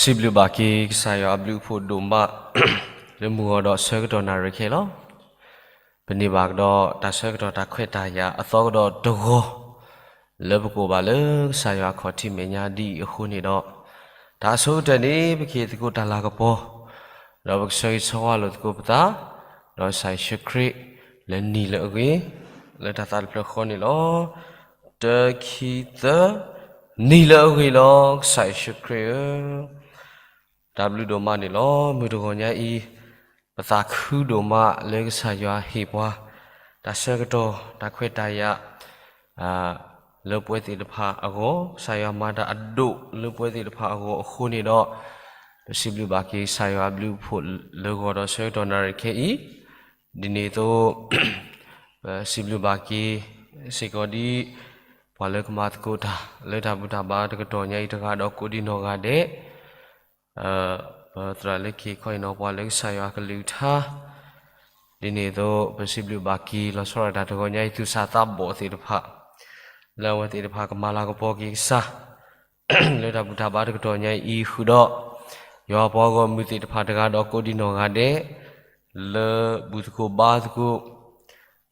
စံးဘျုးဘၣ်က့ၤကစၢ်ယွၤအဘျုးအဖှိၣ်ဒိၣ်မး လၢမုၢ်ဂီၤဒီးဆၢကတီၢ်နၣ်ရံၣ်ခဲအံၤလီၤ. ပန့ၢ်ဘၣ်ကဒီးတၢ်ဆၢကတီၢ်တၢ်ခွဲးတၢ်ယာ်အသီကဒီးတဂီၤ လၢပကအိၣ်ဘၣ်လၢကစၢ်ယွၤအခီၣ်ထံးမဲာ်ညါဒ်အံၤအဃိန့ၣ်ဒီး, တၢ်အဆိကတၢၢ်န့ၣ် ပကဟ့ၣ်သကိးတၢ်လၤကပီၤ, ဒီးပကဆၢဂ့ၤဆၢဝါလိာ်သကိးပသး, ဒီးကစၢ်ယ့ၣ်ၡူးခရံာ် လၢနံၤလၢအဂ့ၤ, လၢတၢ်သးတဖျၢၣ်ဃီန့ၣ်လီၤ. တၢ ခံ သၢ, နံၤလၢအဂ့ၤလီၤ ကစၢ်ယ့ၣ်ၡူးခရံာ်ဧၢ. တၢ်ဘျုးဒိၣ်မးန့ၣ်လီၤ. မုၢ်တဂီၤညါအံၤ ပသးခုဒိၣ်မးလၢကစၢ်ယွၤဟ့ၣ်ပှၤ တၢ်ဆၢကတီၢ် တၢ်ခွဲးတၢ်ယာ် လၢပဝဲသ့ၣ်တဖၣ်အဂီၢ်, ကစၢ်ယွၤမၤတၢ်အဒိၣ်လၢပဝဲသ့ၣ်တဖၣ်အဂီၢ်အဃိန့ၣ်ဒီး, ပစံးဘျုးဘၣ်က့ၤကစၢ်ယွၤအဘျုးအဖှိၣ်လၢဂီၤဒီးဆၢကတီၢ်နၣ်ရံၣ်ခဲအံၤ, ဒ်န့ၣ်အသိး ပစံးဘျုးဘၣ်က့ၤစ့ၢ်ကီးဒ် ပှၤလၢကမၤသကိးတၢ် လၢတၢ်ဘူၣ်တၢ်ဘါတကတီၢ်ညါအံၤတဂၤဒီးကိးဒံနီၢ်ဂၤဒဲး, ပသရၣ်လၢခံခီအံၤနီၤ ပှၤလၢကစၢ်ယွၤအကလုၢ်ကထါ, ဒ်န့ၣ်အသိး ပစံးဘျုးဘၣ်က့ၤလီၤဆီဒၣ်တၢ်တဂီၤညါအံၤ သူၣ်စၢ်သးဘီၣ်သ့ၣ်တဖၣ်, လၢအဝဲသ့ၣ်တဖၣ်ကမၤလၤကပီၤက့ၤကစၢ် လၢတၢ်ဘူၣ်တၢ်ဘါတကတီၢ်ညါအံၤဃုာ်ဒီး, ယွၤပှၤဂီၢ်မုၢ်သ့ၣ်တဖၣ်တဂၤဒီးကိးဒံနီၢ်ဂၤဒဲး, လၢဘူၣ်သကိးဘါသကိး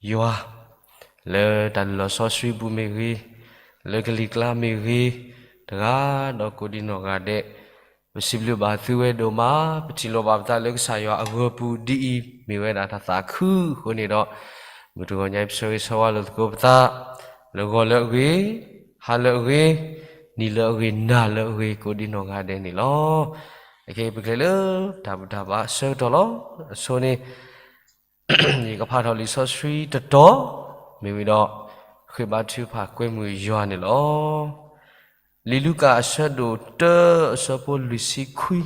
ယွၤ, လၢတၢ်လုၢ်လီၢ်စီဆှံပူၤမ့ၢ်ဂ့ၤ, လၢကလံၤကျါမ့ၢ်ဂ့ၤ, တဂၤဒီးကိးဒံနီၢ်ဂၤဒဲး, ပစံးဘျုးဘၣ်သုဝဲဒိၣ်မး, ပထံၣ်လိာ်ဘၣ်ပသးလၢကစၢ်ယွၤအဂၢၤပူၤဒ်အံၤ မ့ၢ်ဝဲဒၣ်တၢ်သးခုအဃိန့ၣ်ဒီး, မုၢ်တဂီၤညါအံၤပဆၢဂ့ၤဆၢဝါလိာ်သကိးပသး, လၢဂီၤလၢအဂ့ၤ, ဟါလၢအဂ့ၤ, နံၤလၢအဂ့ၤ, နၤလၢအဂ့ၤ ကိးဒံနီၢ်ဂၤဒဲးန့ၣ်လီၤ. အခဲအံၤပကလဲၤလၢတၢ်ဘူၣ်တၢ်ဘါအဆၢကတီၢ်လီၤ. အဆိန့ၣ် ယကဖးထီၣ်လံာ်စီဆှံတတီၤ, မ့ၢ်ဝံၤဒီး ဃ့ဘါထုကဖၣ်ကွဲမုာ်ယွၤန့ၣ်လီၤ. လံာ်လူၤကၣ်အဆၢဒိၣ်တၢ အဆၢဖိလွံၢ်ဆံခွံ,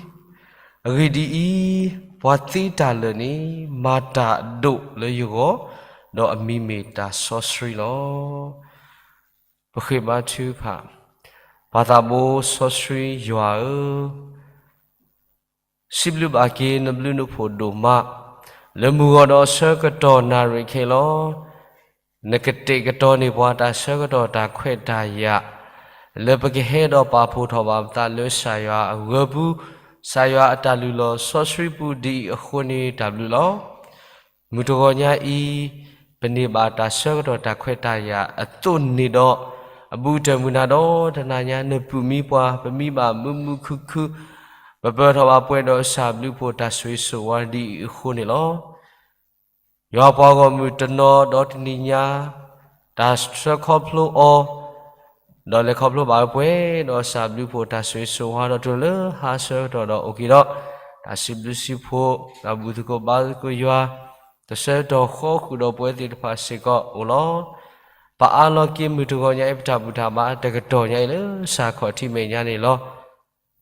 အဂ့ၢ်ဒ်အံၤ, ပှၤသ့တၢ်လၢာ်န့ၣ် မၤတၢ်အဒိၣ်လၢယဂီၢ်, ဒီးအမံၤမ့ၢ်တၢ်စီဆှံလီၤ. ပဃ့ဘါထုကဖၣ်, ပၢ်သးဘိစီဆှံယွၤဧၢ, စံးဘျုးဘၣ်က့ၤနဘျုးနဖှိၣ်ဒိၣ်မး, လၢမုၢ်ဂီၤဒီးဆၢကတီၢ်နၣ်ရံၣ်ခဲအံၤလီၤ. နကတဲာ်ကတီၤန့ၢ်ပှၤတၢ်ဆၢကတီၢ်တၢ်ခွဲးတၢ်ယာ်, လၢပကဟဲဒီးပာ်ဖှိၣ်ထီၣ်ဘၣ်ပသးလၢကစၢ်ယွၤအဂၢၤပူၤ, ကစၢ်ယွၤအတၢ်လုၢ်လီၢ်စီဆှံပူၤဒ်အံၤအဃိန့ၣ်တၢ်ဘျုးလီၤ. မုၢ်တဂီၤညါအံၤ, ပန့ၢ်ဘၣ်တၢ်ဆၢကတီၢ်တၢ်ခွဲးတၢ်ယာ်အသိးန့ၣ်ဒီး, အဘူးတၢၢ်မုၢ်နၤဒီးတနၤညါနပူၤမံပှၤ ပမံဘၣ်မုာ်မုာ်ခုၣ်ခုၣ်, ပပၢၤထီၣ်ဘၣ်ပှဲၤဒီးကစၢ်ဘျုးဖှိၣ်တၢ်ဆိၣ်ဂ့ၤဆိၣ်ဝါဒ်အံၤအဃိန့ၣ်လီၤ. ယွၤပှၤဂီၢ်မုၢ်တနီၤဒီးတနံၤညါ, တၢ်ဆၢခီဖျိအီၤ, ဒီးလဲၤခီဖျိဘၣ်ပှဲၤဒီးကစၢ်ဘျုးဖှိၣ်တၢ်ဆိၣ်ဂ့ၤဆိၣ်ဝါဒီး တုၤလၢဟါဆၢကတီၢ်ဒီးအိၣ်က့ၤဒီး, တၢ်စံးဘျုးစံးဖှိၣ်, တၢ်ဘူၣ်သကိးဘါသကိးယွၤ, တဆၢကတီၢ်ဃီဃုာ်ဒီးပဝဲသ့ၣ်တဖၣ်စ့ၢ်ကီးအိၣ်လီၤ. ပအးလီၤက့ၤမုၢ်တဂီၤညါအံၤ ပတၢ်ဘူၣ်တၢ်ဘါတကတီၢ်ညါအံၤလၢကစၢ်ခီၣ်ထံးမဲာ်ညါန့ၣ်လီၤ.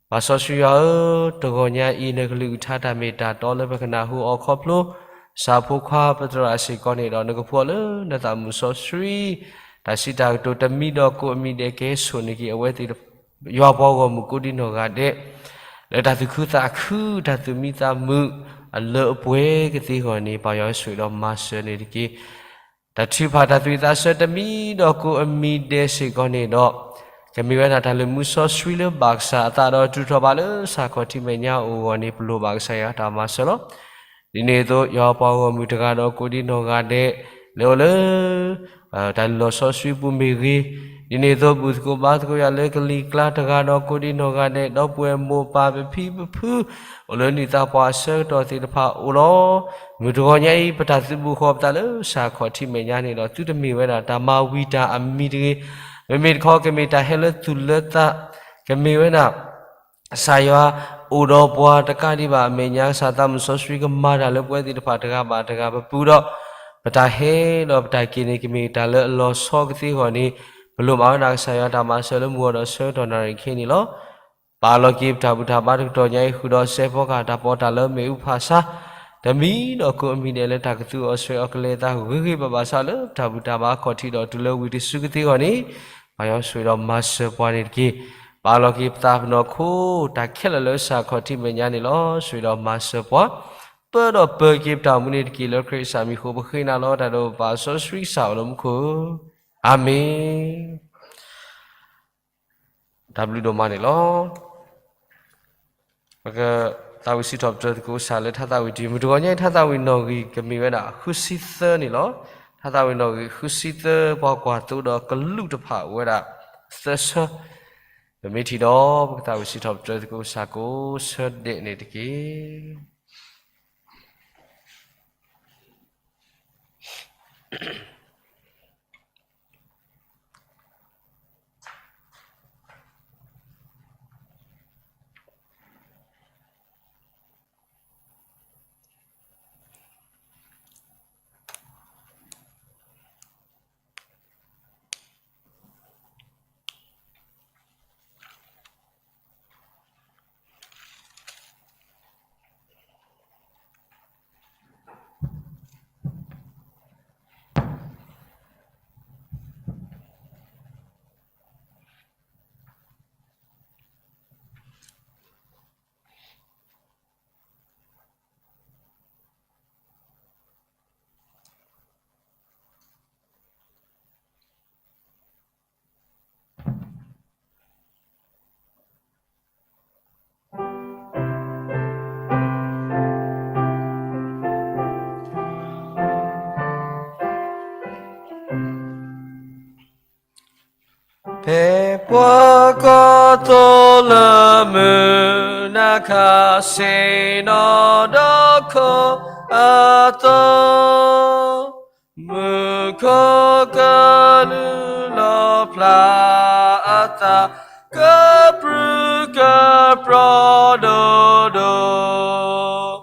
ပၢ်စီဆှံယွၤဧၢ, တဂီၤညါအံၤ နကလုၢ်ကထါတၢ်မ့ၢ်တၢ်တီလၢပကနၢ်ဟူအီၤခီဖျိ, ကစၢ်ဖိခွါပသရၣ်စ့ၢ်ကီးန့ၣ်ဒီး နကဖှူအီၤလၢနသးမုၢ်စီဆှံ, တၢ်စံးတၢ်ကတိၤတမံၤဒီးကိးအမံၤဒဲးကဟဲဆိၣ်န့ၢ်က့ၤအဝဲသ့ၣ် ယွၤပှၤဂီၢ်မုၢ်ကိးဒံနီၢ်ဂၤဒဲး, လၢတၢ်သူၣ်ခုသးခု တၢ်သူၣ်မံသးမုာ်အလၢအပှဲၤကသ့အဂီၢ်န့ၣ် ပၢ်ယွၤဆိၣ်ဂ့ၤဒီးမၤစၢၤန့ၣ်တက့ၢ်. တၢ်ထုကဖၣ်တၢ်သူၣ်ဝံၣ်သးဆၢတမံၤဒီးကိးအမံၤဒဲးစ့ၢ်ကီးန့ၣ်ဒီး, ကမ့ၢ်ဝဲဒၣ်တၢ်လၢမူစီဆှံလၢဘၣ်ကစၢ်အသးဒီးတုၤထီၣ်ဘၣ်လၢကစၢ်ခီၣ်ထံးမဲာ်ညါအအိၣ်အဂီၢ်န့ၣ် ပလိၣ်ဘၣ်ကစၢ်ယွၤတၢ်မၤစၢၤလီၤ. ဒ်န့ၣ်အသိး ယွၤပှၤဂီၢ်မုၢ်တဂၤဒီးကိးဒံနီၢ်ဂၤဒဲး, လၢအိၣ်လၢ တၢ်လုၢ်လီၢ်စီဆှံပူၤမ့ၢ်ဂ့ၤ, ဒ်န့ၣ်အသိးဘူၣ်သကိးဘါသကိးယွၤလၢကလံၤကျါတဂၤဒီးကိးဒံနီၢ်ဂၤဒဲး, ဒီပုၢ်ဝဲၢ်မိၢ်ပၢ်ပဖံပဖု, အိၣ်လၢနံၣ်သးပှၢ်အဆၢကတီၢ်သ့ၣ်တဖၣ်အိၣ်လီၤ. မုၢ်တဂီၤညါအံၤ ပတၢ်သုးဘူးဃီၤပသးလၢကစၢ်ခီၣ်ထံးမဲာ်ညါန့ၣ်ဒီး သုတမ့ၢ်ဝဲဒၣ်တၢ်မၤဝံၤတၢ်အမံၤတဂ့ၤ, မ့မ့ၢ်တခီကမ့ၢ်တၢ်ဟဲလၢသူၣ်လၢသး, ကမ့ၢ်ဝဲဒၣ် ကစၢ်ယွၤအိၣ်ဒီးပှၤတကးဒံးဘၣ်အမဲာ်ညါ ကစၢ်သးမုၢ်စီဆှံကမၤတၢ်လၢပဝဲသ့ၣ်တဖၣ်တဂၤဘၣ်တဂၤပပူၤဒီး, ပတၢ်ဟဲဒီးပတၢ်က့ၤန့ၣ် ကမ့ၢ်တၢ်လၢအလီၤဆီကသ့အဂီၢ်န့ၣ်, ပလိၣ်ဘၣ်ဝဲဒၣ်ကစၢ်ယွၤတၢ်မၤစၢၤလၢမုၢ်ဂီၤဒီးဆၢကတီၢ်နၣ်ရံၣ်ခဲအံၤန့ၣ်လီၤ. ပအးလီၤက့ၤပတၢ်ဘူၣ်တၢ်ဘါတကတီၢ်ညါအံၤဃုာ်ဒီး စဲးဖီကဟၣ်တၢ်ပီးတၢ်လၢမ့ၣ်အူဖးဆါ, တမံၤဒီးကိးအမံၤဒဲးလၢတၢ်ကသူအီၤဆှဲးအီၤကလဲၤအသးဂ့ၤဂ့ၤဘၣ်ဘၣ်ဆၣ်လၢ ပတၢ်ဘူၣ်တၢ်ဘါအခီၣ်ထံးဒီးတုၤလၢဝံၤတစုကသ့အဂီၢ်န့ၣ်, ပၢ်ယွၤဆိၣ်ဂ့ၤဒီးမၤစၢၤပှၤန့ၣ်တက့ၢ်. ပအးလီၤက့ၤပသးပနီၢ်ခိ တၢ်ခဲလၢာ်လၢကစၢ်ခီၣ်ထံးမဲာ်ညါန့ၣ်လီၤ. ဆိၣ်ဂ့ၤဒီးမၤစၢၤပှၤ, ပၢဒီးပၢက့ၤပတၢ်အိၣ်မူန့ၣ်တက့ၢ်. လၢခရံာ်ကစၢ်မံၤအဃိ ပဃ့နၤလီၤတၢ်ဒိးပပၢ်စီဆှံကစၢ်အိၣ်လၢမူခိၣ်ဧၢ, အၤမ့ၣ်. တၢ်ဘျုးဒိၣ်မးန့ၣ်လီၤ. ပကသးဝံၣ်စံးထီၣ်ပတြၢၤသကိးကစၢ်လၢထါသးဝံၣ်တယုၢ် မုၢ်တဂီၤညါအံၤ ထါသးဝံၣ်နီၣ်ဂံၢ်ကမ့ၢ်ဝဲဒၣ်ဃုဆံသၢန့ၣ်လီၤ. ထါသးဝံၣ်နီၣ်ဂံၢ်ဃုဆံသၢ ပှၤကွၢ်သိဒီးကလူးတဖၣ်အိၣ်ဝဲဒၣ်သၢဆၢ, ပမ့ၢ်ထံၣ်ဒီး ပကသးဝံၣ်စံးထီၣ်ပတြၢၤသကိးကစၢ်ကိးဆၢဒဲးန့ၣ်တက့ၢ်. ဖဲပှၤကွၢ်သိလၢမုၢ်နၤခါဆ့ၣ်နီၤဒီးခိၣ်အသိး, မူခိၣ်ကလူးလီၤဖျါအသး ကပြုၢ်ကပြီၤဒိၣ်ဒိၣ်,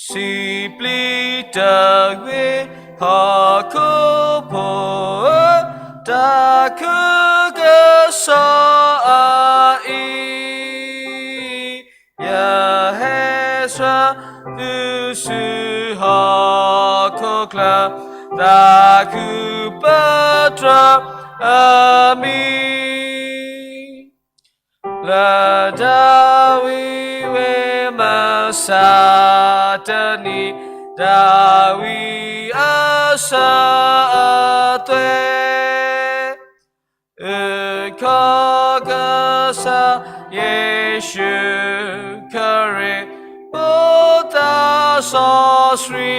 စံးဘျုးတဂ့ၤ ဟီၣ်ခိၣ်ဖိဧၢ, တၢ်ခုကစီၣ်အအံၤ ယဟဲစှၤသုစုဟီၣ်ခိၣ်ချၢ, သးခုပတြၢၤအမံၤ လၢတၢ်ဝံဝဲမၤစၢ်တနံၤ, တၢ်ဝံအစၢၤအသွဲၣ် အုၣ်ခီကစၢ်ယ့ၣ်ၡူးခရံာ် ဖိသၣ်စီဆှံ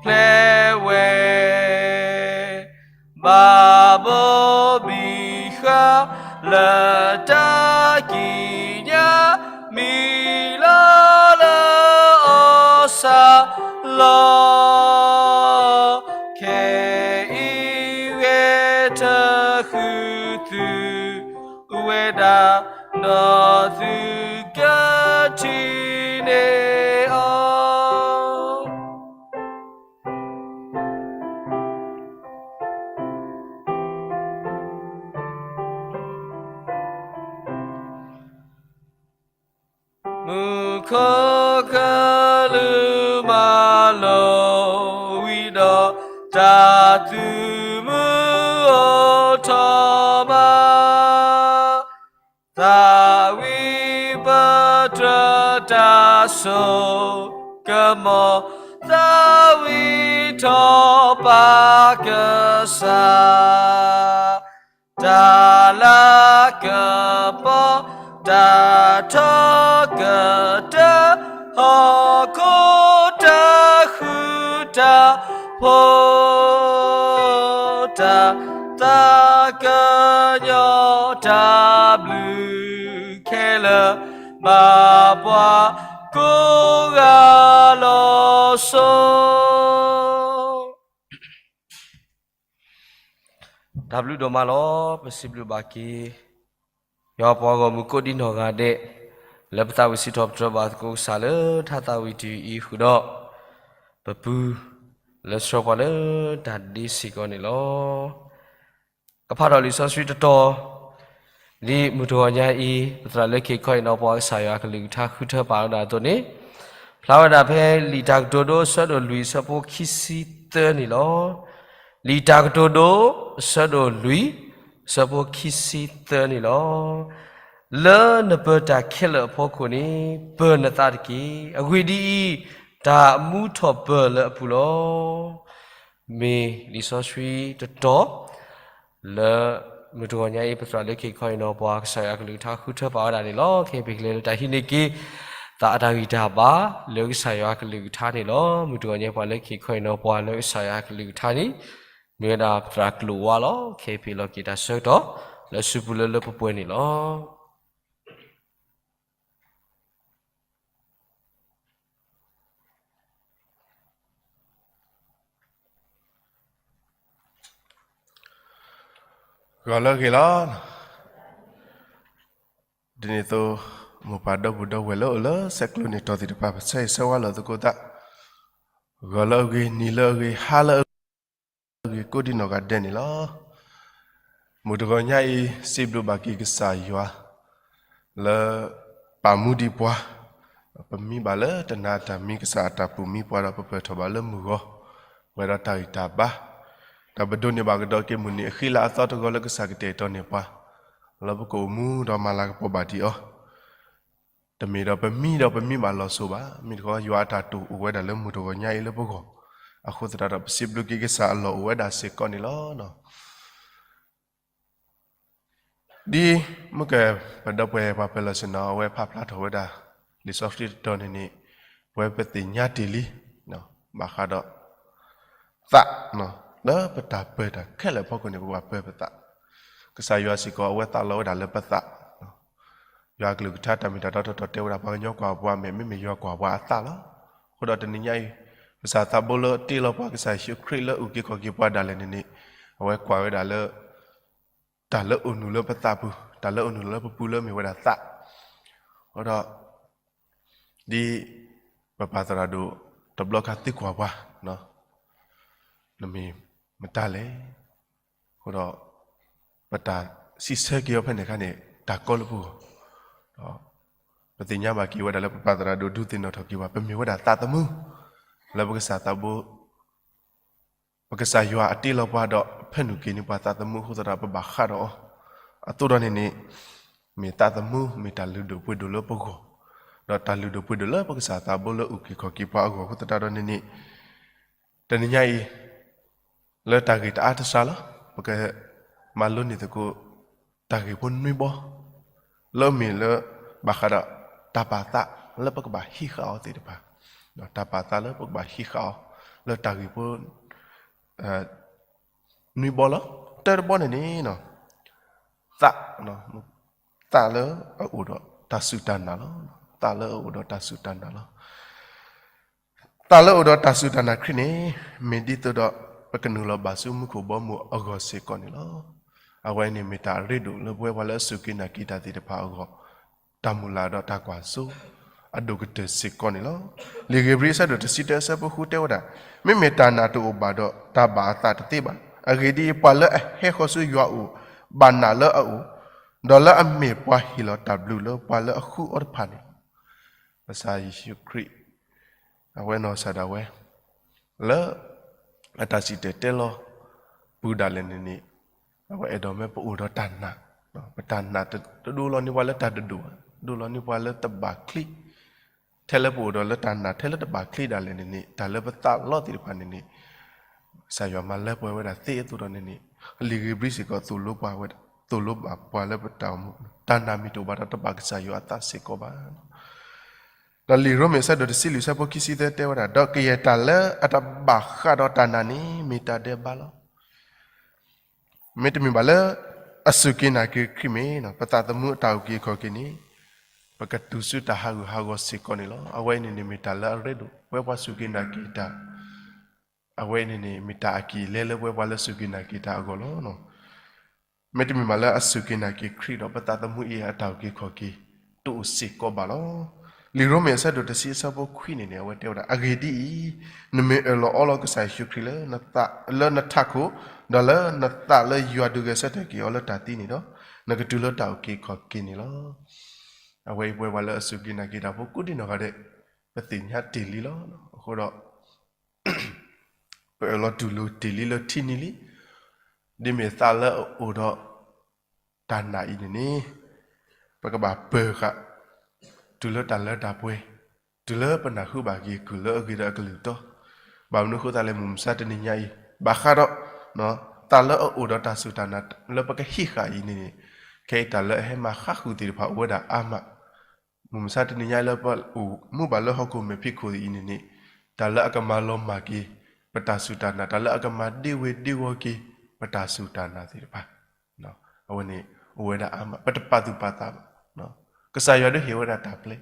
ဖျဲးဝဲ, ဘၣ်ဘိဘံၣ်ဃာ်လၢတၢ်ကံးညာ် မံၤလီၤလၢအီၣ်ဆၣ်လီၤ. ခဲအံၤဂဲၤထၢၣ်ဃုာ်သုဝဲဒၣ် ဒီးသုကထံၣ်န့ၢ်အီၤ. မူခိၣ်ကလူးမၤလိဝံၤဒီး တၢ်သုးမုၢ်အိၣ်ထီၣ်မး, သးဝံၣ်ပတြၢၤတၢ်စိကမီၤ, သးဝံၣ်ထီၣ်ပာ်ကစၢ် တၢ်လၤကပီၤ တၢ်ထီကတၢၢ် ဟီၣ်ခိၣ်တၢ်ဃူတၢ်ဖိး တၢ်သးကညီၤ တၢ်ဘျုးခဲလၢာ် ဘၣ်ပှၤကိးဂၤလီၤ. တၢ်ဘျုးဒိၣ်မးလီၤ. ပစံးဘျုးဘၣ်က့ၤ ယွၤပှၤဂီၢ်မုၢ်ကိးဒံနီၢ်ဂၤဒဲး လၢပသးဝံၣ်စံးထီၣ်ပတြၢၤဘၣ်သကိးကစၢ်လၢထါသးဝံၣ်တယုၢ်အံၤဃုာ်ဒီး ပပုၢ်လၢဆှၢပှၤလၢတၢ်ဒ့စ့ၢ်ကီးန့ၣ်လီၤ. ကဖးထီၣ်လံာ်စီဆှံတတီၤ ဒ်မုၢ်တဂီၤညါအံၤ ပသရၣ်လၢခံခီအံၤနီၤ ပှၤကစၢ်ယွၤအကလုၢ်ကထါဃုထၢပာ်ဝဲဒၣ်အသိးန့ၣ် ဖျါဝဲဒၣ်ဖဲလံာ်တၢ်ကတိၤဒိ အဆၢဒိၣ်လွံၢ် အဆၢဖိခံဆံသၢန့ၣ်လီၤ. လံာ်တၢ်ကတိၤဒိ အဆၢဒိၣ်လွံၢ် အဆၢဖိခံဆံသၢန့ၣ်လီၤ. လၢနပၢၤတၢ်ခဲလၢာ်အဖီခိၣ်န့ၣ် ပၢၤနသးတက့ၢ်. အဂ့ၢ်ဒ်အံၤ, တၢ်မူထီၣ်ပၢၤလၢအပူၤလီၤ. မ့ၢ်လံာ်စီဆှံတတီၤ လၢမုၢ်တဂီၤညါအံၤ ပသရၣ်လၢခံခီအံၤနီၤ ပှၤကစၢ်ယွၤအကလုၢ်ကထါဃုထၢပာ်ဝဲဒၣ်န့ၣ်လီၤ. ခဲအံၤပကလဲၤလၢတၢ်ဟံးန့ၢ်က့ၤ သးအတၢ်ဂံၢ်တၢ်ဘါလၢကစၢ်ယွၤအကလုၢ်ကထါန့ၣ်လီၤ. မုၢ်တဂီၤညါပှၤလၢခံခီအံၤနီၤ ပှၤလၢကစၢ်ယွၤအကလုၢ်ကထါန့ၣ် မ့ၢ်ဝဲဒၣ်သရၣ်ကျိာ်ဝါလီၤ. ခဲအံၤပဟ့ၣ်လီၤက့ၤတၢ်ဆၢကတီၢ် လၢအစုပူၤလၢလၢပှဲၤပှဲၤန့ၣ်လီၤ. ဂီၤလၢအဂ့ၤလီၤ. ဒ်န့ၣ်အသိး မိၢ်ပၢ်ဒီပုၢ်ဒီဝဲၢ် လၢအိၣ်လၢဆဲးကျိးန့ၣ်တီၢ်သ့ၣ်တဖၣ် ပဆၢဂ့ၤဆၢဝါလိာ်သကိးသး, ဂီၤလၢအဂ့ၤ, နံၤလၢအဂ့ၤ, ဟါလၢအဂ့ၤ, ကိးဒံနီၢ်ဂၤဒဲးန့ၣ်လီၤ. မုၢ်တဂီၤညါအံၤ စံးဘျုးဘၣ်က့ၤကစၢ်ယွၤ လၢပာ်မူဒံးပှၤ, ပမံဘၣ်လၢတနၤအတၢ်မံ ကစၢ်အတၢ်ပူၤမံပှၤဒီး ပပၢၢ်ထီၣ်ဘၣ်လၢမုၢ်ဂီၤ, ပှဲၤဒီးတၢ်ဂံၢ်တၢ်ဘါ, ဒီးပဒိးန့ၢ်ဘၣ်ကဒီးက့ၤမုၢ်နံၤအဃံလၤအသီတဂီၤ လၢကစၢ်ကတဲာ်ကတီၤန့ၢ်ပှၤ, လၢပကအိၣ်မူဒီးမၤလၤကပီၤဘၣ်ဒံးအီၤ တမ့ၢ်ဒီးပမံဒီးပမံဘၣ်လီၤစိၤဘၣ်. မ့ၢ်တခီ ယွၤအတၢ်တိာ်အိၣ်ဝဲဒၣ်လၢမုၢ်တဂီၤညါအံၤလၢပဂီၢ်, အဃိသတးဒီး ပစံးဘျုးက့ၤကစၢ်အလီၢ်အိၣ်ဝဲဒၣ်စ့ၢ်ကီးန့ၣ်လီၤ. ဒ်မုၢ်ကပဒီပုၢ်ဝဲၢ်ပှၤပၢၤလီၢ်ဆ့ၣ်နီၤ အဝဲဖးဖျါထီၣ်ဝဲဒၣ် လံာ်စီဆှံတတီၤန့ၣ်န့ၣ်, ပဝဲပသ့ၣ်ညါတ့ၢ်လံ ဘၣ်ဃးဒီး သး, လၢပတၢ်ပၢတၢ်ခဲလၢာ်အဖီခိၣ်န့ၣ် ပဘၣ်ပၢပသး, ကစၢ်ယွၤစ့ၢ်ကီး အဝဲသးလီဝဲဒၣ်လၢပသး, ယွၤအကလုၢ်ကထါတၢ်မ့ၢ်တၢ်တီထီၣ်တီၢ်တဲဝဲဒၣ် ပှၤကညီကွၢ်ပှၤအမဲာ် မ့မ့ၢ်ယွၤကွၢ်ပှၤအသးလီၤ. အဃိဒီးတနံၤညါအံၤ ကစၢ်သးဘိလၢတ့လီၤပှၤ ကစၢ်ယ့ၣ်ၡူးခရံာ်လၢအုၣ်က့ၤခီၣ်က့ၤပှၤဒၣ်လဲာ်န့ၣ်န့ၣ်, အဝဲကွၢ်ဝဲဒၣ်လၢ တၢ်လၢအိၣ်နုာ်လၢပသးပူၤ, တၢ်လၢအိၣ်နုာ်လၢပပူၤလၢမ့ၢ်ဝဲဒၣ်သး, အဃိဒီး ဒ်ပပၢ်သရၣ်ဒိၣ်တဘျီခါသံကွၢ်ပှၤ, နမ့ၢ်မတၤလဲၣ်, အဃိဒီး ပတၢ်စံးဆၢက့ၤအီၤဖဲန့ၣ်အခါန့ၣ် တၢ်ကီလၢပဂီၢ်, ဒီးပသ့ၣ်ညါဘၣ်က့ၤဝဲဒၣ်လၢပပၢ်သရၣ်ဒိၣ်ဒုးသ့ၣ်နီၣ်ထီၣ်က့ၤပှၤ ပမ့ၢ်ဝဲဒၣ်သးသမူ လၢပကစၢ်သးဘိ ပကစၢ်ယွၤအတ့လီၤပှၤဒီး ဖဲနုာ်က့ၤန့ၢ်ပှၤသးသမူအဃိသတးဒီး ပဘၣ်ဃးဒီးအီၤ, အသိးဒီးန့ၣ်န့ၣ် မ့ၢ်သးသမူ မ့ၢ်တၢ်လုၢ်ဒိၣ်ပှ့ၤဒိၣ်လၢပဂီၢ်, ဒီးတၢ်လုၢ်ဒိၣ်ပှ့ၤဒိၣ်လၢပကစၢ်သးဘိလၢအုၣ်က့ၤခီၣ်က့ၤပှၤအဂီၢ်အဃိသတးဒီးန့ၣ်န့ၣ်, တနံၤညါအံၤ လၢတၢ်ဂ့ၢ်တအါတစှၤလီၤ ပကမၤလိန့ၢ်သကိး တၢ်ဂ့ၢ်ဖိနွံဘီ လၢမ့ၢ်လၢ ဘၣ်ဃးဒီး တၢ်ပာ်သးလၢပကဘၣ်ဟံးဃာ်အီၤသ့ၣ်တဖၣ်, တၢ်ပာ်သးလၢပကဘၣ်ဟံးဃာ်အီၤ လၢတၢ်ဂ့ၢ်ဖိ နွံဘီလီၤ. တၢတဘီန့ၣ်န့ၣ် သး, သးလၢအအိၣ်ဒီးတၢ်စူၢ်တၢ်နာ်လီၤ. သးလၢအအိၣ်ဒီးတၢ်စူၢ်တၢ်နာ်လီၤ. သးလၢအအိၣ်ဒီးတၢ်စူၢ်တၢ်နာ်ခရံာ်န့ၣ် မ့ၢ်ဒ်သိးဒီး ပကနုာ်လီၤဘၣ်ဆူမူခိၣ်ဘီမုၢ်အဂီၢ်စ့ၢ်ကီးန့ၣ်လီၤ. အဝဲန့ၣ်မ့ၢ်တၢ်အရ့ဒိၣ်လၢပဝဲပှၤလၢအစူၢ်က့ၤနာ်က့ၤတၢ်သ့ၣ်တဖၣ်အဂီၢ်, တၢ်မုၢ်လၢ်ဒီးတၢ်ကွၢ်စိ အဒိၣ်ကတၢၢ်စ့ၢ်ကီးန့ၣ်လီၤ. လံာ်ဧ့ၤဘြံၤအဆၢဒိၣ်တဆံတၢအဆၢဖိဃုတဲဝဲဒၣ်, မ့မ့ၢ်တၢ်နာ်တအိၣ်ဘၣ်ဒီး တၢ်ဘၣ်အသးတသ့ဘၣ်. အဂ့ၢ်ဒ်အံၤ, ပှၤလၢအဟဲဃီၤဆူယွၤအအိၣ် ဘၣ်နာ်လၢအအိၣ်, ဒီးလၢအမ့ၢ်ပှၤဟ့ၣ်လီၤတၢ်ဘျုးလၢပှၤလၢအဃုအီၤတဖၣ်န့ၣ်လီၤ. ကစၢ်ယ့ၣ်ၡူးခရံာ် အဝဲနီၢ်ကစၢ်ဒၣ်ဝဲ လၢ အတၢ်စံၣ်တဲၤတဲလီၤ ပူၤဒၣ်လဲာ်န့ၣ်န့ၣ် အဝဲအဲၣ်ဒိးမ့ၢ်ပအိၣ်ဒီးတၢ်နာ်, ပတၢ်နာ်တဒိလီၤန့ၢ်ပှၤလၢတၢ်တဒိၣ်ဘၣ်, ဒိလီၤန့ၢ်ပှၤလၢတဘၣ်ချံ ထဲလၢပအိၣ်ဒီးလၢတၢ်နာ် ထဲလၢတဘၣ်ချံဒၣ်လဲာ်န့ၣ်န့ၣ် တၢ်လၢပသးလီသ့ၣ်တဖၣ်န့ၣ်န့ၣ် ကစၢ်ယွၤမၤလၢပှဲၤဝဲဒၣ်သ့အသိးဒီးန့ၣ်န့ၣ် လံာ်ဧ့ၤဘြံၤစ့ၢ်ကီး သိၣ်လိပှၤဝဲဒၣ်, သိၣ်လိဘၣ်ပှၤလၢပတၢ်အိၣ်မူ တၢ်နာ်မ့ၢ်တအိၣ်ဘၣ်ဒီး တဘၣ်ကစၢ်ယွၤအသးစ့ၢ်ကီးဘၣ်. ဒီးလံာ်ရိမ့ၤအဆၢဒိၣ်တဆံလွံၢ်အဆၢဖိခံဆံသၢတဲဝဲဒၣ်, ဒီးကယဲၢ်တၢ်လၢအတဘၣ်ဃးဒီးတၢ်နာ်န့ၣ် မ့ၢ်တၢ်ဒဲးဘးလီၤ. မ့တမ့ၢ်ဘၣ်လၢ အစူၢ်က့ၤနာ်က့ၤခရံာ်မ့ၢ် ပသးသမူအတၢ်အုၣ်က့ၤခီၣ်က့ၤန့ၣ် ပကတုၤဆူတၢ်ဟးဂူာ်ဟးဂီၤစ့ၢ်ကီးန့ၣ်လီၤ. အဝဲအံၤန့ၣ်န့ၣ် မ့ၢ်တၢ်လၢအရ့ဒိၣ် ပဝဲပှၤစူၢ်က့ၤနာ်က့ၤတၢ် အဝဲအံၤန့ၣ်န့ၣ် မ့ၢ်တၢ်အကံၢ်အလဲလၢပဝဲပှၤလၢစူၢ်က့ၤနာ်က့ၤတၢ်အဂီၢ်လီၤ. မ့တမ့ၢ်ဘၣ်လၢအစူၢ်က့ၤနာ်က့ၤခရံာ်ဒီး ပသးသမူအံၤအတၢ်အုၣ်က့ၤခီၣ်က့ၤ တအိၣ်စ့ၢ်ကီးဘၣ်လီၤ. လံာ်ရိမ့ၤအဆၢဒိၣ်တဆံအဆၢဖိခွံန့ၣ်န့ၣ် အဝဲတဲဝဲဒၣ်, အဂ့ၢ်ဒ်အံၤ, နမ့ၢ်အၢၣ်လီၤအီလီၤကစၢ်ယ့ၣ်ၡူးခရံာ်လၢနထးခိၣ်, ဒီးလၢနသးလၢယွၤဒုးဂဲၤဆၢထၢၣ်က့ၤအီၤလၢတၢ်သံန့ၣ်ဒီး, နကတုၤလၢတၢ်အုၣ်က့ၤခီၣ်က့ၤန့ၣ်လီၤ. အဝဲအံၤပဝဲပှၤလၢအစူၢ်က့ၤနာ်က့ၤတၢ်ဖိကိးဒံနီၢ်ဂၤဒဲး ပသ့ၣ်ညါတ့ၢ်လံလီၤ. အဃိဒီး ပအၢၣ်လီၤတူၢ်လိာ်တ့ၢ်လံလၢထံနံၤလံ. ဒ်မ့ၢ်သးလၢအအိၣ်ဒီးတၢ်နာ်အံၤန့ၣ်န့ၣ်, ပကဘၣ်ပၢၤဃာ် တုၤလၢတၢ်လၢတၢ်ပှဲၤ, တုၤလၢပနၢ်ဟူဘၣ်က့ၤကုၢ်လၢအဂ့ၤဒီးအကလုၢ်တီ, ဘၣ်မနုၤအဃိသတးလဲၣ် မုၢ်မဆါတနံၤညါအံၤ ဘၣ်ဃးဒီး သးလၢအအိၣ်ဒီးတၢ်စူၢ်တၢ်နာ်လၢပကဟံးဃာ်အံၤန့ၣ်န့ၣ်, ခဲအံၤတၢ်လၢအဟဲမၤဃါဃုာ်သ့ၣ်တဖၣ်အိၣ်ဝဲဒၣ်အါမး မုၢ်မဆါတနံၤညါလၢပအိၣ်မူဘၣ်လၢဟီၣ်ခိၣ်မဲာ်ဖံးခိၣ်အံၤန့ၣ်န့ၣ်, တၢ်လၢအကမၤလီၤမၢ်က့ၤ ပတၢ်စူၢ်တၢ်နာ်, တၢ်လၢအကမၤဒ့ဝ့ၤဒ့ဝီၤက့ၤ ပတၢ်စူၢ်တၢ်နာ်သ့ၣ်တဖၣ်, အဝဲန့ၣ် အိၣ်ဝဲဒၣ်အါမး, ပတပာ်သူၣ်ပာ်သးဘၣ်. ကစၢ်ယွၤဒုးဟ့ၣ်ဝဲဒၣ်တၢ်ပျဲ,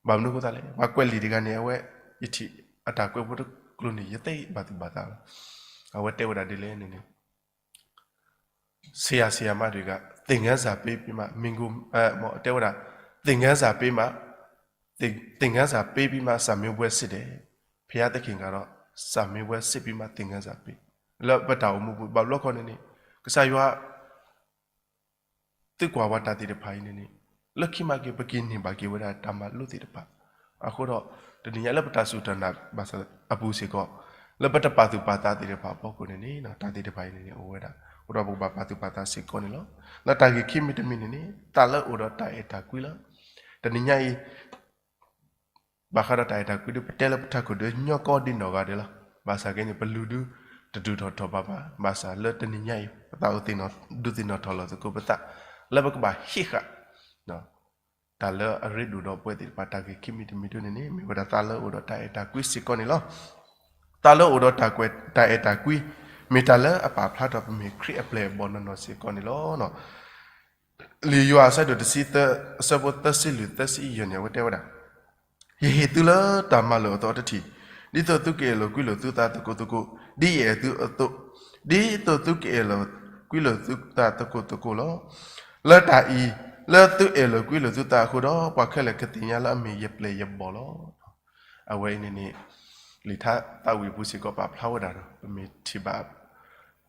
ဘၣ်မနုၤအဃိသတးလဲၣ်, ပှၤကွဲးလံာ်တဂၤန့ၣ် အဝဲ ယထံၣ်အတၢ်ကွဲးဖိတကျိၤန့ၣ် ယသ့ဘၣ်သူၣ်ဘၣ်သးလီၤ. အဝဲတဲဝဲဒၣ်ဒ်လဲၣ်န့ၣ်န့ၣ် ဆရာ ဆရာမတွေက သင်ခန်းစာပေးပြီးမှ မင်းကို အဲ မ့ၢ်တဲဝဲဒၣ် သင်ခန်းစာပေးမှ သင် သင်ခန်းစာပေးပြီးမှ စာမေးပွဲစစ်တယ်. ဘုရားသခင်ကတော့ စာမေးပွဲစစ်ပြီးမှ သင်ခန်းစာပေး လၢပတၢ်အိၣ်မူပူၤ ဘၣ်ဘျီခီန့ၣ်န့ၣ် ကစၢ်ယွၤ သုကွၢ်ဝဲတၢ်သ့ၣ်တဖၣ်အံၤန့ၣ်န့ၣ် လၢခံမးက့ၤ ပက့ၤန့ၢ်ဘၣ်က့ၤဝဲဒၣ်တၢ်မၤလိသ့ၣ်တဖၣ်. အဃိဒီး တနံၤညါလၢပတၢ်စူၢ်တၢ်နာ်ဘၣ်ဆၣ်အပူၤစ့ၢ်ကီး လၢပတပာ်သူၣ်ပာ်သးသ့ၣ်တဖၣ်အဖီခိၣ်န့ၣ်န့ၣ် တၢ်သ့ၣ်တဖၣ်အံၤန့ၣ်န့ၣ် အိၣ်ဝဲဒၣ် အဃိဒီးပကဘၣ်ပာ်သူၣ်ပာ်သးစ့ၢ်ကီးန့ၣ်လီၤ. လၢတၢ်ဂ့ၢ်ခံမံၤတမံၤန့ၣ်န့ၣ် သးလၢအအိၣ်ဒီးတၢ်အဲၣ်တၢ်ကွံလီၤ. တနံၤညါအံၤ ဘၣ်ဃးဒီးတၢ်အဲၣ်တၢ်ကွံဒီး ပတဲလၢပထးခိၣ်ဒီး ညီကီဒ်နီၢ်ဂၤဒဲးလီၤ. ဘၣ်ဆၣ်က့န့ၣ် ပလုၢ်ဒုးတဒုၣ်ထီၣ်ထီၣ်ဘးဘၣ်. ဘၣ်ဆၣ်လၢတနံၤညါအံၤ ပသးအိၣ်သ့ၣ်နီၣ်ဒုးသ့ၣ်နီၣ်ထီၣ်လီၤသကိးပသး လၢပကဘၣ်ဟံးဃာ် တၢ်လၢအရ့ဒိၣ်ဒီးပဝဲသ့ၣ်တဖၣ် တၢ်ဂ့ၢ်ခံမံၤတမံၤဒ်န့ၣ်န့ၣ် မ့ၢ်ဝဲဒၣ်သးလၢအအိၣ်ဒီးတၢ်အဲၣ်တၢ်ကွံစ့ၢ်ကီးန့ၣ်လီၤ. သးလၢအအိၣ်ဒီးတၢ်ကွဲး တၢ်အဲၣ်တၢ်ကွံ မ့ၢ်တၢ်လၢအပာ်ဖျါထီၣ်ပမ့ၢ်ခရံာ်အပျဲၢ်အဘီၣ်နီၢ်နီၢ်စ့ၢ်ကီးန့ၣ်လီၤ. လံာ်ယိၤဟၣ်အဆၢဒိၣ်တဆံသၢ အဆၢဖိသၢဆံလွံၢ်သၢဆံယဲၢ်န့ၣ် အဝဲတဲဝဲဒၣ် ယဟ့ၣ်သုလၢတၢ်မၤလိာ်အသီတထံၣ်, ဒ်သိးသုကအဲၣ်လိာ်ကွံလိာ်သုသးသကိးသကိး, ဒ်ယအဲၣ်သုအသိး, ဒ်သိးသုကအဲၣ်လိာ်ကွံလိာ်သုသးသကိးသကိးလီၤ. လၢတၢ်အံၤ, လၢသုအဲၣ်လိာ်ကွံလိာ်သုသးအဃိဒီး ပှၤခဲလၢာ်ကသ့ၣ်ညါလၢအမ့ၢ်ယပျဲၢ်ယဘီၣ်လီၤ. အဝဲအံၤန့ၣ်န့ၣ် လံာ်ထါသးဝံၣ်အပူၤစ့ၢ်ကီးပာ်ဖျါဝဲဒၣ်ဒီး ပမ့ၢ်ထံၣ်ဘၣ်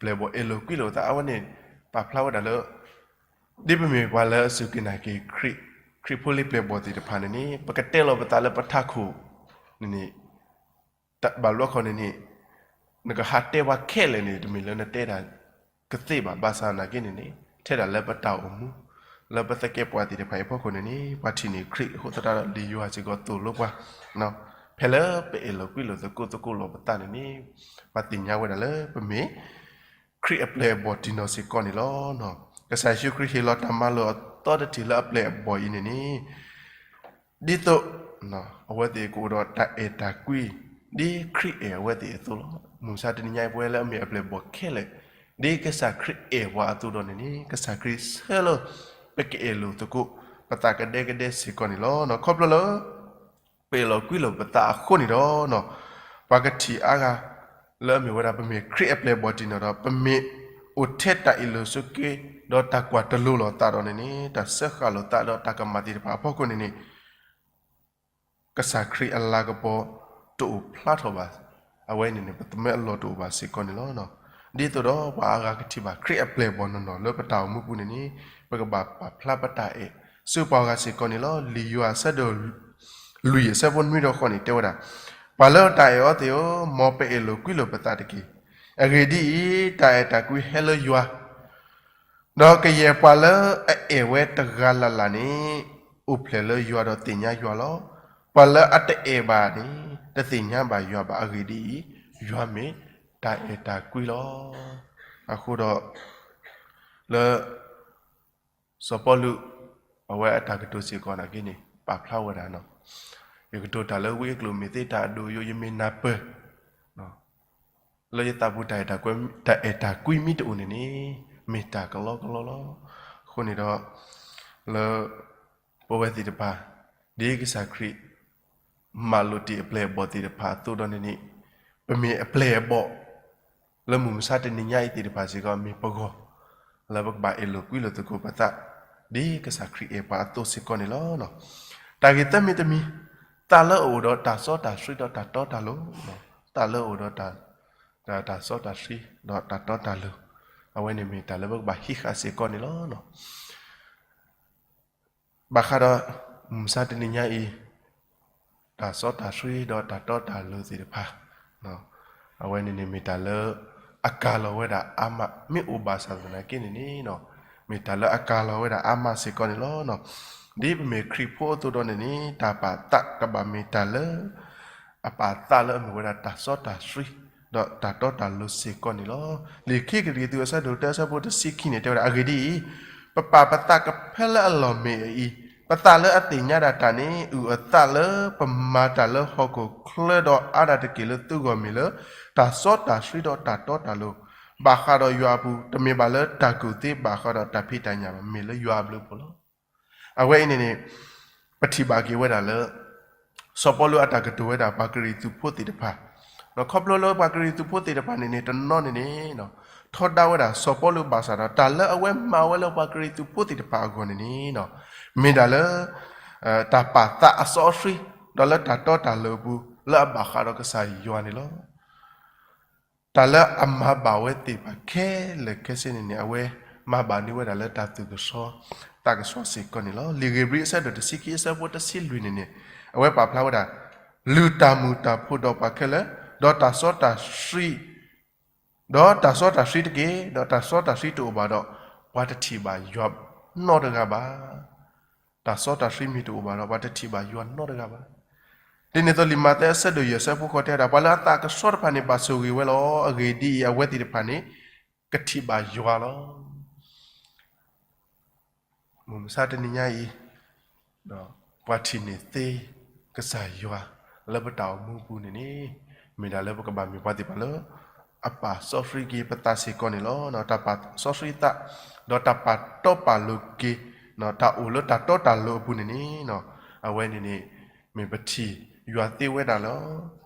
ပျဲၢ်ဘီၣ်အဲၣ်လိာ်ကွံလိာ်သး အဝဲန့ၣ် ပာ်ဖျါဝဲဒၣ်လၢ ဒ်ပမ့ၢ်ပှၤလၢအစူၢ်က့ၤနာ်က့ၤခရံာ် ခရံာ်ဖိလံၤပျဲၢ်ဘီၣ်သ့ၣ်တဖၣ်န့ၣ်န့ၣ် ပကတဲလီၤပသးလၢပထးခိၣ်န့ၣ်န့ၣ် ဘၣ်ဘျီခီန့ၣ်န့ၣ် နကဟးတဲပှၤခဲလၢာ်န့ၣ် တမ့ၢ်လၢနတဲဒၣ်ကသ့ဘၣ်. ဘၣ်ဆၣ်နာ်က့န့ၣ်န့ၣ် ထဲဒၣ်လၢပတၢ်အိၣ်မူ လၢပသကဲပှၤသ့ၣ်တဖၣ်အံၤအဖီခိၣ်န့ၣ်န့ၣ် ပှၤထံၣ်န့ၢ်ခရံာ်အဃိသတးဒီး လံာ်ယိၤဟၣ်စ့ၢ်ကီးသိၣ်လိပှၤ ဖဲလၢပအဲၣ်လိာ်ကွံလိာ်သကိးသကိးလိာ်ပသးန့ၣ်န့ၣ် ပှၤသ့ၣ်ညါဝဲဒၣ်လၢပမ့ၢ် ခရံာ်အပျဲၢ်အဘီၣ်တံၢ်နီၢ်စ့ၢ်ကီးန့ၣ်လီၤ. ကစၢ်ယ့ၣ်ၡူးခရံာ်ဟ့ၣ်လီၤတၢ်မၤလိာ်အသီတထံၣ်လၢအပျဲၢ်အဘီၣ်အံၤန့ၣ်န့ၣ် ဒ်သိး အဝဲသ့ၣ်ကအိၣ်ဒီးတၢ်အဲၣ်တၢ်ကွံ ဒ်ခရံာ်အဲၣ်အဝဲသ့ၣ်အသိးလီၤ. မုၢ်မဆါတနံၤညါအံၤ ပဝဲလၢအမ့ၢ်အပျဲၢ်အဘီၣ်ခဲလၢာ် ဒ်ကစၢ်ခရံာ်အဲၣ်ပှၤအသိးဒီးန့ၣ်န့ၣ် ကစၢ်ခရံာ်ဆၢလၢ ပကအဲၣ်လိာ်သကိး ပသးကဒဲကဒဲစ့ၢ်ကီးန့ၣ်လီၤ. ခီဖျိလၢ ပအဲၣ်လိာ်ကွံလိာ်ပသးအဃိန့ၣ်ဒီး ပှၤကထံၣ်အါဂၤ လၢအမ့ၢ်ဝဲဒၣ် ပမ့ၢ်ခရံာ်အပျဲၢ်အဘီၣ်တံၢ်နီၢ်ဒီး ပမ့ၢ်အိၣ်ထဲတၢ်အ့ၣ်လိာ်ဆိးက့ ဒီးတၢ်ကွၢ်တလိၤလိာ်သးဒီးန့ၣ်န့ၣ် တၢ်စၢဃာ်လိာ်သးဒီးတၢ်ကမၣ်သ့ၣ်တဖၣ်အဖီခိၣ်န့ၣ်န့ၣ် ကစၢ်ခရံာ်အလၤကပီၤတအိၣ်ဖျါထီၣ်ဘၣ်. အဝဲန့ၣ်န့ၣ် ပသမၢအလီၢ်တအိၣ်ဘၣ်စ့ၢ်ကီးန့ၣ်လီၤ. ဒ်သိးဒီးပှၤအါဂၤကထံၣ်ဘၣ်ခရံာ်အပျဲၢ်အဘီၣ်နီၢ်နီၢ်လၢပတၢ်အိၣ်မူပူၤန့ၣ်န့ၣ် ပကဘၣ်ပာ်ဖျါပတၢ်အဲၣ် ဆူပှၤဂၤစ့ၢ်ကီးန့ၣ်လီၤ. လံာ်ယိၤဟၣ်အဆၢဒိၣ်လွံၢ်အဆၢဖိနွံဒီးဃိးန့ၣ် တဲဝဲဒၣ်, ပှၤလၢတၢ်အဲၣ်အီၤသ့ၣ်ဧၢ, မ်ပအဲၣ်လိာ်ကွံလိာ်ပသးတက့ၢ်. အဂ့ၢ်ဒ်အံၤ, တၢ်အဲၣ်တၢ်ကွံဟဲလၢယွၤ ဒီးကယဲၢ်ပှၤလၢအအဲၣ်ဝဲတဂၤလၢ်လၢ်န့ၣ် အိၣ်ဖျဲၣ်လၢယွၤဒီးသ့ၣ်ညါယွၤလီၤ. ပှၤလၢအတအဲၣ်ဘၣ်န့ၣ် တသ့ၣ်ညါဘၣ်ယွၤဘၣ်. အဂ့ၢ်ဒ်အံၤ, ယွၤမ့ၢ်တၢ်အဲၣ်တၢ်ကွံလီၤ. အဃိဒီး လၢ စီၤပီလူး အဝဲအတၢ်ကတိၤစ့ၢ်ကီးနာ်က့န့ၣ် ပာ်ဖျါဝဲဒၣ်နီၤ, ယကတိၤတၢ်လၢဝံအကျိာ် မ့ၢ်သ့တၢ်အဒိၣ်ယိာ် ယမ့ၢ်နၢ်ပၢၢ် လၢယသးပူၤ တၢ်အဲၣ်တၢ်ကွံမ့ၢ်တအိၣ်န့ၣ်န့ၣ် မ့ၢ်တၢ်ကလီကလီလီၤ. အဃိန့ၣ်ဒီး လၢ ပဝဲသ့ၣ်တဖၣ် ဒ်ကစၢ်ခရံာ် မၤလိာ်တ့ၢ်အပျဲၢ်အဘီၣ်သ့ၣ်တဖၣ်အသိးဒီးန့ၣ်န့ၣ် ပမ့ၢ်အပျဲၢ်အဘီၣ် လၢမုၢ်မဆါတနံၤညါအံၤသ့ၣ်တဖၣ်စ့ၢ်ကီး မ့ၢ်ပဂီၢ် လၢပကဘၣ်အဲၣ်လိာ်ကွံလိာ်သကိးပသး ဒ်ကစၢ်ခရံာ်အဲၣ်ပှၤအသိးစ့ၢ်ကီးန့ၣ်လီၤ. တၢ်ဂ့ၢ်သၢမံၤတမံၤ, သးလၢအအိၣ်ဒီးတၢ်စီတၢ်ဆှံဒီးတၢ်တီတၢ်လိၤ, သးလၢအအိၣ်ဒီး တၢ်စီတၢ်ဆှံဒီးတၢ်တီတၢ်လိၤ, အဝဲန့ၣ်မ့ၢ်တၢ်လၢပကဘၣ်ဟံးဃာ်စ့ၢ်ကီးန့ၣ်လီၤ. ဘၣ်ဃးဒီး မုၢ်မဆါတနံၤညါအံၤ တၢ်စီတၢ်ဆှံဒီးတၢ်တီတၢ်လိၤသ့ၣ်တဖၣ်, အဝဲန့ၣ်န့ၣ်မ့ၢ်တၢ်လၢ အကၤလီၤဝဲဒၣ်အါမး မ့ၢ်အိၣ်ဘၣ်ဆၣ်သနာ်က့န့ၣ်န့ၣ် မ့ၢ်တၢ်လၢအကၤလီၤဝဲဒၣ်အါမးစ့ၢ်ကီးန့ၣ်လီၤ. ဒ်ပမ့ၢ်ခရံာ်ဖိအသိးဒီးန့ၣ်န့ၣ် တၢ်ပာ်သးကဘၣ်မ့ၢ်တၢ်လၢ အပာ်သးလၢအမ့ၢ်ဝဲဒၣ်တၢ်စီတၢ်ဆှံ ဒီးတၢ်တီတၢ်လိၤစ့ၢ်ကီးန့ၣ်လီၤ. လံာ်ခံကရံၣ်သူးအဆၢဒိၣ်တၢအဆၢဖိတဆံခံန့ၣ် တဲဝဲဒၣ် အဂ့ၢ်ဒ်အံၤ, ပပာ်ပသးကဖဲလၢအလီၢ်မ့ၢ်အအံၤ, ပ ပသးလၢအသ့ၣ်ညါဒၣ်တၢ်န့ၣ် အုၣ်အသးလၢပမၤတၢ်လၢဟီၣ်ခိၣ်ချၢဒီးအါဒၣ်တက့ၢ်လၢသုဂီၢ်မ့ၢ်လၢ တၢ်စီတၢ်ဆှံဒီးတၢ်တီတၢ်လိၤ, ဘၣ်ဃးဒီးယွၤအပူၤ, တမ့ၢ်ဘၣ်လၢတၢ်ကူၣ်သ့ဘၣ်ဃးဒီးတၢ်ဖံးတၢ်ညၣ်ဘၣ်, မ့ၢ်လၢယွၤအဘျုးအဖှိၣ်လီၤ. အဝဲအံၤန့ၣ်န့ၣ် ပထံၣ်ဘၣ်က့ၤဝဲဒၣ်လၢ စီၤပီလူးအတၢ်ကတိၤဝဲဒၣ်ပှၤကရံၣ်သူးဖိသ့ၣ်တဖၣ်, ဒီးခီဖျိလၢပှၤကရံၣ်သူးဖိသ့ၣ်တဖၣ်န့ၣ်န့ၣ် တနီၤန့ၣ်န့ၣ် ထီဒါဝဲဒၣ်စီၤပီလူးဘၣ်ဆၣ်ဒီး တၢ်လၢအဝဲမၤဝဲလၢပှၤကရံၣ်သူးဖိသ့ၣ်တဖၣ်အဂီၢ်န့ၣ်န့ၣ် မ့ၢ်ဒၣ်လၢ တၢ်ပာ်သးအစီအဆှံ ဒီးလၢတၢ်တီတၢ်လိၤအပူၤ လၢအဘၣ်ဃးဒီးကစၢ်ယွၤန့ၣ်လီၤ. တၢ်လၢအမၤဘၣ်ဝဲသ့ၣ်တဖၣ်ခဲလၢာ်ခဲဆ့န့ၣ်န့ၣ် အဝဲမၤဘၣ်န့ၢ်ဝဲဒၣ်လၢတၢ်သူၣ်ကဆှီသးကဆှီစ့ၢ်ကီးန့ၣ်လီၤ. လံာ်ဧ့ၤဘြံၤအဆၢဒိၣ်တဆံခံအဆၢဖိတဆံလွံၢ်န့ၣ်န့ၣ် အဝဲပာ်ဖျါဝဲဒၣ် လုၢ်တၢ်မုာ်တၢ်ဖိးဒီးပှၤခဲလၢာ်, ဒီးတၢ်စီတၢ်ဆှံ ဒီးတၢ်စီတၢ်ဆှံတက့ၢ်. ဒီးတၢ်စီတၢ်ဆှံတအိၣ်ဘၣ်ဒီး ပှၤတထံၣ်ဘၣ်ယွၤနီတဂၤဘၣ်. တၢ်စီတၢ်ဆှံမ့ၢ်တအိၣ်ဘၣ်ဒီး ပှၤတထံၣ်ဘၣ်ယွၤနီတဂၤဘၣ်. ဒ်န့ၣ်အသိးလံာ်မးသဲအဆၢဒိၣ်ယဲၢ်အဆၢဖိဃိးတဲဝဲဒၣ် ပှၤလၢအသးကဆှီတဖၣ်န့ၣ် ဘၣ်ဆိၣ်ဂ့ၤဝဲလီၤ. အဂ့ၢ်ဒ်အံၤ, အဝဲသ့ၣ်တဖၣ်န့ၣ် ကထံၣ်ဘၣ်ယွၤလီၤ. မုၢ်မဆါတနံၤညါအံၤ ပှၤထံၣ်န့ၢ်သ့ ကစၢ်ယွၤလၢပတၢ်အိၣ်မူအပူၤန့ၣ်န့ၣ် မ့ၢ်ဒၣ်လၢပကဘၣ်မ့ၢ်ပှၤသ့ၣ်တဖၣ်လၢ အပာ်စီဆှံက့ၤပသးစ့ၢ်ကီးန့ၣ်လီၤ. တၢ်ပာ်စီဆှံသး ဒီးတၢ်ပာ်တီပာ်လိၤက့ၤ တၢ်အိၣ်လၢတၢ်တီတၢ်လိၤအပူၤန့ၣ်န့ၣ် အဝဲန့ၣ်န့ၣ် မ့ၢ်ပထံၣ်ယွၤသ့ဝဲဒၣ်လီၤ.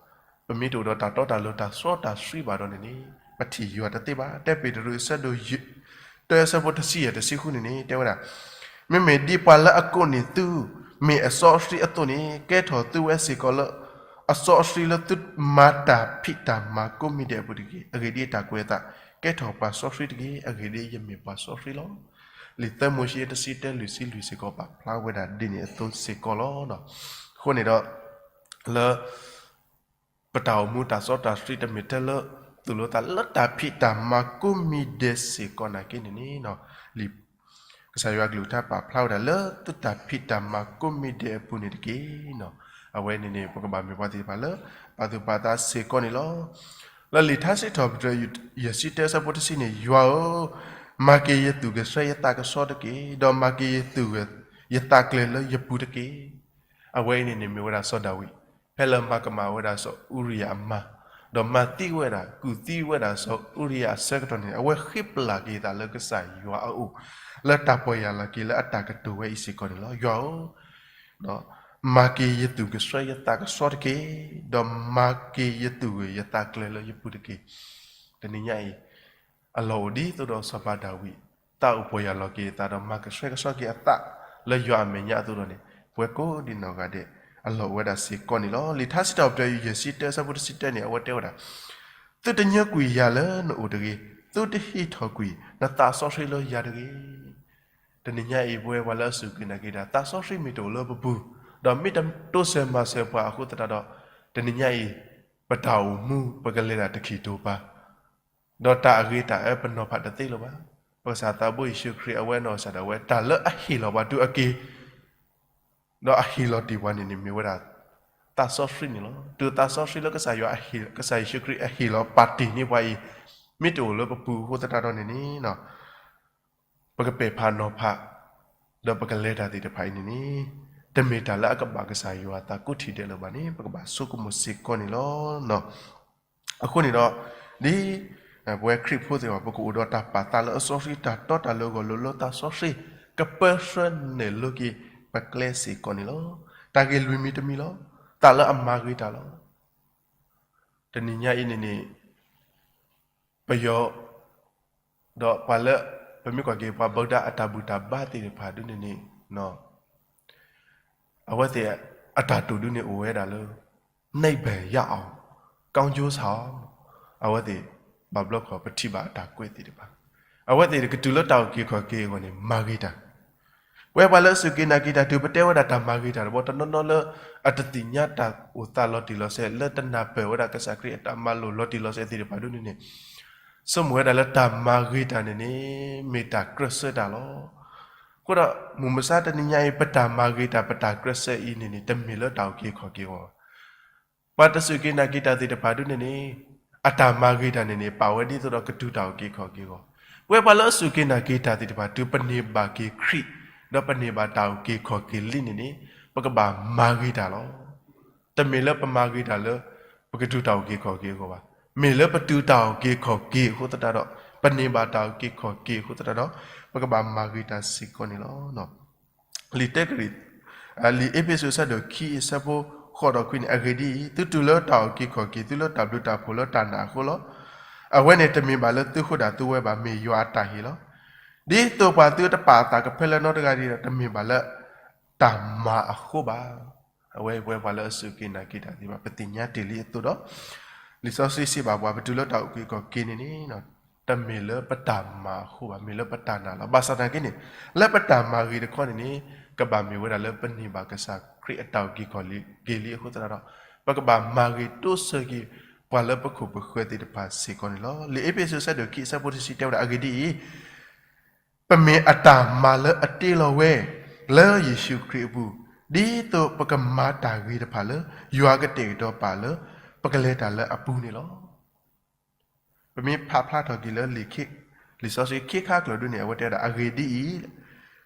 ပမ့ၢ်တအိၣ်ဒီးတၢ်တီတၢ်လိၤတၢ်စီတၢ်ဆှံဘၣ်ဒီးန့ၣ်န့ၣ် ပထံၣ်ယွၤတသ့ဘၣ်. တဲပ့းတရူးအဆၢဒိၣ် တၢအဆၢဖိတဆံယဲၢ်တဆံဃုန့ၣ်န့ၣ် တဲဝဲဒၣ် မ့မ့ၢ်ဒ်ပှၤလၢအကိးန့ၢ်သု မ့ၢ်အစီအဆှံအသိးန့ၣ် ကဲထီၣ်သုဝဲစ့ၢ်ကီးလၢ အစီအဆှံလၢသုမၤတၢ်ဖံးတၢ်မၤကိးမံၤဒဲးအပူၤတက့ၢ်. အဂ့ၢ်ဒ်အံၤ, တၢ်ကွဲးအသး ကဲထီၣ်ပှၤစီဆှံတက့ၢ်. အဂ့ၢ်ဒ်အံၤ, ယမ့ၢ်ပှၤစီဆှံလီၤ. လံာ်သၢမိၤၡ့တဆံတၢလွံၢ်ဆံလွံၢ်စ့ၢ်ကီး ပာ်ဖျါဝဲဒၣ်ဒ်န့ၣ်အသိးစ့ၢ်ကီးလီၤ. အဃိန့ၣ်ဒီး လၢ ပတၢ်အိၣ်မူတၢ်စီတၢ်ဆှံတမ့ၢ်ထဲလၢ သိၣ်လိသးလၢတၢ်ဖံးတၢ်မၤကိးမံၤဒဲးစ့ၢ်ကီးနာ်က့န့ၣ်န့ၣ် လံာ် ကစၢ်ယွၤအကလုၢ်ကထါပာ်ဖျါဝဲဒၣ်လၢသုတၢ်ဖံးတၢ်မၤကိးမံၤဒဲးအပူၤန့ၣ်တက့ၢ်. အဝဲန့ၣ်န့ၣ် ပကဘၣ်မ့ၢ်ပှၤသ့ၣ်တဖၣ်လၢ ပာ်သူၣ်ပာ်သးစ့ၢ်ကီးန့ၣ်လီၤ. လၢလံာ်ထါစံးထီၣ်ပတြၢၤ ယဲၢ်ဆံတၢအဆၢဖိတဆံန့ၣ် ယွၤဧၢ, မၤက့ၤယသူၣ်ကဆှီယသးကဆှီတက့ၢ်, ဒီးမၤက့ၤယသူၣ် ယသးကျၢၤလၢယပူၤတက့ၢ်. အဝဲအံၤန့ၣ်န့ၣ် မ့ၢ်ဝဲဒၣ်စီၤဒၤဝံး ဖဲလၢမၤကမၣ်ဝဲဒၣ်စီၤအူရံယၤအမါ, ဒီးမၤသံဝဲဒၣ် ကူၣ်သံဝဲဒၣ်စီၤအူရံယၤအဆၢကတီၢ်န့ၣ် အဝဲဃ့ပျၢ်က့ၤအသးလၢကစၢ်ယွၤအအိၣ် လၢတၢ်ပီၢ်ယၢ်လီၤက့ၤလၢအတၢ်ကတိၤဝဲအံၤစ့ၢ်ကီးန့ၣ်လီၤ. ယွၤဧၢ, မၤက့ၤယသူၣ်ကဆှီယသးကဆှီတက့ၢ်, ဒီးမၤက့ၤယသူၣ်ဂၢၢ်ယသးကျၢၤလၢယပူၤတက့ၢ်. တနံၤညါအံၤ အလီၢ်အိၣ်ဒ်သိးဒီးစီၤပၤဒၤဝံး သးအိၣ်ပီၢ်ယၢ်လီၤက့ၤအသးဒီးမၤကဆှဲကဆှီက့ၤအသးလၢယွၤအမဲာ်ညါအသိးဒီးန့ၣ် ပဝဲကိးဒံးနီၢ်ဂၤဒဲး အလီၢ်အိၣ်ဝဲဒၣ်စ့ၢ်ကီးန့ၣ်လီၤ. လံာ်ထါစံးထီၣ်ပတြၢၤ ယဲၢ်ဆံတၢအဆၢဖိတဆံတၢန့ၣ် အဝဲတဲဝဲဒၣ် သုတညၢကွံာ်ယၤလၢနအိၣ်တဂ့ၤ, သုတဟံးထီၣ်ကွံာ်နသးစီဆှံလၢယၤတဂ့ၤ. တနံၤညါအံၤ ပဝဲပှၤလၢအစူၢ်က့ၤနာ်က့ၤတၢ် သးစီဆှံမ့ၢ်တအိၣ်လၢပပူၤ, ဒီးမ့ၢ်တတိစၢၤမၤစၢၤပှၤအဃိသတးဒီး တနံၤညါအံၤ ပတၢ်အိၣ်မူ ပကလဲၤတၢ်တခံးတိာ်ပၤ ဒီးတၢ်အဂ့ၤတၢ်အၢပနီၤဖးတသ့လၢၤဘၣ်. ပကစၢ်သးဘိယ့ၣ်ၡူးခရံာ် အဝဲနီၢ်ကစၢ်ဒၣ်ဝဲ တၢ်လၢအဟ့ၣ်လီၤပှၤတုၤအက့ၤ ဒီးအဟ့ၣ်လီၤတ့ၢ်ပှၤန့ၣ်န့ၣ် မ့ၢ်ဝဲဒၣ် သးစီဆှံန့ၣ်လီၤ. တုၤသးစီဆှံလၢကစၢ်ယွၤ ကစၢ်ယ့ၣ်ၡူးခရံာ်အဟ့ၣ်လီၤပာ်တ့ၢ်န့ၢ်ပှၤအံၤ မ့ၢ်တအိၣ်လၢပပူၤအဃိသတးဒီးန့ၣ်န့ၣ် ပကပဲာ်ဖးနီၤဖး ဒီးပကလဲၤတၢ်သ့ၣ်တဖၣ်အံၤန့ၣ်န့ၣ် တမ့ၢ်တၢ်လၢအကဘၣ်ကစၢ်ယွၤအသးကိးထံၣ်ဒဲးလၢၤဘၣ်န့ၣ် ပကဘၣ်ဆိကမိၣ်စ့ၢ်ကီးန့ၣ်လီၤ. အဃိန့ၣ်ဒီး ဒ် ပဝဲခရံာ်ဖိသ့ၣ်တဖၣ် ပကအိၣ်ဒီးတၢ်ပာ်သးလၢအစီဆှံ တၢ်တီတၢ်လိၤအဂီၢ် လိၣ်လၢသးစီဆှံ ကပၢဆှၢနဲၣ်လိက့ၤ ပကျဲစ့ၢ်ကီးန့ၣ်လီၤ. တၢ်ဂ့ၢ်လွံၢ်မံၤတမံၤလီၤ. သးလၢအမၤဂ့ၤတၢ်လီၤ. တနံၤညါအံၤန့ၣ်န့ၣ် ပယီၤ ဒီးပှၤလၢ ပမ့ၢ်ကွၢ်က့ၤ ပှၤဘုဒ္ဓအတၢ်ဘူၣ်တၢ်ဘါသ့ၣ်တဖၣ်ဒ်န့ၣ်န့ၣ် အဝဲသ့ၣ်အတၢ်တိာ်ဒ်န့ၣ်အိၣ်ဝဲဒၣ်လၢ နိဗ္ဗာန်ရောက်အောင် ကောင်းကျိုးဆောင် အဝဲသ့ၣ် ဘၣ်ဘျီခီၣ်ပထံၣ်ဘၣ်အတၢ်ကွဲးသ့ၣ်တဖၣ် အဝဲသ့ၣ်ကတုၤလၢတၢ်အုၣ်က့ၤခီၣ်က့ၤအဂီၢ်န့ၣ် မၤဂ့ၤတၢ် ပဝဲပှၤလၢအစူၢ်က့ၤနာ်က့ၤတၢ် တုၤပတဲဝဲဒၣ်တၢ်မၤဂ့ၤတၢ်တဘျီ တနီၤနီၤလၢအတသ့ၣ်ညါတၢ်အိၣ်သးလီၤတံၢ်လီၤဆဲး လၢတနၢ်ပၢၢ်ဝဲဒၣ်ကစၢ်ခရံာ်အတၢ်မၤလိာ်လီၤတံၢ်လီၤဆဲးသ့ၣ်တဖၣ်ဒ်န့ၣ်န့ၣ် ဆိကမိၣ်ဝဲဒၣ်လၢတၢ်မၤဂ့ၤတၢ်န့ၣ်န့ၣ် မ့ၢ်တၢ်ကြၢးစၢတၢ်လီၤ. အဃိဒီး မုၢ်မဆါတနံၤညါအံၤ ပတၢ်မၤဂ့ၤတၢ် ပတၢ်ကြၢးစၢအံၤန့ၣ်န့ၣ် တမ့ၢ်လၢတၢ်အုၣ်က့ၤခီၣ်က့ၤအဂီၢ် ပှၤတစူၢ်က့ၤနာ်က့ၤတၢ်သ့ၣ်တဖၣ်ဒ်န့ၣ်န့ၣ် အတၢ်မၤဂ့ၤတၢ်န့ၣ်န့ၣ် ပာ်ဝဲဒ်သိးဒီးကတုၤတၢ်အုၣ်က့ၤခီၣ်က့ၤအဂီၢ် ပဝဲပှၤလၢအစူၢ်က့ၤနာ်က့ၤတၢ်သ့ၣ်တဖၣ် တုၤပန့ၢ်ဘၣ်က့ၤခရံာ် ဒီးပန့ၢ်ဘၣ်တၢ်အုၣ်က့ၤခီၣ်က့ၤလံန့ၣ်န့ၣ် ပကဘၣ်မၤဂ့ၤတၢ်လီၤ. တမ့ၢ်လၢပမၤဂ့ၤတၢ်လၢ ပကတုၤတၢ်အုၣ်က့ၤခီၣ်က့ၤအဂီၢ်ဘၣ်. မ့ၢ်လၢပတုၤတၢ်အုၣ်က့ၤခီၣ်က့ၤအဃိသတးဒီး ပန့ၢ်ဘၣ်တၢ်အုၣ်က့ၤခီၣ်က့ၤအဃိသတးဒီး ပကဘၣ်မၤဂ့ၤတၢ်စ့ၢ်ကီးန့ၣ်လီၤ. လံာ်တၢကရံၣ် လံာ်အ့းဖ့းစူးအဆၢဒိၣ်ခံ အဆၢဖိဃိးဒီးခွံန့ၣ်, အဂ့ၢ်ဒ်အံၤ, သုတုၤလၢတၢ်အုၣ်က့ၤခီၣ်က့ၤ သုလၢတၢ်ဘျုးတၢ်ဖှိၣ်လၢတၢ်နာ်အဃိလီၤ. အဝဲန့ၣ်တမ့ၢ်ဘၣ်လၢသုဃိဒၣ်သုဝဲဘၣ်, မ့ၢ်ယွၤအတၢ်ဟ့ၣ်လီၤ. ဒ်သိးပှၤသုတပာ်အသးကဖၢလၢနီတဂၤဒ်ဒီး တမ့ၢ်ဘၣ်လၢတၢ်မၤအဃိဘၣ်. အဝဲပဝဲပှၤလၢအစူၢ်က့ၤနာ်က့ၤတၢ်သ့ၣ်တဖၣ် ပသ့ၣ်ညါတ့ၢ်လံအသိးဒီး လံာ်စီဆှံစံးဘၣ်ပှၤ ပတုၤလၢတၢ်အုၣ်က့ၤခီၣ်က့ၤန့ၣ်န့ၣ် တမ့ၢ်လၢပတၢ်မၤအဃိဘၣ်, မ့ၢ်လၢပတၢ်နာ်လီၤ. ဘၣ်ဆၣ်သနာ်က့န့ၣ် လၢပတၢ်မၤဂ့ၤတခီန့ၣ်န့ၣ် ကဘၣ်မ့ၢ်ဝဲဒၣ်လၢပန့ၢ်ဘၣ်ကစၢ်ခရံာ်အတၢ်အုၣ်က့ၤခီၣ်က့ၤလံအဃိသတးဒီး ပကဘၣ်မၤဂ့ၤတိစၢၤက့ၤ ပှၤလၢပခိၣ်ပဃၢၤသ့ၣ်တဖၣ်စ့ၢ်ကီးန့ၣ်လီၤ. လံာ်အ့းဖ့းစူးအဆၢဒိၣ်ခံ အဆၢဖိတဆံတဲဝဲဒၣ် အဂ့ၢ်ဒ်အံၤ, ပမ့ၢ်အတၢ်မၤလၢအတ့လီၤဝဲ လၢယ့ၣ်ၡူးခရံာ်အပူၤ, ဒ်သိးပကမၤတၢ်ဂ့ၤတဖၣ်လၢ ယွၤကတဲာ်ကတီၤပာ်လၢ ပကလဲၤတၢ်လၢအပူၤန့ၣ်လီၤ. ပမ့ၢ်ဖးဖျါထီၣ်က့ၤလၢ လံာ်စီဆှံခံခါကျၢၤဒုန့ၣ် အဝဲတဲဝဲဒၣ် အဂ့ၢ်ဒ်အံၤ,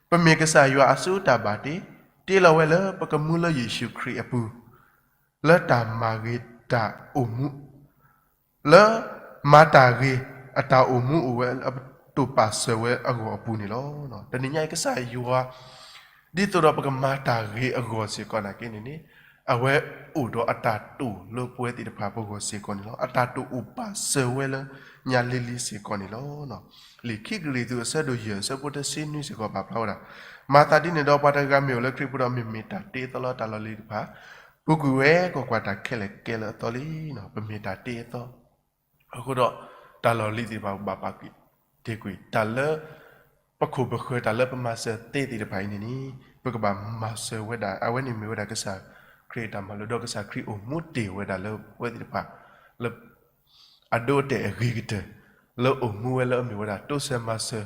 ပမ့ၢ်ကစၢ်ယွၤအစုတၢ်ဘၣ်တ့, တ့လီၤဝဲလၢပကမူလၢယ့ၣ်ၡူးခရံာ်အပူၤ, လၢတၢ်မၤဂ့ၤတၢ်အိၣ်မူ လၢမၤတၢ်ဂ့ၤအတၢ်အိၣ်မူအိၣ်ဝဲလၢအတိာ်ပာ်စၢၤဝဲအဂီၢ်အပူၤန့ၣ်လီၤ. တနံၤညါအံၤ ကစၢ်ယွၤ ဒ်သိးဒီးပကမၤတၢ်ဂ့ၤအဂီၢ်စ့ၢ်ကီးနာ်က့န့ၣ်န့ၣ် အဝဲအိၣ်ဒီးအတၢ်တိာ်လၢပဝဲသ့ၣ်တဖၣ်ပဂီၢ်စ့ၢ်ကီးန့ၣ်လီၤ. အတၢ်တိာ်အိၣ်ပာ်စၢၤဝဲလၢညါလံၤလံၤစ့ၢ်ကီးန့ၣ်လီၤ. လံာ်ခံကရံၣ်သူးအဆၢဒိၣ်ယဲၢ်အဆၢဖိတဆံနွံစ့ၢ်ကီးပာ်ဖျါဝဲဒၣ်, မၤသးဒ်န့ၣ်ဒီး ပှၤတဂၤဂၤမ့ၢ်အိၣ်လၢခရံာ်ပူၤဒီး မ့မ့ၢ်တၢ်တ့အသီလၢတၢ်လီၢ်လံၤတဖၣ် ပူၤကွံာ်ဝဲ ကွၢ်ကွၢ်, တၢ်ခဲလၢာ်ကဲလၢအသီလံ. ပမ့ၢ်တၢ်တ့အသီ အဃိဒီး တၢ်လီၢ်လံၤသ့ၣ်တဖၣ် ပဘၣ်ပာ်ကွံာ်တ့ၢ်ကွံာ် တၢ်လၢပခိၣ်ပဃၢၤ တၢ်လၢပမၤစၢၤသ့သ့ၣ်တဖၣ်အံၤန့ၣ်န့ၣ် ပကဘၣ်မၤစၢၤဝဲဒၣ် အဝဲန့ၣ်မ့ၢ်ဝဲဒၣ်ကစၢ်ခရံာ်အတၢ်မၤလိာ် ဒီးကစၢ်ခရံာ်အိၣ်မူတ့ၢ်ဝဲဒၣ်လၢပဝဲသ့ၣ်တဖၣ် လၢအဒိအတဲာ်အဂ့ၤကတၢၢ် လၢအိၣ်မူဝဲလၢအမ့ၢ်ဝဲဒၣ်တိစၢၤမၤစၢၤ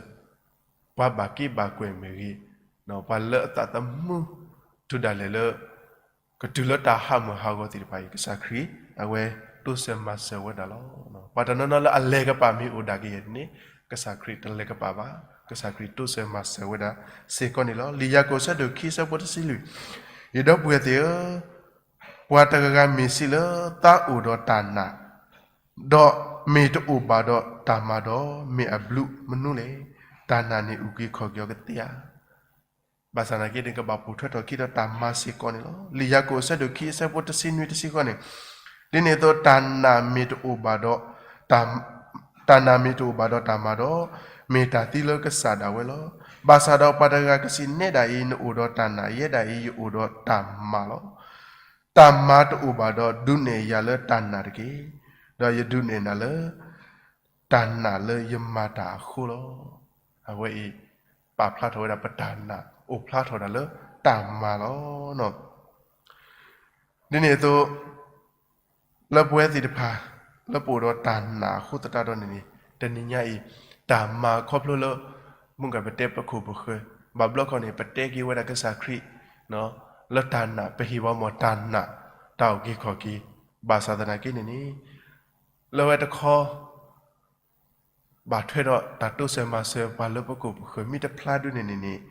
ပှၤဘၣ်က့ဘၣ်ကွဲၢ်မ့ၢ်ဂ့ၤ, ပှၤလၢအသးသမူ တုၤဒၣ်လဲာ်လၢ ကတုၤလၢတၢ်ဟးမုၢ်ဟးဂီၤသ့ၣ်တဖၣ်အံၤ ကစၢ်ခရံာ် အဝဲတိစၢၤမၤစၢၤဝဲဒၣ်လီၤ. ပှၤတနီၤနီၤလၢအလဲၤကပၤမ့ၢ်အိၣ်ဒၣ်ကယဲၢ်န့ၣ် ကစၢ်ခရံာ်တလဲၤကပၤဘၣ်, ကစၢ်ခရံာ်တိစၢၤမၤစၢၤဝဲဒၣ်စ့ၢ်ကီးန့ၣ်လီၤ. လံာ်ယၤကိာ်အဆၢဒိၣ်ခံအဆၢဖိတဆံလွံၢ်, ယဒီပုၢ်ဝဲၢ်သ့ၣ်ဧၢ, ပှၤတဂၤဂၤမ့ၢ်စံးလၢသးအိၣ်ဒီးတၢ်နာ်, ဒီးမ့ၢ်တအိၣ်ဘၣ်ဒီးတၢ်မၤဒီး မ့ၢ်အဘျုးမနုၤလဲၣ်. တၢ်နာ်န့ၣ်အုၣ်က့ၤခီၣ်က့ၤအီၤကသ့ဧါ. ဘၣ်ဆၣ်သနာ်က့န့ၣ် ကဘၣ်ပိာ်ထွဲထီၣ်ခံဒီးတၢ်မၤစ့ၢ်ကီးန့ၣ်လီၤ. လံာ်ယၤကိာ်အဆၢဒိၣ်ခံအဆၢဖိတဆံနွံတဆံဃိးန့ၣ်, ဒ်န့ၣ်အသိး တၢ်နာ်မ့ၢ်တအိၣ်ဘၣ်ဒီး တၢ် တၢ်နာ်မ့ၢ်တအိၣ်ဘၣ်ဒီးတၢ်မၤဒီး မ့ၢ်တၢ်သံလၢကစၢ်ဒၣ်ဝဲလီၤ. ဘၣ်ဆၣ်ဒီးပှၤတဂၤကစံး နဲဒၣ်အံၤ နအိၣ်ဒီးတၢ်နာ်, ယဲဒၣ်အံၤ ယအိၣ်ဒီးတၢ်မၤလီၤ. တၢ်မၤတအိၣ်ဘၣ်ဒီး ဒုးနဲၣ်ယၤလၢတၢ်နာ်တက့ၢ်. ဒီးယဒုးနဲၣ်နၤလၢ တၢ်နာ်လၢယမၤတၢ်အဃိလီၤ. အဝဲအံၤ ပာ်ဖျါထီၣ်ဝဲဒၣ်ပတၢ်နာ် အိၣ်ဖျါထီၣ်ဒၣ်လၢတၢ်မၤလီၤ. ဒ်န့ၣ်အသိး လၢပဝဲသ့ၣ်တဖၣ် လၢပအိၣ်ဒီးတၢ်နာ်အဃိသတးဒီးန့ၣ်န့ၣ် တနံၤညါအံၤ တၢ်မၤခီဖျိလၢ မုၢ်ကပတဲပခိၣ်ပဃၢၤ ဘၣ်ဘျီခီန့ၣ် ပတဲက့ၤဝဲဒၣ်ကစၢ်ခရံာ် လၢတၢ်နာ် ပဟ့ၣ်ဝဲမ့ၢ်တၢ်နာ် တၢ်အုၣ်က့ၤခီၣ်က့ၤ ဘၣ်ဆၣ်သနာ်က့န့ၣ်န့ၣ် လၢဝဲတခီ ဘၣ်ထွဲဒီးတၢ်တိစၢၤမၤစၢၤပှၤလၢပခိၣ်ပဃၢၤမ့ၢ်တဖျါဒုန့ၣ်န့ၣ်န့ၣ်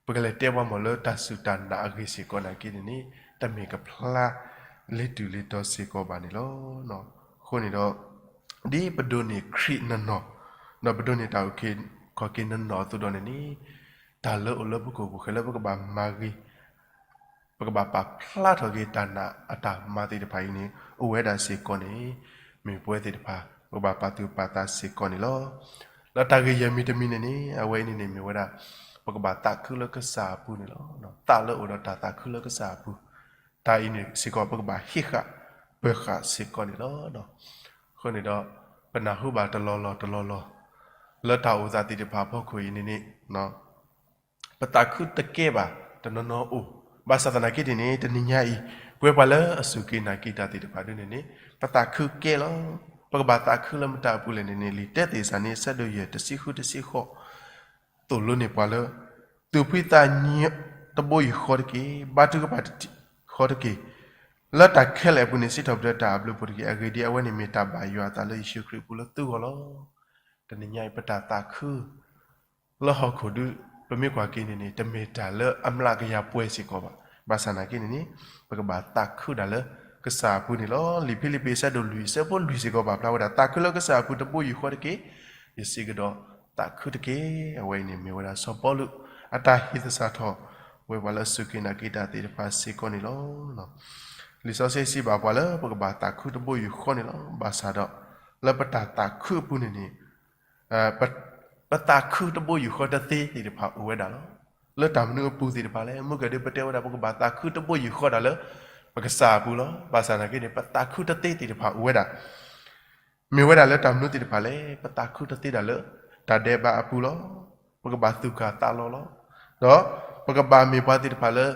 ပကလဲၤတဲပှၤမ့ၢ်လၢတၢ်စူၢ်တၢ်နာ်အဂ့ၢ်စ့ၢ်ကီးနာ်က့န့ၣ်န့ၣ် တမ့ၢ်ကဖျါလၢတုၤလၢတီၤစ့ၢ်ကီးဘၣ်န့ၣ်လီၤ. အဃိန့ၣ်ဒီး ဒ်ပဒိးန့ၢ်ခရံာ်နီၢ်နီၢ် ဒီးပဒိးန့ၢ်တၢ်အုၣ်က့ၤခီၣ်က့ၤနီၢ်နီၢ်အသိးဒီးန့ၣ်န့ၣ် တၢ်လၢအိၣ်လၢပခိၣ်ပဃၢၤလၢပကဘၣ်မၤဂ့ၤ ပကဘၣ်ပာ်ဖျါထီၣ်က့ၤတၢ်နာ်အတၢ်မၤသ့ၣ်တဖၣ်အံၤန့ၣ် အိၣ်ဝဲဒၣ်စ့ၢ်ကီးန့ၣ် မ့ၢ်ပဝဲသ့ၣ်တဖၣ် ပကဘၣ်ပာ်သူၣ်ပာ်သးစ့ၢ်ကီးန့ၣ်လီၤ. လၢတၢ်ဂ့ၢ်ယဲၢ်မံၤတမံၤန့ၣ်န့ၣ် အဝဲအံၤန့ၣ်န့ၣ်မ့ၢ်ဝဲဒၣ် ပကဘၣ်သးခုလၢကစၢ်အပူၤန့ၣ်လီၤ. သးလၢအိၣ်ဒီးတၢ်သးခုလၢကစၢ်အပူၤ တၢ်အံၤန့ၣ်စ့ၢ်ကီး ပကဘၣ်ဟ့ၣ်ဃာ်ပၢၤဃာ်စ့ၢ်ကီးန့ၣ်လီၤ. အဃိန့ၣ်ဒီး ပနၢ်ဟူဘၣ်တလီၢ်လီၢ်တလီၢ်လီၢ် လၢတၢ်အိၣ်သးသ့ၣ်တဖၣ်အဖီခိၣ်အံၤန့ၣ်န့ၣ် ပသးခုတကဲဘၣ် တနီၤနီၤအိၣ်, ဘၣ်ဆၣ်သနာ်က့န့ၣ်န့ၣ် တနံၤညါအံၤ ပဝဲပှၤလၢအစူၢ်က့ၤနာ်က့ၤတၢ်သ့ၣ်တဖၣ်ဒ်န့ၣ်န့ၣ် ပသးခုကဲလီၤ. ပကဘၣ်သးခုလၢမတၤအပူၤလဲၣ်န့ၣ်န့ၣ် လံာ်တၢသ့းစၤန့ၣ် အဆၢဒိၣ်ယဲၢ် တဆံဃုတဆံဃိး သိၣ်လိန့ၢ်ပှၤလၢ သူၣ်ဖှံသးညီတဘိယူၢ်ဃီတက့ၢ်, ဘါထုကဖၣ်တထံၣ်ဃီတက့ၢ်. လၢတၢ်ခဲလၢာ်အပူၤန့ၣ် စံးထီၣ်ပတြၢၤတၢ်အဘျုးအဖှိၣ်တက့ၢ်. အဂ့ၢ်ဒ်အံၤ, အဝဲန့ၣ်မ့ၢ်တၢ်ဘၣ်ယွၤအသးလၢယ့ၣ်ၡူးခရံာ်အပူၤလၢသုဂီၢ်လီၤ. တနံၤညါအံၤ ပတၢ်သးခု လၢဟီၣ်ခိၣ်ဒု ပမ့ၢ်ကွၢ်က့ၤန့ၣ်န့ၣ် တမ့ၢ်တၢ်လၢအမျးကယၤပှဲၤစ့ၢ်ကီးဘၣ်. ဘၣ်ဆၣ်နာ်က့န့ၣ်န့ၣ် ပကဘၣ်သးခုဒၣ်လၢကစၢ်အပူၤန့ၣ်လီၤ. လံာ်ဖံလံးပံးအဆၢဒိၣ်လွံၢ်အဆၢဖိလွံၢ်စ့ၢ်ကီးပာ်ဖျါဝဲဒၣ် သးခုလၢကစၢ်အပူၤတဘိယူၢ်ဃီတက့ၢ်. ယစံးကဒီး, သးခုတက့ၢ်. အဝဲအံၤန့ၣ်မ့ၢ်ဝဲဒၣ်စီၤပီလူး အတၢ်ဟ့ၣ်သဆၣ်ထီၣ်ဝဲပှၤလၢအစူၢ်က့ၤနာ်က့ၤတၢ်သ့ၣ်တဖၣ်စ့ၢ်ကီးန့ၣ်လီၤ. လံာ်စီဆှံစံးဘၣ်ပှၤလၢပကဘၣ်သးခုတဘိယူၢ်ဃီန့ၣ်လီၤ. ဘၣ်ဆၣ်ဒီး လၢပတၢ်သးခုအပူၤန့ၣ်န့ၣ် ပသးခုတဘိယူၢ်ဃီတသ့သ့ၣ်တဖၣ်အိၣ်ဝဲဒၣ်လီၤ. လၢတၢ်မနုၤအပူၤသ့ၣ်တဖၣ်လဲၣ်. မုၢ်ကဒုပတဲဝဲဒၣ် ပကဘၣ်သးခုတဘိယူၢ်ဃီဒၣ်လၢ ပကစၢ်အပူၤလီၤ. ဘၣ်ဆၣ်နာ်က့န့ၣ် ပသးခုတသ့သ့ၣ်တဖၣ်အိၣ်ဝဲဒၣ် မ့ၢ်ဝဲဒၣ်လၢတၢ်မနုၤသ့ၣ်တဖၣ်လဲၣ်. ပသးခုတသ့ဒၣ်လၢ တၢ်ဒဲးဘးအပူၤလီၤ. ပကဘၣ်သူၣ်ကၢ်သးလီၤလီၤ. ဒီးပကဘၣ်မ့ၢ်ပှၤသ့ၣ်တဖၣ်လၢ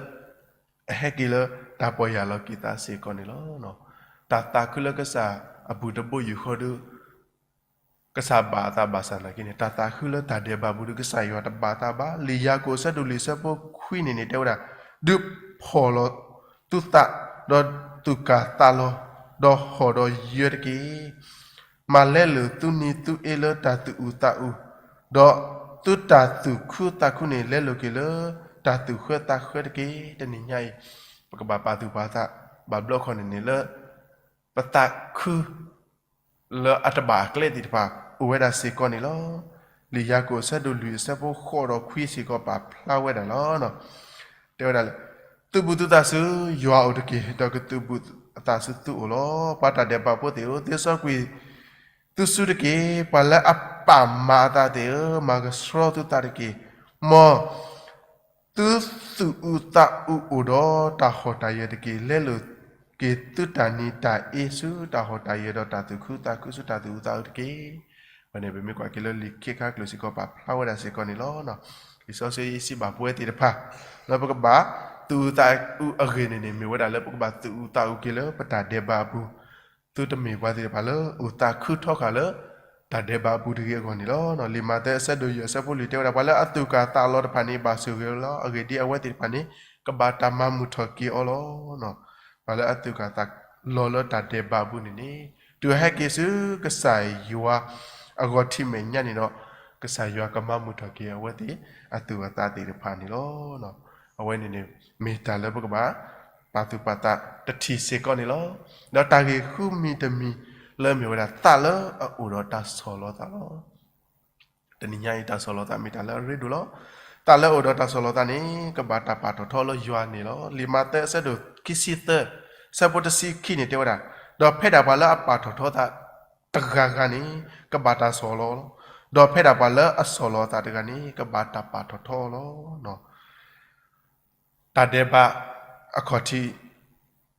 အဟဲက့ၤလၢတၢ်ပီၢ်ယၢ်လီၤက့ၤသးစ့ၢ်ကီးန့ၣ်လီၤ. တၢ်သးခုလၢကစၢ်အပူၤတဘိယူၢ်ဃီဒီး ကစၢ်ဘၣ်အသးဘၣ်ဆၣ်နာ်က့န့ၣ် တၢ်သးခုလၢတၢ်ဒဲးဘးပူၤဒီး ကစၢ်ယွၤတဘၣ်သးဘၣ်. လံာ်ယၤကိာ်အဆၢဒိၣ်လွံၢ်အဆၢဖိခွံန့ၣ်န့ၣ် တဲဝဲဒၣ်, ဒုးဖှီၣ်လီၤသုသး, ဒီးသူၣ်ကၢ်သးလီၤ, ဒီးဟီၣ်ဒီးယၢၤတက့ၢ်. မၤလဲလိာ်သုနံၤသုအ့လၢတၢ်သူၣ်အုးသးအုး, ဒီးသုတၢ်သူၣ်ခုသးခုန့ၣ် လဲလိာ်က့ၤလၢတၢ်သူၣ်ဃၢသးဃၢတက့ၢ်. တနံၤညါအံၤ ပကဘၣ်ပာ်သူၣ်ပာ်သး ဘၣ်ဘျီခီန့ၣ်န့ၣ်လၢ ပသးခု လၢအတဘၣ်အကျဲသ့ၣ်တဖၣ် အိၣ်ဝဲဒၣ်စ့ၢ်ကီးန့ၣ်လီၤ. လံာ်ယၤကိာ်အဆၢဒိၣ်လွံၢ်အဆၢဖိဃိးဒီးခွံစ့ၢ်ကီးပာ်ဖျါဝဲဒၣ်လီၤ. တဲဝဲဒၣ်လၢ သုးဘူးသုသးဆူယွၤအအိၣ်တက့ၢ်, ဒီးကသုးဘူးအသးဆူသုအိၣ်လီၤ. ပှၤတၢ်ဒဲးဘးဖိသ့ၣ်ဧၢ, သ့စီကွံာ်သုစုတက့ၢ်. ပှၤလၢအပာ်မၤအသးသ့ၣ်ဧၢ, မၤကဆှီသုသးတက့ၢ်. မ် သုသူၣ်အုးသးအုးအိၣ်ဒီးတၢ်ဟီၣ်တၢ်ယၢၤတက့ၢ်. လဲလိာ်က့ၤသုတၢ်နံၤတၢ်အ့ဆူတၢ်ဟီၣ်တၢ်ယၢၤ ဒီးတၢ်သူၣ်ခုသးခုဆူတၢ်သူၣ်အုးသးအုးတက့ၢ်. အဝဲန့ၣ် ပမ့ၢ်ကွၢ်က့ၤလၢလံာ်ခံခါကျိာ်စ့ၢ်ကီးပာ်ဖျါဝဲဒၣ်စ့ၢ်ကီးန့ၣ်လီၤ. လံာ်စီဆှံစံးဘၣ်ပဝဲသ့ၣ်တဖၣ် လၢပကဘၣ်သူၣ်အုးသးအုးအဂ့ၢ်န့ၣ်န့ၣ် မ့ၢ်ဝဲဒၣ်လၢပကဘၣ်သူၣ်အုးသးအုးက့ၤလၢပတၢ်ဒဲးဘးအပူၤ သုတမ့ၢ်ပှၤသ့ၣ်တဖၣ်လၢအိၣ်သးခုထီဃာ်လၢ တၢ်ဒဲးဘးအပူၤတဂ့ၤအဂီၢ်န့ၣ်လီၤ. လံာ်မးသဲအဆၢဒိၣ်ယဲၢ်အဆၢဖိလွံၢ်တဲဝဲဒၣ် ပှၤလၢအသူၣ်ကၢ်သးလီၤတဖၣ်န့ၣ် ဘၣ်ဆိၣ်ဂ့ၤလီၤ. အဂ့ၢ်ဒ်အံၤ အဝဲသ့ၣ်တဖၣ်န့ၣ် ကဘၣ်တၢ်မၤမုာ်ထီၣ်က့ၤအီၤလီၤ. ပှၤလၢအသူၣ်ကၢ်သးလီၤလၢတၢ်ဒဲးဘးအပူၤန့ၣ်န့ၣ် တုၤအဟဲက့ၤဆူကစၢ်ယွၤအဂီၢ်ထံးမဲာ်ညါန့ၣ်ဒီး ကစၢ်ယွၤကမၤမုာ်ထီၣ်က့ၤအဝဲသ့ၣ် အသူၣ်အသးသ့ၣ်တဖၣ်န့ၣ်လီၤ. အဝဲန့ၣ်န့ၣ် မ့ၢ်တၢ်လၢပကဘၣ် ပာ်သူၣ်ပာ်သးတထံၣ်စ့ၢ်ကီးန့ၣ်လီၤ. ဒီးတၢ်ဂ့ၢ်ဃုမံၤတမံၤလၢမ့ၢ်ဝဲဒၣ် သးလၢအအိၣ်ဒီးတၢ်ဆီၣ်လီၤသးလီၤ. တနံၤညါအံၤ တၢ်ဆီၣ်လီၤသးမ့ၢ်တၢ်လၢအရ့ဒိၣ်လီၤ. သးလၢအအိၣ်ဒီးတၢ်ဆီၣ်လီၤသးန့ၣ် ကဘၣ်တၢ်ပာ်ထီၣ်ထီလၢယွၤန့ၣ်လီၤ. လံာ်မးသဲအဆၢဒိၣ်ခံဆံသၢ အဆၢဖိတဆံခံန့ၣ်တဲဝဲဒၣ်, ဒီးဖဲဒၣ်ပှၤလၢအပာ်ထီၣ်ထီသးတဂၤဂၤန့ၣ် ကဘၣ်တၢ်ဆီၣ်လီၤလီၤ. ဒီးဖဲဒၣ်ပှၤလၢအဆီၣ်လီၤသးတဂၤန့ၣ် ကဘၣ်တၢ်ပာ်ထီၣ်ထီလီၤ. တၢ်ဒဲးဘးအခီၣ်ထံး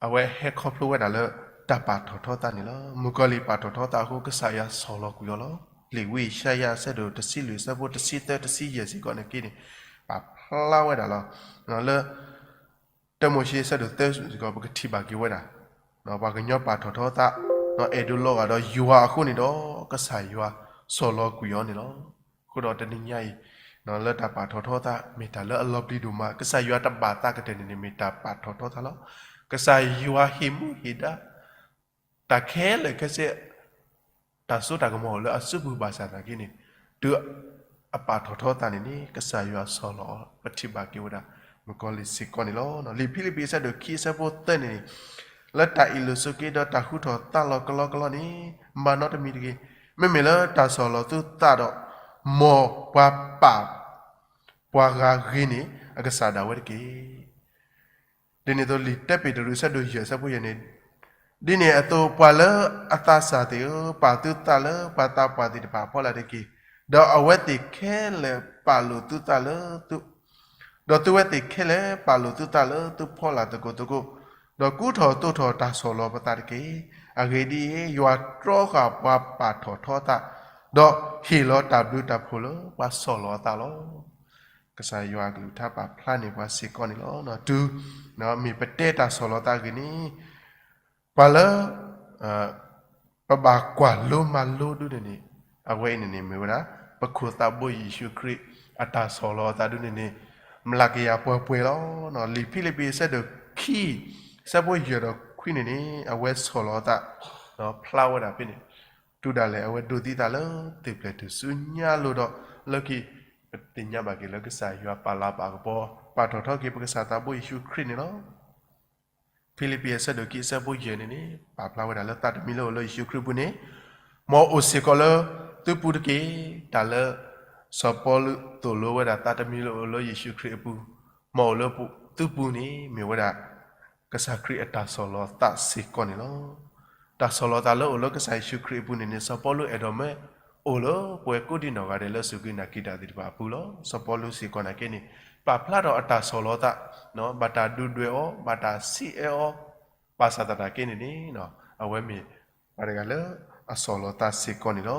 အဝဲဟဲခီဖျိဝဲဒၣ်လၢတၢ်ပာ်ထီၣ်ထီသးန့ၣ်လီၤ. မုၣ်ကီၤလံၢ်ပာ်ထီၣ်ထီသးအဃိ ကစၢ်ယွၤဆီၣ်လီၤကွံာ်အီၤလီၤ. လံာ်ဝံယၡါယၤအဆၢဒိၣ်တဆံလွံၢ်အဆၢဖိတဆံသၢတဆံယဲၢ်စ့ၢ်ကီးန့ၣ်က့န့ၣ် ပာ်ဖျါဝဲဒၣ်လီၤ. လၢ တၢမိၤၡ့အဆၢဒိၣ်သၢစ့ၢ်ကီး ပကထံၣ်ဘၣ်က့ၤဝဲဒၣ် ပှၤကညီပာ်ထီၣ်ထီသး အဲၣ်ဒိးလီၤဂာ်ဒီးယွၤအဃိန့ၣ်ဒီး ကစၢ်ယွၤဆီၣ်လီၤကွံာ်အီၤန့ၣ်လီၤ. အဃိဒီးတနံၤညါအံၤ လၢတၢ်ပာ်ထီၣ်ထီသး မ့ၢ်တၢ်လၢအလီၤပျံၤဒိၣ်မး, ကစၢ်ယွၤတဘၣ်သးကတၢၢ်န့ၣ်န့ၣ် မ့ၢ်တၢ်ပာ်ထီၣ်ထီသးလီၤ. ကစၢ်ယွၤဟ့ၣ်မူဟ့ၣ်ဒါ တၢ်ခဲလၢာ်ခဲဆ့ တၢ်စိတၢ်ကမီၤလၢအစုပူၤဘၣ်ဆၣ်သနာ်က့န့ၣ် တုၤအပာ်ထီၣ်ထီသးန့ၣ်န့ၣ် ကစၢ်ယွၤဆီၣ်လီၤအီၤ ပထံၣ်ဘၣ်က့ၤဝဲဒၣ် မုၣ်ကီၤလံၢ်စ့ၢ်ကီးန့ၣ်လီၤ. လံာ်ဖံလံးပံးအဆၢဒိၣ်ခံအဆၢဖိသၢန့ၣ်န့ၣ် လၢတၢ်အ့ၣ်လိာ်ဆိးက့ဒီးတၢ်ဟူထီၣ်သးလီၤကလီကလီန့ၣ် မၤနီတမံၤတဂ့ၤ. မ့မ့ၢ်လၢတၢ်ဆီၣ်လီၤသုသးဒီး မ်ပှၤပာ် ပှၤဂၤဂ့ၤန့ၢ်အကစၢ်ဒၣ်ဝဲတက့ၢ်. ဒ်န့ၣ်အသိး လံာ်တၢပ့းတရူးအဆၢဒိၣ်ယဲၢ်အဆၢဖိယဲၢ်န့ၣ်, ဒ်န့ၣ်အသိး ပှၤလၢအသးစၢ်သ့ၣ်ဧၢ, ပာ်သုသးလၢပှၤသးပှၢ်သ့ၣ်တဖၣ်အဖီလာ်တက့ၢ်. ဒီးအဝဲသ့ၣ်ခဲလၢာ်ပာ်လိာ်သုသးလၢသု, ဒီးသုဝဲသ့ၣ်ခဲလၢာ်ပာ်လိာ်သုသးလၢသုဖီလာ်သကိးသကိး, ဒီးကူထီၣ်သိးထီၣ်တၢ်ဆီၣ်လီၤပသးတက့ၢ်. အဂ့ၢ်ဒ်အံၤ, ယွၤတြီဃာ်ပှၤပာ်ထီၣ်ထီသး, ဒီးဟ့ၣ်လီၤတၢ်ဘျုးတၢ်ဖှိၣ်လၢပှၤဆီၣ်လီၤအသးလီၤ. ကစၢ်ယွၤအကလုၢ်ကထါပာ်ဖျါန့ၢ်ပှၤစ့ၢ်ကီးန့ၣ်လီၤ. တုၤမ့ၢ်ပတဲတၢ်ဆီၣ်လီၤသးအဂ့ၢ်န့ၣ်, ပှၤလၢ ပဘၣ်ကွၢ်လိမၤလိဒုန့ၣ်န့ၣ်, အဝဲအံၤန့ၣ်န့ၣ် မ့ၢ်ဝဲဒၣ် ပခိၣ်သးဘိယ့ၣ်ၡူးခရံာ် အတၢ်ဆီၣ်လီၤအသးဒုန့ၣ်န့ၣ် မျးကယၤပှဲၤပှဲၤလီၤ. လံာ်ဖံလံးပံးအဆၢဒိၣ်ခံ အဆၢဖိယဲၢ်ဒီးခွံန့ၣ်န့ၣ် အဝဲဆီၣ်လီၤအသး ဖျါဝဲဒၣ်ဖဲန့ၣ် တုၤဒၣ်လဲာ်အဝဲဒိးသံသးလၢ သုးပျဲၢ်ထူၣ်စုညါလိၤဒီး လၢခံ ပသ့ၣ်ညါဘၣ်က့ၤလၢကစၢ်ယွၤပာ်လၤပာ်ကပီၤ ပာ်ထီၣ်ထီက့ၤပကစၢ်သးဘိယ့ၣ်ၡူးခရံာ်န့ၣ်လီၤ. ဖံလံးပံးအဆၢဒိၣ်ခံအဆၢဖိယဲၢ်န့ၣ်န့ၣ် ပာ်ဖျါဝဲဒၣ်လၢသးတမံၤလၢအိၣ်လၢယ့ၣ်ၡူးခရံာ်အပူၤန့ၣ် မ်အအိၣ်စ့ၢ်ကီးလၢသုပူၤတက့ၢ်. တၢ်လၢ စီၤပီလူးသိၣ်လိဝဲဒၣ်သးတမံၤလၢအိၣ်လၢယ့ၣ်ၡူးခရံာ်အပူၤ မ်အအိၣ်လၢသုပူၤန့ၣ် မ့ၢ်ဝဲဒၣ် ကစၢ်ခရံာ်အတၢ်ဆီၣ်လီၤသးစ့ၢ်ကီးန့ၣ်လီၤ. တၢ်ဆီၣ်လီၤသးလၢအိၣ်လၢကစၢ်ယ့ၣ်ၡူးခရံာ်အပူၤန့ၣ်န့ၣ် စီၤပီလူးအဲၣ်ဒိးမၢအိၣ်လၢပှၤကိးဒံနီၢ်ဂၤဒဲးလၢစူၢ်က့ၤနာ်က့ၤတၢ်သ့ၣ်တဖၣ်အပူၤလီၤ. စီၤပီလူးစ့ၢ်ကီးနာ်က့န့ၣ် ပာ်ဖျါထီၣ်အတၢ်ဆီၣ်လီၤသး ဘၣ်တၢ်ဒုးဒွဲၣ်အီၤ ဘၣ်တၢ်ဆံးအဲၣ်အီၤ ဘၣ်ဆၣ်သနာ်က့န့ၣ်န့ၣ် အဝဲမ့ၢ်ပှၤတဂၤလၢအဆီၣ်လီၤသးစ့ၢ်ကီးန့ၣ်လီၤ.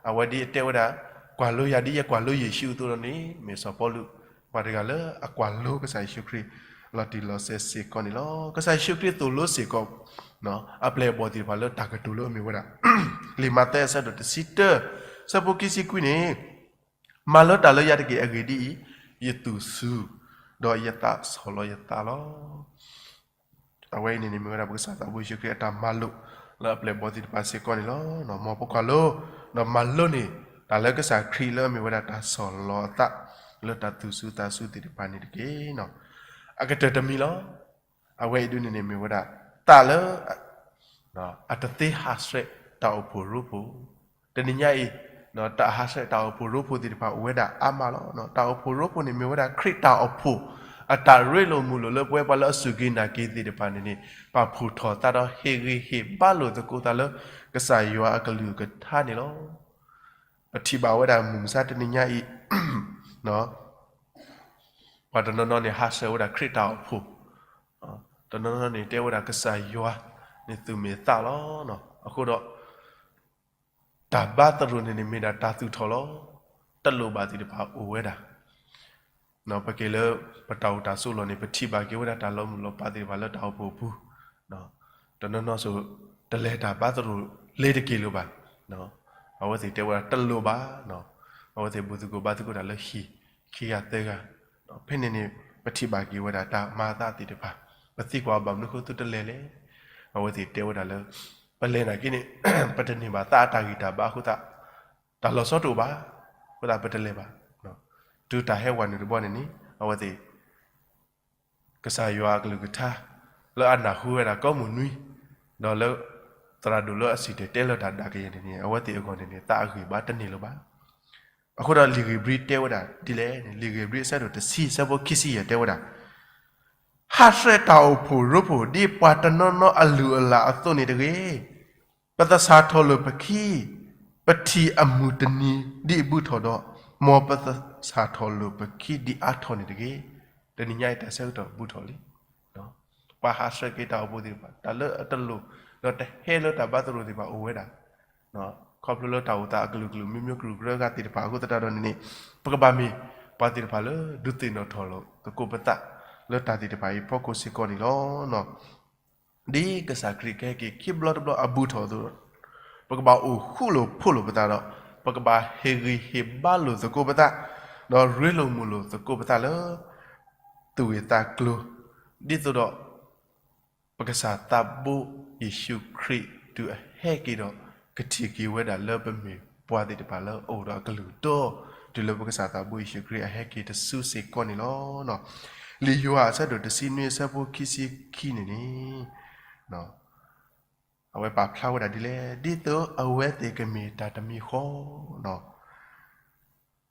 အဝဲဒ်အတဲဝဲဒၣ် ကွၢ်လိယၤဒ်ယကွၢ်လိယ့ၣ်ၡူးအသိးန့ၣ် မ့ၢ်စီၤပီလူး ပှၤတဂၤလၢအကွၢ်လိကစၢ်ယ့ၣ်ၡူးခရံာ် လီၤတံၢ်လီၤဆဲးစ့ၢ်ကီးန့ၣ်လီၤ. ကစၢ်ယ့ၣ်ၡူးခရံာ်သိၣ်လိစ့ၢ်ကီး အပျဲၢ်အဘီၣ်သ့ၣ်တဖၣ်လၢတၢ်ကတိၤလၢအမ့ၢ်ဝဲဒၣ် လံာ်မးသဲအဆၢဒိၣ်တဆံတၢ အဆၢဖိခံဆံခွံန့ၣ် မၤလၢတၢ်လၢယၤတက့ၢ်. အဂ့ၢ်ဒ်အံၤ, ယသူၣ်စူၤ, ဒီးယသးဆီၣ်လီၤယသးလီၤ. အဝဲအံၤန့ၣ်န့ၣ် မ့ၢ်ဝဲဒၣ်ပကစၢ်သးဘိယ့ၣ်ၡူးခရံာ်အတၢ်မၤလိာ် လၢအပျဲၢ်အဘီၣ်သ့ၣ်တဖၣ်စ့ၢ်ကီးန့ၣ်လီၤ. မ်ပကွၢ်လိ ဒီးမၤလိန့ၢ် တၢ်လၢကစၢ်ခရံာ်လၢအမ့ၢ်ဝဲဒၣ်တၢ်ဆီၣ်လီၤအသး လၢတၢ်သူၣ်စူၤသးစူၤသ့ၣ်တဖၣ်န့ၣ်တက့ၢ်. အကတၢၢ်တမံၤလီၤ. အဝဲအံၤဒ်န့ၣ်န့ၣ်မ့ၢ်ဝဲဒၣ် သးလၢ အတသ့ဟးဆှဲးတၢ်အိၣ်ဖှိၣ်ရိဖှိၣ်, တနံၤညါအံၤ တၢ်ဟးဆှဲးတၢ်အိၣ်ဖှိၣ်ရိဖှိၣ်သ့ၣ်တဖၣ်အိၣ်ဝဲဒၣ်အါမးလီၤ. တၢ်အိၣ်ဖှိၣ်ရိဖှိၣ်န့ၣ်မ့ၢ်ဝဲဒၣ်ခရံာ်တၢ်အိၣ်ဖှိၣ် အတၢ်ရ့လိာ်မုာ်လိာ်လၢပဝဲပှၤလၢအစူၢ်က့ၤနာ်က့ၤသ့ၣ်တဖၣ်န့ၣ်န့ၣ် ပာ်ဖှိၣ်ထီၣ်သးဒီးဟ့ၣ်ဂံၢ်ဟ့ၣ်ဘါလိာ်သကိးသးလၢ ကစၢ်ယွၤအကလုၢ်ကထါန့ၣ်လီၤ. ပထံၣ်ဘၣ်ဝဲဒၣ်မုၢ်မဆါတနံၤညါအံၤ ပှၤတနီၤနီၤန့ၣ် ဟးဆှဲးဝဲဒၣ်ခရံာ်တၢ်အိၣ်ဖှိၣ်, တနီၤနီၤန့ၣ် တဲဝဲဒၣ်ကစၢ်ယွၤန့ၣ်သူၣ်မ့ၢ်သးလီၤ. အဃိဒီး တၢ်ဘါသရိာ်န့ၣ်န့ၣ်မ့ၢ်ဒၣ်တၢ်သူၣ်ထီၣ်လီၤ. တလိၣ်ဘၣ်သ့ၣ်တဖၣ်အိၣ်ဝဲဒၣ် ပက့ၤလၢ ပတၢ်အိၣ်တၢ်ဆိးလီၢ်န့ၣ် ပထံၣ်ဘၣ်က့ၤဝဲဒၣ်တၢ်လီၤမုၢ်လီၤဖးသ့ၣ်တဖၣ်လၢတၢ်အိၣ်ဖှိၣ်အပူၤ, တနီၤနီၤစိၤ တလဲၤတၢ်ဘါသရိာ်လ့ၤတက့ၢ်လၢၤဘၣ်. အဝဲသ့ၣ်တဲဝဲဒၣ်တလိၣ်ဘၣ်, အဝဲသ့ၣ်ဘူၣ်သကိးဘါသကိးတၢ်လၢဟံၣ် ခံဂၤသၢဂၤ, ဖဲန့ၣ်န့ၣ် ပထံၣ်ဘၣ်က့ၤဝဲဒၣ်တၢ်မၤအသးသ့ၣ်တဖၣ်, ပသံကွၢ်ဘၣ်မနုၤအဃိသုတလဲၤလဲၣ်. အဝဲသ့ၣ်တဲဝဲဒၣ်လၢ ပလဲၤနာ်က့န့ၣ် ပတန့ၢ်ဘၣ်သးအတၢ်ဂံၢ်တၢ်ဘါအဃိသတး တၢ်လီၤဆီတအိၣ်ဘၣ်, အဃိသတးပတလဲၤဘၣ်. တုၤတၢ်ဟဲဝဲနုာ်တဘျီန့ၣ်န့ၣ် အဝဲသ့ၣ် ကစၢ်ယွၤအကလုၢ်ကထါ လၢအနၢ်ဟူဝဲဒၣ်ကိးမုၢ်နွံ, ဒီးလၢ သရၣ်ဒိၣ်လၢအစံၣ်တဲၤတဲလၢတၢ်ဒၣ်ကယဲၢ်န့ၣ်န့ၣ် အဝဲသ့ၣ်အဂီၢ်န့ၣ်န့ၣ် သးအဂံၢ်ဘါတန့ၢ်လၢၤဘၣ်. အဃိဒီးလံာ်ဧ့ၤဘြံၤတဲဝဲဒၣ်ဒ်လဲၣ်န့ၣ် လံာ်ဧ့ၤဘြံၤအဆၢဒိၣ်တဆံအဆၢဖိခံဆံယဲၢ်တဲဝဲဒၣ် ဟးဆှဲးတၢ်အိၣ်ဖှိၣ်ရိဖှိၣ် ဒ်ပှၤတနီၤနီၤအလုၢ်အလၢ်အသိးန့ၣ်တဂ့ၤ. ပသဆၣ်ထီၣ်လိာ်ပခံ, ပထံၣ်အမုၢ်တနံၤဒ်အဘုထီၣ်ဒီး, မ်ပသဆၣ်ထီၣ်လိာ်ပခံဒ်အါထီၣ်န့ၣ်တဂ့ၤ. တနံၤညါအံၤတၢ်ဆၢကတီၢ်ဘုထီၣ်လံ. ပှၤဟးဆှဲးက့ၤတၢ်အိၣ်ဖှိၣ်သ့ၣ်တဖၣ် တၢ်လၢအတလိၣ် ဒီးတဟဲလၢတၢ်ဘါသရိာ်သ့ၣ်တဖၣ်အိၣ်ဝဲဒၣ် ခီဖျိလၢတၢ်အိၣ်သးအကလုာ်ကလုာ်မ့ၢ်မ့ၢ်ကရူၢ်ကရၢဂၤသ့ၣ်တဖၣ်အဃိသတးဒီးန့ၣ်န့ၣ် ပကဘၣ်မ့ၢ်ပှၤသ့ၣ်တဖၣ်လၢဒုးသ့ၣ်နီၣ်ထီၣ်လိာ်သကိးပသး လၢတၢ်သ့ၣ်တဖၣ်အံၤဖီခိၣ်စ့ၢ်ကီးန့ၣ်လီၤ. ဒ်ကစၢ်ခရံာ်ကဟဲက့ၤခံဘျီတဘျီအဘုထီၣ်အသိး ပကဘၣ်အိၣ်ဃူလိာ်ဖိးလိာ်ပသးဒီး ပကဘၣ်ဟ့ၣ်ဂံၢ်ဟ့ၣ်ဘါလိာ်သကိးပသး ဒီးရ့လိာ်မုာ်လိာ်သကိးပသးလၢ သူၣ်ဂ့ၢ်သးကျိၤ ဒ်သိးဒီး ပကစၢ်သးဘိယ့ၣ်ၡူးခရံာ်တုၤအဟဲက့ၤဒီး ကထံၣ်က့ၤဝဲဒၣ်လၢပမ့ၢ်ပှၤသ့ၣ်တဖၣ်လၢအအိၣ်ဒီးအကလုၢ်တီ တုၤလၢပကစၢ်သးဘိယ့ၣ်ၡူးခရံာ်အဟဲက့ၤတစုစ့ၢ်ကီးန့ၣ်လီၤ. လံာ်ယိၤဟၣ်အဆၢဒိၣ်တဆံနွံအဆၢဖိခံဆံခံန့ၣ်န့ၣ် အဝဲပာ်ဖျါဝဲဒၣ်ဒ်လဲၣ်, ဒ်သိးအဝဲသ့ၣ်ကမ့ၢ်တၢ်တမံၤဃီ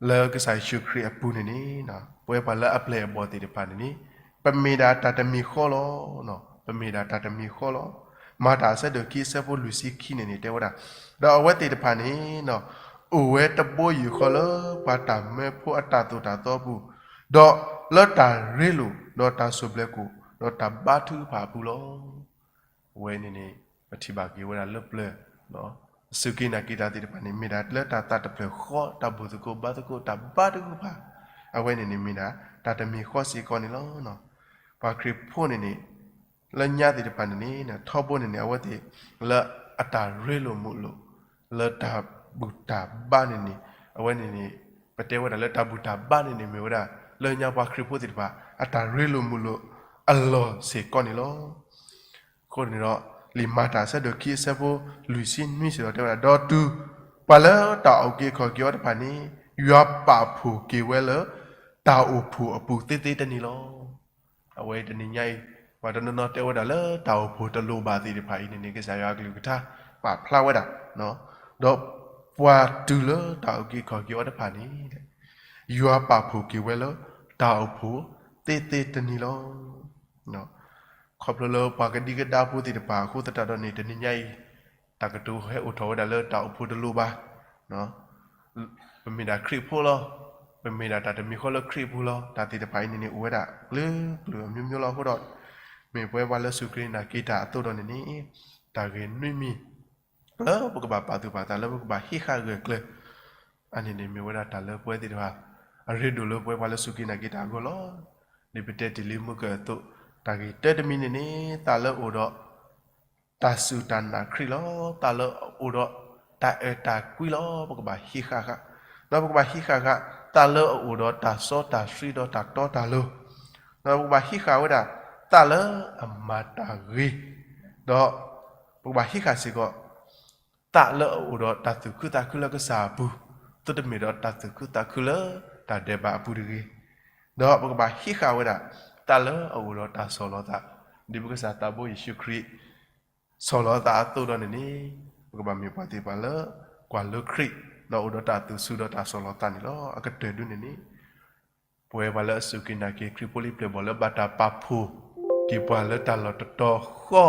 လၢကစၢ်ယ့ၣ်ၡူးခရံာ်အပူၤန့ၣ်န့ၣ် ပဝဲပှၤလၢအပျဲၢ်အဘီၣ်သ့ၣ်တဖၣ်န့ၣ်န့ၣ် ပမ့ၢ်ဒၣ်တၢ်တမံၤဃီလီၤ. ပမ့ၢ်ဒၣ်တၢ်တမံၤဃီလီၤ. မၤတၢ်အဆၢဒိၣ်ခံအဆၢဖိလွံၢ်ဆံခံန့ၣ်န့ၣ် တဲဝဲဒၣ်, ဒီးအဝဲသ့ၣ်တဖၣ်န့ၣ် အိၣ်ဝဲတဘိယူၢ်ဃီလၢပှၤတၢ်မၢဖိအတၢ်သိၣ်တၢ်သီအပူၤ, ဒီးလၢတၢ်ရ့လိာ် ဒီးတၢ်စိၢ်ဘျဲးကိၣ် ဒီးတၢ်ဘါထုကဖၣ်အပူၤလီၤ. အဝဲန့ၣ်န့ၣ် ပထံၣ်ဘၣ်က့ၤဝဲဒၣ်လၢပျၢၤ စူၢ်က့ၤနာ်က့ၤတၢ်သ့ၣ်တဖၣ်န့ၣ် မ့ၢ်ဒၣ်လၢတၢ်သးတဖျၢၣ်ဃီ တၢ်ဘူၣ်သကိးဘါသကိး တၢ်ဘါထုကဖၣ်, အဝဲန့ၣ်န့ၣ်မ့ၢ်ဒၣ် တၢ်တမံၤဃီစ့ၢ်ကီးန့ၣ်လီၤ. ပှၤခရံာ်ဖိန့ၣ်န့ၣ် လၢညါသ့ၣ်တဖၣ်န့ၣ်န့ၣ် ထီဘိန့ၣ်န့ၣ် အဝဲသ့ၣ်လၢအတၢ်ရ့လိာ်မုာ်လိာ် လၢတၢ်ဘူၣ်တၢ်ဘါန့ၣ်န့ၣ် အဝဲန့ၣ်န့ၣ် ပတဲဝဲဒၣ်လၢတၢ်ဘူၣ်တၢ်ဘါန့ၣ်န့ၣ် မ့ၢ်ဝဲဒၣ် လၢညါပှၤခရံာ်ဖိသ့ၣ်တဖၣ် အတၢ်ရ့လိာ်မုာ်လိာ်အလီၢ်စ့ၢ်ကီးန့ၣ်လီၤ. အဃိန့ၣ်ဒီး လံာ်မၤတၢ်အဆၢဒိၣ်ခံအဆၢဖိလွံၢ်ဆံနွံစ့ၢ်ကီးတဲဝဲဒၣ်, ဒီးတုၤပှၤလၢတၢ်အုၣ်က့ၤခီၣ်က့ၤအီၤတဖၣ်န့ၣ် ယွၤပာ်ဖှိၣ်က့ၤဝဲလၢ တၢ်အိၣ်ဖှိၣ်အပူၤသ့သ့တနံၤလီၤ. အဝဲတနံၤညါအံၤ ပှၤတနီၤနီၤတဲဝဲဒၣ်လၢတၢ်အိၣ်ဖှိၣ်တလိၣ်ဘၣ်သ့ၣ်တဖၣ်အံၤန့ၣ်န့ၣ် ကစၢ်ယွၤအကလုၢ်ကထါ ပာ်ဖျါဝဲဒၣ်, ဒီးပှၤတုၤလၢတၢ်အုၣ်က့ၤခီၣ်က့ၤအီၤတဖၣ်န့ၣ် ယွၤပာ်ဖှိၣ်က့ၤဝဲလၢ တၢ်အိၣ်ဖှိၣ်သ့သ့တနံၤလီၤ. ခီဖျိလၢပှၤကဒံကဒါဖိသ့ၣ်တဖၣ်အဃိသတးဒီးန့ၣ် တနံၤညါအံၤ တၢ်ကတိၤဟဲအိၣ်ထီၣ်ဝဲဒၣ်လၢတၢ်အိၣ်ဖှိၣ်တလိၣ်ဘၣ်, ပမ့ၢ်ဒၣ်ခရံာ်ဖိလီၤ, ပမ့ၢ်ဒၣ်တၢ်တမံၤဃီလၢခရံာ်အပူၤလီၤ, တၢ်သ့ၣ်တဖၣ်အံၤန့ၣ်န့ၣ် အိၣ်ဝဲဒၣ်ကျၢၤကျၢၤအမျိုးမျိုးလီၤအဃိဒီး မ့ၢ်ပဝဲပှၤလၢစူၢ်က့ၤနာ်က့ၤတၢ်အသိးဒီးန့ၣ်န့ၣ် တၢ်ဂ့ၢ်နွံမံၤ လၢပကဘၣ်ပာ်သူၣ်ပာ်သးလၢပကဘၣ်ဟံးဃာ်ဂၢၢ်ကျၢၤ အန့ၣ်န့ၣ်မ့ၢ်ဝဲဒၣ်တၢ်လၢပဝဲသ့ၣ်တဖၣ် အရ့ဒိၣ်လၢပဝဲပှၤလၢစူၢ်က့ၤနာ်က့ၤတၢ်အဂီၢ်လီၤ. ဒ်ပတဲတ့ၢ်လံမုၢ်ကၢၢ်အသိး တၢ်ဂ့ၢ်တၢတမံၤန့ၣ်န့ၣ် သးလၢအအိၣ်ဒီး တၢ်စူၢ်တၢ်နာ်ခရံာ်လီၤ. သးလၢအအိၣ်ဒီးတၢ်အဲၣ်တၢ်ကွံလီၤ. ပကဘၣ်ဟံးဃာ်ဃာ်, ဒီးပကဘၣ်ဟံးဃာ်ဃာ် သးလၢအအိၣ်ဒီးတၢ်စီတၢ်ဆှံဒီးတၢ်တီတၢ်လိၤ, ဒီးပကဘၣ်ဟံးဃာ်ဝဲဒၣ် သးလၢအမၤတၢ်ဂ့ၤ, ဒီး ပကဘၣ်ဟံးဃာ်စ့ၢ်ကီး သးလၢအအိၣ်ဒီးတၢ်သူၣ်ခုသးခုလၢကစၢ်အပူၤ, သိးတမ့ၢ်ဒီးတၢ်သူၣ်ခုသးခုလၢတၢ်ဒဲးဘးအပူၤတဂ့ၤ, ဒီးပကဘၣ်ဟံးဃာ်ဝဲဒၣ် သးလၢအအိၣ်ဒီးတၢ်ဆီၣ်လီၤသး, ဒ်ပကစၢ်သးဘိယ့ၣ်ၡူးခရံာ် ဆီၣ်လီၤသးအသိးဒီးန့ၣ်န့ၣ် ပကဘၣ်မ့ၢ်ပှၤသ့ၣ်တဖၣ်လၢ ကွၢ်လိခရံာ် ဒီးအိၣ်ဒီးတၢ်သူၣ်ဆူၣ်ဒီးတၢ်ဆီၣ်လီၤသးန့ၣ်လီၤ. အကတၢၢ်ဒုန့ၣ်န့ၣ် ပဝဲပှၤလၢအစူၢ်က့ၤနာ်က့ၤခရံာ်ဖိလံၤပျဲၢ်ဘီၣ်လၢဘၣ်တၢ်ပာ်ဖှိၣ်က့ၤပှၤလၢတၢ်လီၢ်တတီၤဃီ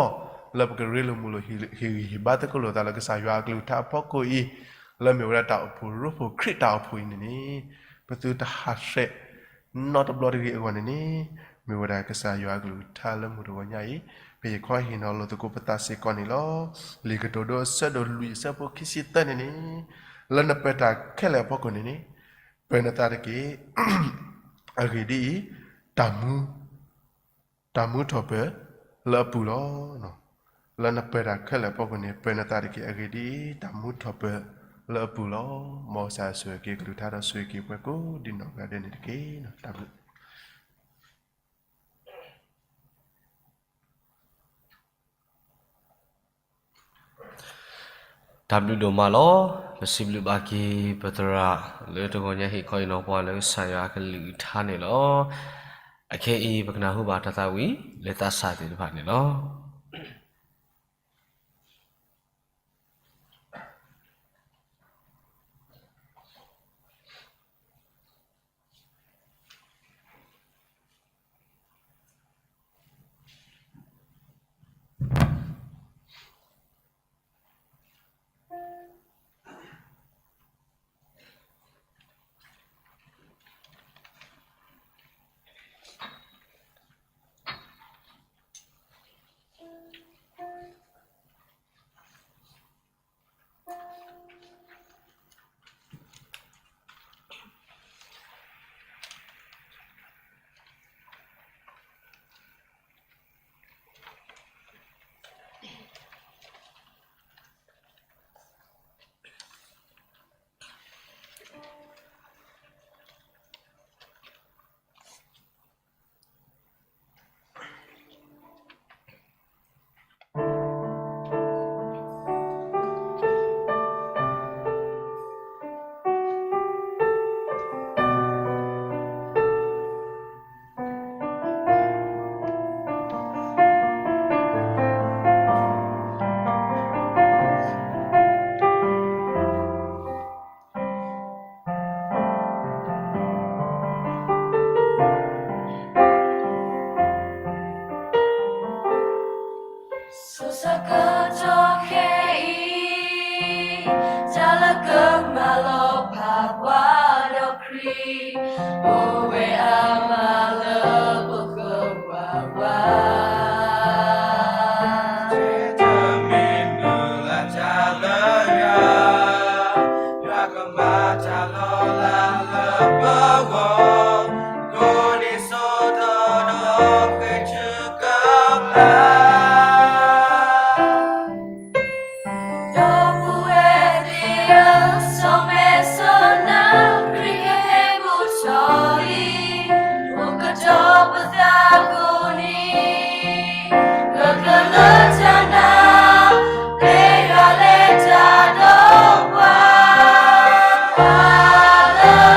လၢပကရ့လိာ်မုာ်လိာ်ဟ့ၣ်ဂံၢ်ဟ့ၣ်ဘါသကိးလိာ်သးလၢကစၢ်ယွၤအကလုၢ်ကထါအဖီခိၣ်အံၤ, လၢမ့ၢ်ဝဲဒၣ်တၢ်အိၣ်ဖှိၣ်ရိဖှိၣ်ခရံာ်တၢ်အိၣ်ဖှိၣ်အံၤန့ၣ်န့ၣ် ပသုတဟးဆှဲးနီတဘျီတဂ့ၤအဂီၢ်န့ၣ်န့ၣ် မ့ၢ်ဝဲဒၣ်ကစၢ်ယွၤအကလုၢ်ကထါလၢမုၢ်တဂီၤညါအံၤ ပဟ့ၣ်ခီဟ့ၣ်နီၤလိာ်သကိးပသးစ့ၢ်ကီးန့ၣ်လီၤ. လံာ်ကတိၤဒိအဆၢဒိၣ်လွံၢ်အဆၢဖိခံဆံသၢန့ၣ်န့ၣ် လၢနပၢၤတၢ်ခဲလၢာ်အဖီခိၣ်န့ၣ်န့ၣ် ပၢၤနသးတက့ၢ်. အဂ့ၢ်ဒ်အံၤ, တၢ်မူ, တၢ်မူထီၣ်ပၢၤလၢအပူၤလီၤ. လၢနပၢၤတၢ်ခဲလၢာ်အဖီခိၣ်န့ၣ် ပၢၤနသးတက့ၢ်. အဂ့ၢ်ဒ်အံၤ, တၢ်မူထီၣ်ပၢၤလၢအပူၤလီၤ. မ်ကစၢ်ယွၤဆိၣ်ဂ့ၤက့ၤကလုၢ်ကထါဒီးဆိၣ်ဂ့ၤက့ၤပှၤကိးဒ်နီၢ်ဂၤဒဲးန့ၣ်တက့ၢ်. တၢ်ဘျုး တၢ်ဘျုးဒိၣ်မးလီၤ. ပစံးဘျုးဘၣ်က့ၤပသရၣ် လၢတဂီၤညါဟ့ၣ်ခီဟ့ၣ်နီၤပှၤလၢကစၢ်ယွၤအကလုၢ်ကထါန့ၣ်လီၤ. အခဲအံၤ ပကနၢ်ဟူဘၣ်တၢ်သးဝံၣ်လၢသးစၢ်သ့ၣ်တဖၣ်န့ၣ်လီၤ.ဆိကတီၢ်ခဲအံၤ တၢ်လၢကမၤလီၤဖးပှၤဒီးခရံာ် အိၣ်ဝဲအါမးလၢပဃၢၤပှၤဝါ တမ့ၢ်မုၢ်လၢ်တၢ်လၢယွၤ, ယွၤကမၤတၢ်လီၤလးလၢပဂီၢ်, ကိးဒံးစိးဒီးဒီးဃ့ထုကဖၣ် ဒီပုၢ်ဝဲၢ်သ့ၣ်ဧၢ, စီၤမဲာ်စီၤနါ ခရံာ်ကဟဲဘူးထီၣ်လံ, အိၣ်ကတီၤပသးကိးနံၤ, ဂၢၢ်ကျၢၤလၢတၢ်နာ်, မ့ၢ်ယွၤလဲၤတၢ်ဒီးပှၤ, ပှၤလၢ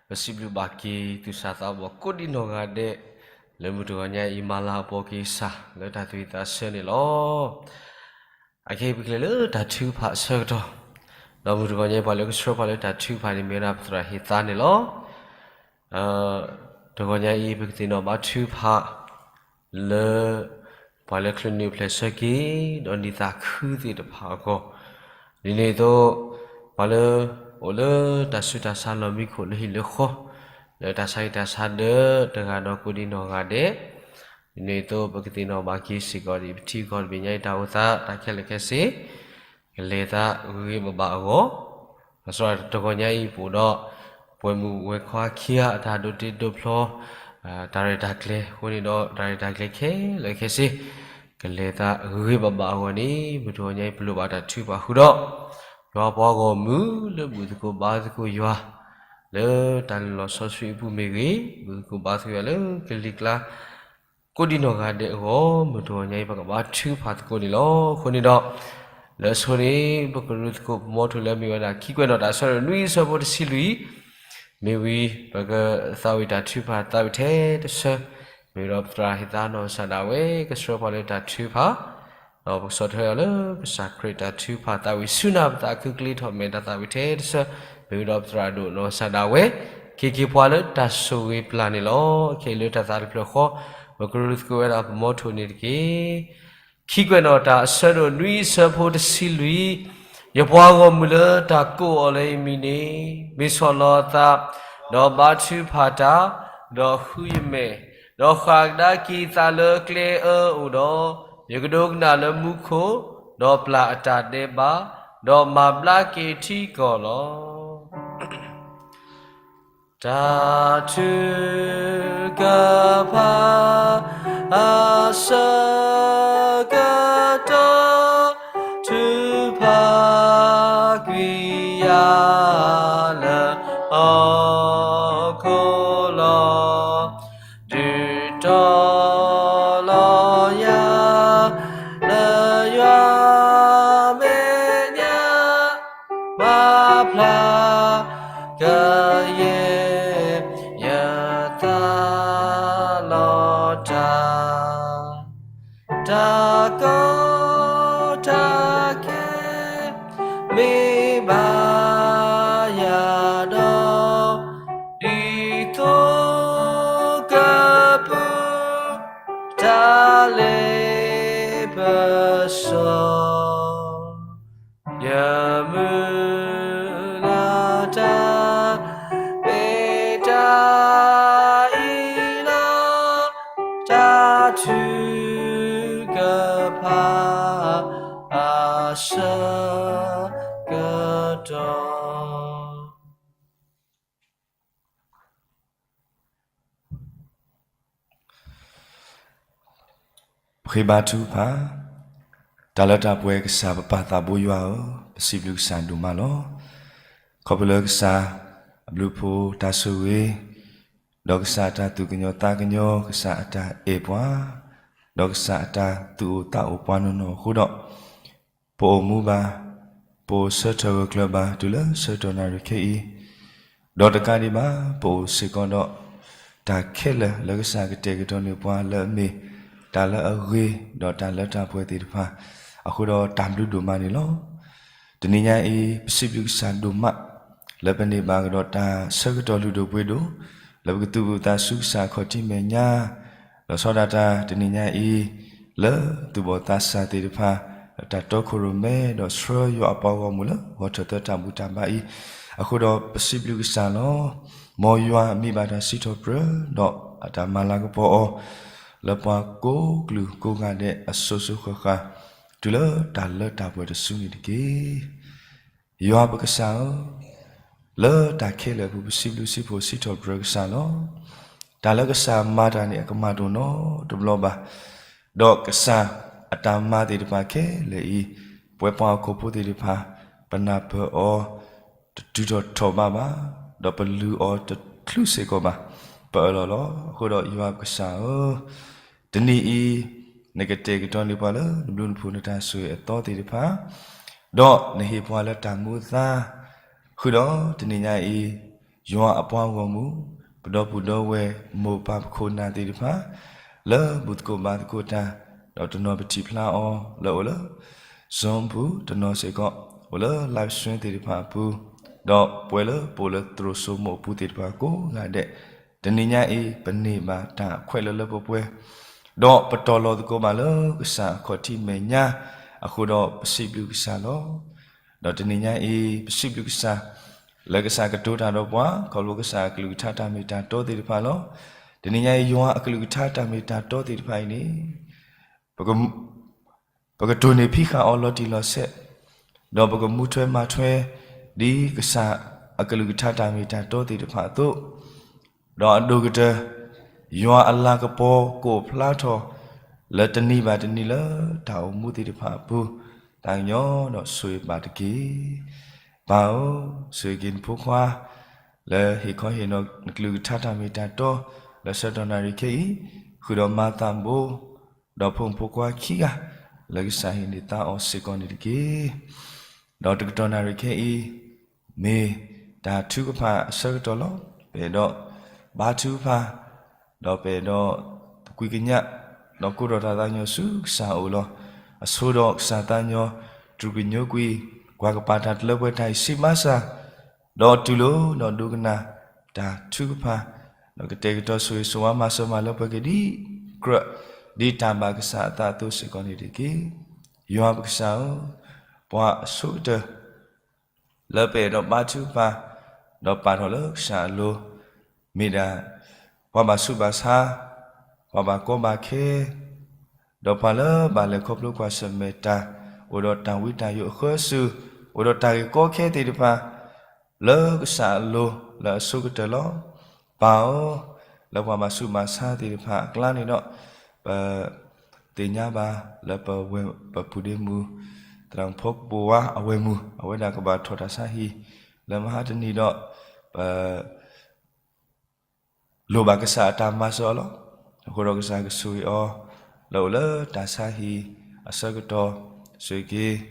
ပစံးဘျုးဘၣ်က့ၤသူၣ်စၢ်သးဘီၣ်ကိးဒံနီၢ်ဂၤဒဲး လၢမုၢ်တဂီၤညါအံၤ မၤလၤအပီၢ်က့ၤကစၢ်လၢတၢ်သူၣ်ဝံၣ်သးဆၢန့ၣ်လီၤ. အခဲအံၤပကလဲၤလၢတၢ်ထုကဖၣ်အဆၢကတီၢ်, ဒီးမုၢ်တဂီၤညါအံၤ ပှၤလၢကဆှၢပှၤလၢတၢ်ထုကဖၣ်န့ၣ် မ့ၢ်ဝဲဒၣ်ပသရၣ်ဟ့ၣ်သါန့ၣ်လီၤ. တဂီၤညါအံၤ ပကသ့ၣ်နီၣ်ဘါထုကဖၣ် လၢ ပှၤလၢချုးန့ၢ်ဖျဲၣ်ဆၢက့ၤ ဒီးနံၣ်သးခုသ့ၣ်တဖၣ်အဂီၢ်, ဒ်န့ၣ်အသိး ပှၤလၢ အိၣ်လၢတၢ်ဆူးတၢ်ဆါလီၢ်မံခိၣ်လၢဟံၣ်လၢဃီ, လၢတၢ်ဆါဟံၣ်တၢ်ဆါဒၢးတဂၤဒီးကိးဒံနီၢ်ဂၤဒဲး, ဒ်န့ၣ်အသိး ပကသ့ၣ်နီၣ်ဘၣ်က့ၤစ့ၢ်ကီးဒ်ပထံကီၢ်တဘ့ၣ်ညါအံၤတၢ်အိၣ်သး တၢ်ခဲလၢာ်ခဲဆ့ ကလဲၤသးဂ့ၤဂ့ၤဘၣ်ဘၣ်အဂီၢ်, ဘၣ်ဆၣ်တဂီၤညါအံၤပအိၣ်ဒီး ပှဲၤမုၢ်ဝဲၤခွါခံဂၤအတၢ်ဒိးတ့ဒိးဖျီ တၢ်ရဲၣ်တၢ်ကျဲၤအဃိန့ၣ်ဒီး တၢ်ရဲၣ်တၢ်ကျဲၤခဲလၢာ်ခဲဆ့ ကလဲၤသးဂ့ၤဂ့ၤဘၣ်ဘၣ်အဂီၢ်န့ၣ် မုၢ်တဂီၤညါအံၤ ပလိၣ်ဘၣ်တၢ်ထုကဖၣ်ဃုာ်ဒီး ယွၤပှၤဂီၢ်မုၢ်လၢဘူၣ်သကိးဘါသကိးယွၤ လၢတၢ်လုၢ်လီၢ်စီဆှံအပူၤမ့ၢ်ဂ့ၤ, ဘူၣ်သကိးဘါသကိးယွၤလၢကလံၤကျါ ကိးဒံနီၢ်ဂၤဒဲးအဂီၢ် မုၢ်တဂီၤညါအံၤ ပကဘါထုကဖၣ်သကိးန့ၣ်လီၤ. အဃိန့ၣ်ဒီး လၢအဆိန့ၣ် ပကရူၢ်သကိးပမီထိၣ်လၢမ့ၢ်ဝဲဒၣ်ခံကွဲးနီၣ်တၢ်အဆၢဒိၣ်နွံအဆၢဖိတဆံလွံၢ် မ့ၢ်ဝံၤ ပကသးဝံၣ်တၢ်ထုကဖၣ်သးဝံၣ်ထဲတဆၢ မ့ၢ်ဝံၤဒီးပသရၣ်ဟ့ၣ်သါနီၢ်ကစၢ်ဒၣ်ဝဲ ကဆှၢပှၤလၢတၢ်ထုကဖၣ် ဒီးပကဆီၣ်ထွဲအီၤလၢကစၢ်ခရံာ်တၢ်ထုကဖၣ်သးဝံၣ်ဆူနၢ်ပသးခုကလ့ထီၣ်မဲာ်တၢ်သးဝံၣ်ထဲတဆၢ မ့ၢ်ဝံၤဒီးပသရၣ်ဒိၣ်နီၢ်ကစၢ်ဒၣ်ဝဲ က့ၤက့ၤပှၤလၢတၢ်ဆိၣ်ဂ့ၤပျၢ်န့ၣ်လီၤ. ခဲအံၤလၢတၢ်သးတဖျၢၣ်ဃီ ပကရူၢ်သကိးဝဲဒၣ်ပမီထိၣ်န့ၣ်တက့ၢ်. ခံကွဲးနီၣ်တၢ်အဆၢဒိၣ်နွံအဆၢဖိတဆံလွံၢ် ယပှၤဂီၢ်မုၢ်လၢတၢ်ကိးအီၤလၢယမံၤန့ၣ် မ့ၢ်ဆီၣ်လီၤအသး ဒီးဘါထုကဖၣ်တၢ် ဒီးဃုယမဲာ် ဒီးဃၣ်ကဒါက့ၤသးလၢကျဲအၢအိၣ်ဒီး ယကဒိကနၣ်လၢမူခိၣ် ဒီးပျၢ်အတၢ်ဒဲးဘး ဒီးမၤဘျါက့ၤထံကီၢ်လီၤ. တၢ်ထုကဖၣ်အဆၢကတီၢ် ထုကဖၣ်ကွံာ်ယၤလၢဟီၣ်ခိၣ်လီၤ. ဒုးတီၤလီၤယၤ လၢယွၤမဲာ်ညါ မၤဖျါကယဲၢ် ယသးလီၤတၢ် တၢ်ကီတၢ်ခဲ မ့ၢ်ဘၣ်ယၤဒီး ဒ်သိကပူၤ တၢ်လဲၤပစီ ယမုၢ်လၢ်တၢ် မ့ၢ်တၢ်အံၤလီၤ. တၢ်ထုကဖၣ် အဆၢကတီၢ် ပဃ့ဘါထုကဖၣ်. တၢ်လၢတၢ်ပှဲၤကစၢ် ပပၢ်သးဘိယွၤဧၢ, ပစံးဘျုးကစၢ်ဒိၣ်မးလီၤ. ခီဖျိလၢကစၢ်အဘျုးအဖှိၣ်တၢ်ဆိၣ်ဂ့ၤ, ဒီးကစၢ်အတၢ်သူၣ်ကညီၤသးကညီၤ, ကစၢ်အတၢ်အဲၣ်ပှၤ, ဒီးကစၢ်အတၢ်သူၣ်အိၣ်သးအိၣ်ပှၤနီၢ်နီၢ်အဃိဒီး ပအိၣ်မူဘၣ်, ပအိၣ်ဆၢထၢၣ်ဂၢၢ်ကျၢၤဘၣ် တုၤလၢဆၢကတီၢ်နၣ်ရံၣ်ခဲအံၤ, ဒီးတကးဒံးဘၣ် ပအိၣ်စ့ၢ်ကီးဒီး တၢ်ခဲလၢာ်လၢကစၢ်ကတဲာ်ကတီၤန့ၢ်ပှၤလၢအမ့ၢ် တၢ်လၢအဂ့ၤ ဒီးတၢ်လၢတၢ်ပှဲၤသ့ၣ်တဖၣ်, အဃိဒီးတၢ်ဘျုးဒိၣ်မးန့ၣ်လီၤ. တနံၤညါအံၤ ပစံးဘျုးကစၢ်ဒိၣ်မး လၢပန့ၢ်ဘၣ်ကဒီးတၢ်ဆၢကတီၢ်လုၢ်ဒိၣ်ပှ့ၤဒိၣ် လၢပကသူၣ်အုးသးဆူကစၢ်အခီၣ်ထံးမဲာ်ညါ, လီၤဆီဒၣ်တၢ်တနံၤညါအံၤ လၢသူၣ်ဘီၣ်သးစၢ်သ့ၣ်တဖၣ် တၢ်တီခိၣ်ရိၣ်မဲဒီးဆှၢယွၤအပှၤဂီၢ်မုၢ်လၢဂီၤထၢၣ်သၢတၢ်ဘူၣ်တၢ်ဘါအံၤ, အဃိဒီးပစံးဘျုးကစၢ်လီၤ. မ်ယွၤမံဘၣ်တၢ်စံးထီၣ်ပတြၢၤ ဒီးအတၢ်မၤလၤကပီၤအီၤ လၢပှၤကိးကလုာ်ကိးဂၤဒဲးအစိၤစိၤဃၣ်ဃၣ် တုၤလၢတၢ်လၢတၢ်ပှဲၤတစုန့ၣ်တက့ၢ်. ယွၤပကစၢ်ဧၢ, လၢတၢ်ခဲလၢာ်အပူၤ ပစံးဘျုးစံးဖှိၣ်စံးထီၣ်ပတြၢၤကစၢ်လီၤ. တၢ်လၢကစၢ်မၤတၢ်န့ၣ် အကမၣ်တအိၣ်နီတဘျီဘၣ်, ဒီးကစၢ်အတၢ်မၤသ့ၣ်တဖၣ်ခဲလၢာ်အံၤ, ပဝဲပှၤဟီၣ်ခိၣ်ဖိသ့ၣ်တဖၣ် ပနၢ်ပၢၢ်အီၤ တတုၤထီၣ်ထီၣ်ဘးဘၣ်, ဒီးပလုၢ်အီၤတချုးစ့ၢ်ကီးဘၣ်, ပအၢၣ်လီၤလီၤ. အဃိဒီးယွၤပကစၢ်ဧၢ, တနံၤအံၤ နကတဲာ်ကတီၤန့ၢ်ပှၤလၢနဘျုးနဖှိၣ်နတၢ်ဆိၣ်ဂ့ၤအသီသ့ၣ်တဖၣ်, ဒီးနဟ့ၣ်ပှၤလၢတၢ်မူအသါ, ဃုာ်ဒီးတနံၤညါအံၤ ယွၤအပှၤဂီၢ်မုၢ်, ပဒီပုၢ်ဒီဝဲၢ်မိၢ်ပၢ်ပခိၣ်နၢ်သ့ၣ်တဖၣ် လၢဘူၣ်သကိးဘါသကိးတၢ်, ဒီးတနီၤပထံၣ်ဖျါအီၤလၢအိၣ်လၢ Zoom ပူၤ, တနီၤစ့ၢ်ကီး အိၣ်လၢ live stream သ့ၣ်တဖၣ်အပူၤ, ဒီးပှဲၤလၢပိာ်လၢသရိာ်စိမိၢ်အပူၤသ့ၣ်တဖၣ်ကိးဂၤဒဲး, တနံၤညါအံၤ ပန့ၢ်ဘၣ်တၢ်ခွဲးလၢလၢပှဲၤပှဲၤ, ဒီးပတီၢ်လီၤသကိးဘၣ်လၢကစၢ်အခီၣ်ထံးမဲာ်ညါ, အဃိဒီးပစံးဘျုးကစၢ်လီၤ. ဒီးတနံၤညါအံၤ ပစံးဘျုးကစၢ် လၢကစၢ်ကတိၤတၢ်ဒီးပှၤ ခီဖျိကစၢ်အကလုၢ်ကထါတၢ်မ့ၢ်တၢ်တီသ့ၣ်တဖၣ်လီၤ. တနံၤညါအံၤ ယွၤအကလုၢ်ကထါတၢ်မ့ၢ်တၢ်တီသ့ၣ်တဖၣ်အံၤန့ၣ် ပက ပကတိၢ်န့ၢ်ဖံးဃာ်အီၤလီၤတံၢ်လီၤဆဲး, ဒီးပကမူထွဲမၤထွဲ ဒ်ကစၢ်အကလုၢ်ကထါတၢ်မ့ၢ်တၢ်တီသ့ၣ်တဖၣ်အသိး, ဒီးအဒိၣ်ကတၢၢ် ယွၤအလၤကပီၤကအိၣ်ဖျါထီၣ် လၢတနံၤဘၣ်တနံၤလၢတၢ်အိၣ်မူသ့ၣ်တဖၣ်အပူၤ, သးကညီၤဒီးဆိၣ်ဂ့ၤဘၣ်တက့ၢ်. ပၢ်ဧၢ, ဆိၣ်ဂ့ၤက့ၤနဖိခွါ လၢဟ့ၣ်ခီဟ့ၣ်နီၤနကလုၢ်ကထါတၢ်မ့ၢ်တၢ်တီ လၢဆၢကတီၢ်နၣ်ရံၣ်ခဲအံၤ, ဃုာ်ဒီးမၤသးဘိ ဒီးဖိမုၣ်ဖိခွါခံဂၤ လၢကစၢ်ဟ့ၣ်န့ၢ်သါအီၤစ့ၢ်ကီးန့ၣ်တက့ၢ်. ဒီးတကတီၢ်နၣ်ရံၣ်ခဲအံၤ မ့ၢ်တၢ်ထုကဖၣ်အဆၢကတီၢ်လီၤ. ပအဲၣ်ဒိးဘါထုကဖၣ်, ဒီးပအဲၣ်ဒိးသကွံာ်ကညး, ဒီးကိးထီၣ်တၢ်သးကညီၤဆူကစၢ်အအိၣ်လီၤ. အဆိဒီးကစၢ်သးကညီၤ တြူာ်ကညိကွံာ် ကွၢ်ကပၤတၢ်တလၢပှဲၤတၢ်အံၤဆံးမၤစၢ်, ဒီးတူၢ်လိာ်ဒီးဒိကနၣ် တၢ်ထုကဖၣ်, ဒီးကတဲာ်ကတီၤဆိၣ်ဂ့ၤဆိၣ်ဝါမၤစၢၤမၤလၢပှဲၤက့ၤဒ်ကြၢး ဒ်တၢ်ဘၣ်ကစၢ်အသးအသိးစ့ၢ်ကီးန့ၣ်တက့ၢ်. ယွၤပကစၢ်ဧၢ, ပှၤအဆိကတၢၢ် လၢပအဲၣ်ဒိးဘါထုကဖၣ်, ဒီးပာ်ထီၣ်လၢကစၢ်အလိၤ, မ့ၢ်ဒၣ် ပှၤဘၣ်ဆူးဘၣ်ဆါ, ပှၤဘၣ်ကီဘၣ်ခဲ, ဒီးပှၤလၢဘၣ်လဲၤခီဖျိကွၢ်ဆၢၣ်မဲာ်တၢ်, အိၣ်ဒီးတၢ်ဝံတၢ်ယိးအဃၢၤစူၤ, အိၣ်ဒီးတၢ်ဂ့ၢ်ကီခဲသ့ၣ်တဖၣ်, လၢကစၢ်အလိၤ လၢအဆိကတၢၢ်လီၤ. ပၢ်ဧၢ, လၢပှၤဘၣ်ဆူးဘၣ်ဆါသ့ၣ်တဖၣ်အကျါန့ၣ်ဒီး, ပ သ့ၣ်ညါဘၣ်လၢပဝဲၢ်ပပုၢ်ဒ့မုၣ် သရၣ်မုၣ်ဖီကပိာ်ဝါအဝဲၢ်မုၣ် အဝဲဒၣ်ကဘၣ်ထီၣ်တၢ်ဆါဟံၣ် လၢမဟါတနံၤဒီး ပ လိၣ်ဘၣ်ကစၢ်အတၢ်မၤစၢၤအီၤလီၤ. အဃိဒီးကစၢ်ကဆိၣ်ဂ့ၤအီၤ လၢအိၣ်လၢတၢ်ဆါဟံၣ်အဆၢကတီၢ်, ဆိၣ်ဂ့ၤ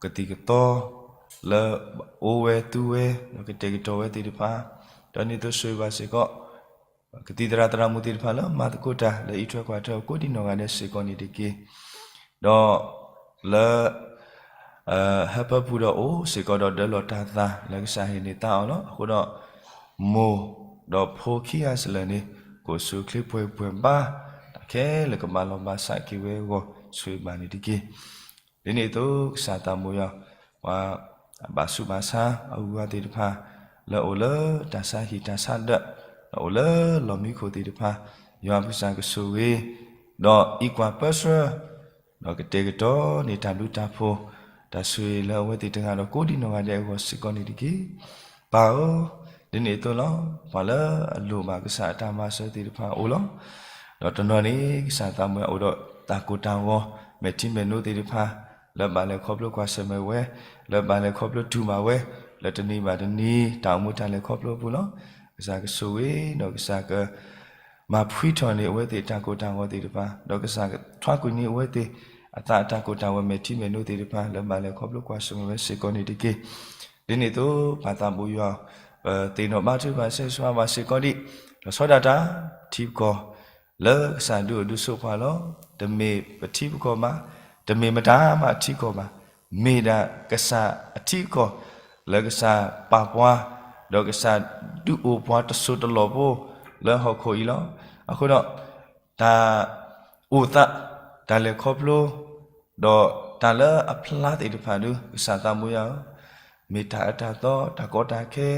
က့ၤ ကသံၣ်ကသီ လၢအိၣ်ဝဲသူဝဲ ဒီးကတဲာ်ကတီၤဝဲသ့ၣ်တဖၣ်, ဒီးဒ်န့ၣ်အသိးဆိၣ်ဂ့ၤဘၣ်စ့ၢ်ကီး ကသံၣ်သရၣ်သရၣ်မုၣ်သ့ၣ်တဖၣ်လၢမၤသကိးတၢ်လၢအံးထွဲကွၢ်ထွဲအီၤကိးဒံနီၢ်ဂၤဒဲးစ့ၢ်ကီးန့ၣ်တက့ၢ်. ဒီးလၢ ဟၢဖၢပူၤဒီးအိၣ်စ့ၢ်ကီးဒီးဒၢလီၤတၢ်သးလၢကစၢ်ဟ့ၣ်န့ၢ်သါအီၤလီၤ. အဃိဒီး မိၢ်ဒီးဖိခံဂၤစလၢာ်န့ၣ် ကအိၣ်ဆူၣ်အိၣ်ချ့ပှဲၤပှဲၤဘါ တၢ်ခဲလၢာ်ကဘၣ်လီၤဘၣ်စးက့ၤဝဲအဂီၢ် ဆိၣ်ဂ့ၤဘၣ်န့ၣ်တက့ၢ်. ဒ်န့ၣ်အသိး ကစၢ်သးမူယၤ ပှၤဘၣ်ဆူးဘၣ်ဆါအဂုၤအဂၤသ့ၣ်တဖၣ် လၢအိၣ်လၢတၢ်ဆါဟံၣ်တၢ်ဆါဒၢး ဒီးအိၣ်လၢလီၢ်မံခိၣ်သ့ၣ်တဖၣ် ယွၤပကစၢ်ကဆိၣ်ဂ့ၤ ဒီးအံးကွၢ်ပၢဆှၢ ဒီးကတဲာ်ကတီၤန့ၢ်တၢ်ဘျုးတၢ်ဖှိၣ် တၢ်ဆိၣ်ဂ့ၤလၢအဝဲသ့ၣ်တဂၤဒီးကိးဒံနီၢ်ဂၤဒဲးအဂီၢ်စ့ၢ်ကီးန့ၣ်တက့ၢ်. ပၢ်ဧၢ, ဒ်န့ၣ်အသိးလီၤ. ပှၤလၢအလိၣ်ဘၣ်ကစၢ်အတၢ်မၤစၢၤသ့ၣ်တဖၣ်အအိၣ်လီၤ. ဒီးတနီၤန့ၣ် ကစၢ်သးမူယၤအိၣ်ဒီးတၢ်ကိၢ်တၢ်ဂီၤ မဲာ်ထံမဲာ်နိသ့ၣ်တဖၣ် လၢဘၣ်လဲၤခီဖျိကွၢ်ဆၢၣ်မဲာ်ဝဲ, လၢဘၣ်လဲၤခီဖျိတူၢ်ဘၣ်ဝဲ လၢတနံၤဘၣ်တနံၤ တၢ်အိၣ်မူတၢ်လဲၤခီဖျိအပူၤလီၤ. ကစၢ်ကဆိၣ်ဂ့ၤ ဒီးကစၢ်က မၤဖှံထီၣ်န့ၢ်အဝဲသ့ၣ်တၢ်ကိၢ်တၢ်ဂီၤသ့ၣ်တဖၣ်, ဒီးကစၢ်ကထွါကွံာ်န့ၢ်အဝဲသ့ၣ် အသးအတၢ်ကိၢ်တၢ်ဂီၤမဲာ်ထံမဲာ်နိသ့ၣ်တဖၣ် လၢဘၣ်လဲၤခီဖျိကွၢ်ဆၢၣ်မဲာ်ဝဲစ့ၢ်ကီးန့ၣ်တက့ၢ်. ဒ်န့ၣ်အသိး ပၢ်သးဘိယွၤ ပသ့ၣ်နီၣ်ဘါထုကဖၣ်ဆၢဂ့ၤဆၢဝါဘၣ်စ့ၢ်ကီးဒံး လီၤဆီဒၣ်တၢ် ထံပကီၢ် လၢကစၢ်ဒုးအိၣ်ဒုးဆိးပှၤလီၤ. တမ့ၢ်ပထံပကီၢ်ဘၣ်, တမ့ၢ်မတၤမးအထံကီၢ်ဘၣ်, မ့ၢ်ဒၣ်ကစၢ်အထံကီၢ် လၢကစၢ်ပာ်ပှၤ ဒီးကစၢ်ဒုးအိၣ်ပှၤတစိၢ်တလီၢ်ဖိ လၢဟီၣ်ခိၣ်အံၤလီၤ. အဃိဒီး တၢ်အိၣ်သး တၢ်လဲၤခီဖျိ ဒီးတၢ်လၢအဖျါသ့ၣ်တဖၣ်ဒုး ကစၢ်သးဘိယွၤဧၢ, မ့ၢ်တၢ်အၢတၢ်သီ တၢ်ကီတၢ်ခဲ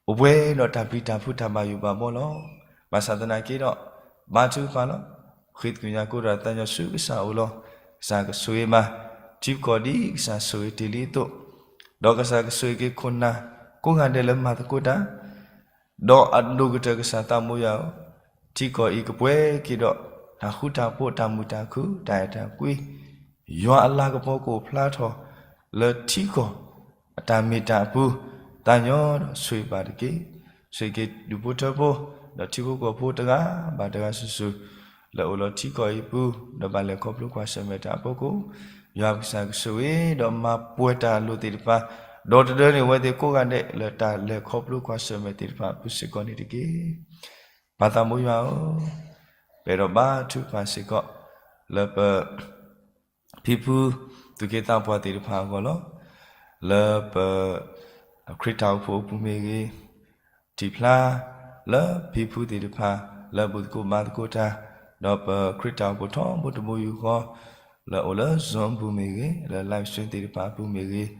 အိၣ်ပှဲၤဒီးတၢ်ပျံၤတၢ်ဖုးတၢ်ဘၣ်ယိၣ်ဘၣ်ဘီလီၤ. ဘၣ်ဆၣ်သနာ်က့ဒီး ဘါထုကဖၣ်လီၤ. ဃ့သကွံာ်ညါကိးဒီးသးညီဆူကစၢ်အအိၣ်လီၤ. ကစၢ်ကဆိၣ်ဂ့ၤဘၣ် ထံပကီၢ်ဒ်ကစၢ်ဆိၣ်ဂ့ၤတ့ၢ်လံအသိး, ဒီးကစၢ်ကဆိၣ်ဂ့ၤက့ၤခိၣ်နၢ်ကိးဂၤဒဲးလၢမၤသကိးတၢ် ဒီးအဒိၣ်ကတၢၢ်ကစၢ်သးဘိယွၤဧၢ, ထံကီၢ်အံၤကပှဲၤက့ၤဒီး တၢ်ဃူတၢ်ဖိး တၢ်မုာ်တၢ်ခုၣ် တၢ်အဲၣ်တၢ်ကွံ, ယွၤအလၤကပီၤကအိၣ်ဖျါထီၣ် လၢထံကီၢ်အတၢ်မ့ၢ်တၢ်အပူၤ, သးညီဒီးဆိၣ်ဂ့ၤဘၣ်တက့ၢ်. ဆိၣ်ဂ့ၤက့ၤဒူၣ်ဖိထၢဖိ ဒီးထံဖိကီၢ်ဖိတဂၤဘၣ်တဂၤစုာ်စုာ် လၢအိၣ်လီၤထံကီၢ်အံၤအပူၤ ဒီးဘၣ်လဲၤခီဖျိကွၢ်ဆၢၣ်မဲာ်တၢ်အဖီခိၣ်, ယွၤပကစၢ်ကဆိၣ်ဂ့ၤ ဒီးမၤပှဲၤတၢ်အလိၣ်သ့ၣ်တဖၣ် ဒီတဒၢန့ၢ်အဝဲသ့ၣ်ကိးဂၤဒဲးလၢတၢ်လဲၤခီဖျိကွၢ်ဆၢၣ်မဲာ်သ့ၣ်တဖၣ်အပူၤစ့ၢ်ကီးန့ၣ်တက့ၢ်. ပၢ်သးမိၢ်ယွၤဧၢ, ပအဲၣ်ဒိးဘါထုကဖၣ်စ့ၢ်ကီး လၢပ ဖံဖု သူၣ်က့သးပှၢ်သ့ၣ်တဖၣ်အဂီၢ်လီၤ. လၢပ ခရံာ်တၢ်အိၣ်ဖှိၣ်အပူၤမ့ၢ်ဂ့ၤ, ထံၣ်ဖျါ လၢဖံဖုသ့ၣ်တဖၣ် လၢဘူၣ်သကိးဘါသကိးတၢ်, ဒီးပခရံာ်တၢ်အိၣ်ဖှိၣ်ထီဘိတဘိယူၢ်ဃီ လၢအိၣ်လၢ Zoom အပူၤမ့ၢ်ဂ့ၤ, လၢ live stream သ့ၣ်တဖၣ်အပူၤမ့ၢ်ဂ့ၤ,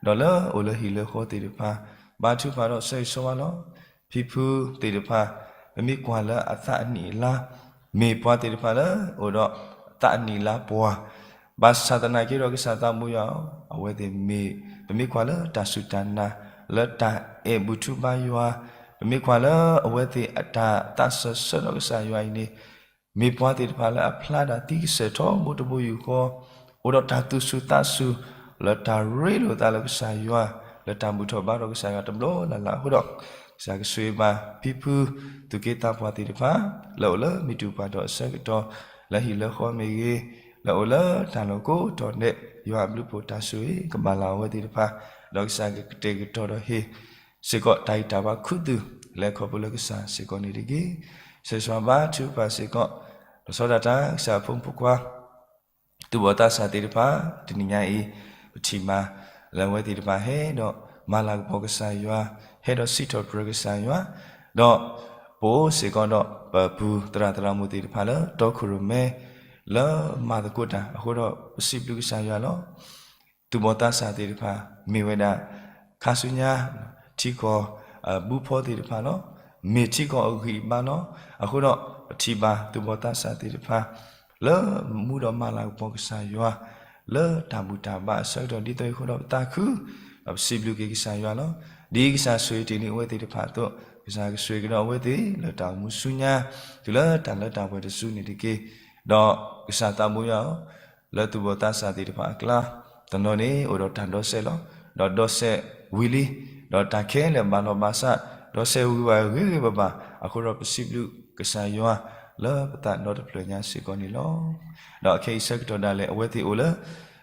ဒီးလၢအိၣ်လၢဟံၣ်လၢဃီသ့ၣ်တဖၣ်, ဘါထုကဖၣ်ဒီးဆၢဂ့ၤဆၢဝါလီၤ. ဖံဖုသ့ၣ်တဖၣ် ပမ့ၢ်ကွၢ်လၢအသးအနံၣ်အလါ, မ့ၢ်ပှၤသ့ၣ်တဖၣ်လၢအိၣ်ဒီးအသးအနံၣ်အလါပှၢ်, ဘၣ်ဆၣ်သနာ်က့ဒီးကစၢ်သးမိၢ်ယွၤဧၢ, အဝဲသ့ၣ်မ့ၢ် ပမ့ၢ်ကွၢ်လၢတၢ်စူၢ်တၢ်နာ် လၢတၢ်အဲၣ်ဘူၣ်ထူဘါယွၤ, ပမ့ၢ်ကွၢ်လၢအဝဲသ့ၣ်အတၢ်သးစၢၢ်ဆၢဒီးကစၢ်ယွၤအံၤန့ၣ် မ့ၢ်ပှၤသ့ၣ်တဖၣ်လၢအဖျါတၢ်သံကစၢၢ်ထီဘိတဘိယူၢ်ဃီ, အိၣ်ဒီးတၢ်သူၣ်စူၤသးစူၤ လၢတၢ်ရ့လိာ်သးလၢကစၢ်ယွၤ, လၢတၢ်ဘူၣ်ထီၣ်ဘါထီၣ်ကစၢ်ယွၤတဘျီလၢ်လၢ်အဃိဒီး, ကစၢ်ကဆိၣ်ဂ့ၤဘၣ်ဖံဖု သူၣ်က့သးပှၢ်သ့ၣ်တဖၣ် လၢအိၣ်လၢမုၢ်တူၢ်ပှၢ်ဒီးအဆၢကတီၢ်, လၢဟံၣ်လၢဃီမ့ၢ်ဂ့ၤ, လၢအိၣ်လၢတၢ်လီၢ်ကိးတီၤဒဲး, ယွၤအဘျုးအဖှိၣ်တၢ်ဆိၣ်ဂ့ၤကဘၣ်လၢအဝဲသ့ၣ်တဖၣ်, ဒီးကစၢ်ကကတဲာ်ကတီၤဒီးဟ့ၣ် စ့ၢ်ကီးတၢ်ဂံၢ်တၢ်ဘါခူသူၣ် လဲၤခီဖျိလၢကစၢ်စ့ၢ်ကီးန့ၣ်တက့ၢ်. ဆၢဂ့ၤဆၢဝါဘါထုကဖၣ်စ့ၢ်ကီး, ဒီးဆီဒၣ်တၢ်ကစၢ်အဖိမုၣ်ဖိခွါ သူၣ်ဘီၣ်သးစၢ်သ့ၣ်တဖၣ် တနံၤညါအံၤ ပထံၣ်ဘၣ် လၢအဝဲသ့ၣ်တဖၣ်ဟဲဒီးမၤလၤကပီၤကစၢ်ယွၤ, ဟဲဒီးစံးထီၣ်ပတြၢၤကစၢ်ယွၤ, ဒီးပအိၣ်စ့ၢ်ကီးဒီးပပုၢ်သရၣ်သရၣ်မုၣ်သ့ၣ်တဖၣ်လၢတီခိၣ်ရိၣ်မဲ လၢမၤသကိးတၢ်အဃိဒီး ပစံးဘျုးကစၢ်ယွၤလီၤ. သူၣ်ဘီၣ်သးစၢ်သ့ၣ်တဖၣ် မ့ၢ်ဝဲဒၣ် ခါဆူညါ ထံကီၢ် ဘူၣ်ဖီသ့ၣ်တဖၣ်လီၤ. မ့ၢ်ထံကီၢ်အဂံၢ်အဘါလီၤ. အဃိဒီး ပထံၣ်ဘၣ်သူၣ်ဘီၣ်သးစၢ်သ့ၣ်တဖၣ် လၢမူဒီးမၤလၤကပီၤကစၢ်ယွၤ လၢတၢ်ဘူၣ်တၢ်ဘါအဆၢကတီၢ် ဒ်သိးအံၤအဃိဒီးပသးခု ဒီးပစံးဘျုးက့ၤကစၢ်ယွၤလီၤ. ဒ်ကစၢ်ဆိၣ်ဂ့ၤတ့ၢ်န့ၢ်အဝဲသ့ၣ်တဖၣ်အသိး ကစၢ်ကဆိၣ်ဂ့ၤကဒီးအဝဲသ့ၣ်လၢတၢ်အိၣ်မူဆူညါ တုၤလၢတၢ်လၢတၢ်ပှဲၤတစုန့ၣ်တက့ၢ်. ဒီးကစၢ်သးဘိယွၤဧၢ, လၢသူၣ်ဘီၣ်သးစၢ်သ့ၣ်တဖၣ်အကျါ တနီၤန့ၣ်အိၣ်ဒီးတၢ်ဒီစဲးလီၤ. ဒီးဒီစဲးဝံၤလံ, ဒီးတၢ်ခဲလၢာ်ဘၣ်လီၤဘၣ်စး, ဒီစဲးဝံၤဝဲဂ့ၤဂ့ၤဘၣ်ဘၣ်, အဃိဒီးပစံးဘျုးကစၢ်ယွၤ လၢပသးဒီတဖျၢၣ်ညါစ့ၢ်ကီးန့ၣ်လီၤ. ဒီးအခဲအံၤဆၢကတီၢ်ဒၣ်လဲာ် အဝဲသ့ၣ်အိၣ်လၢ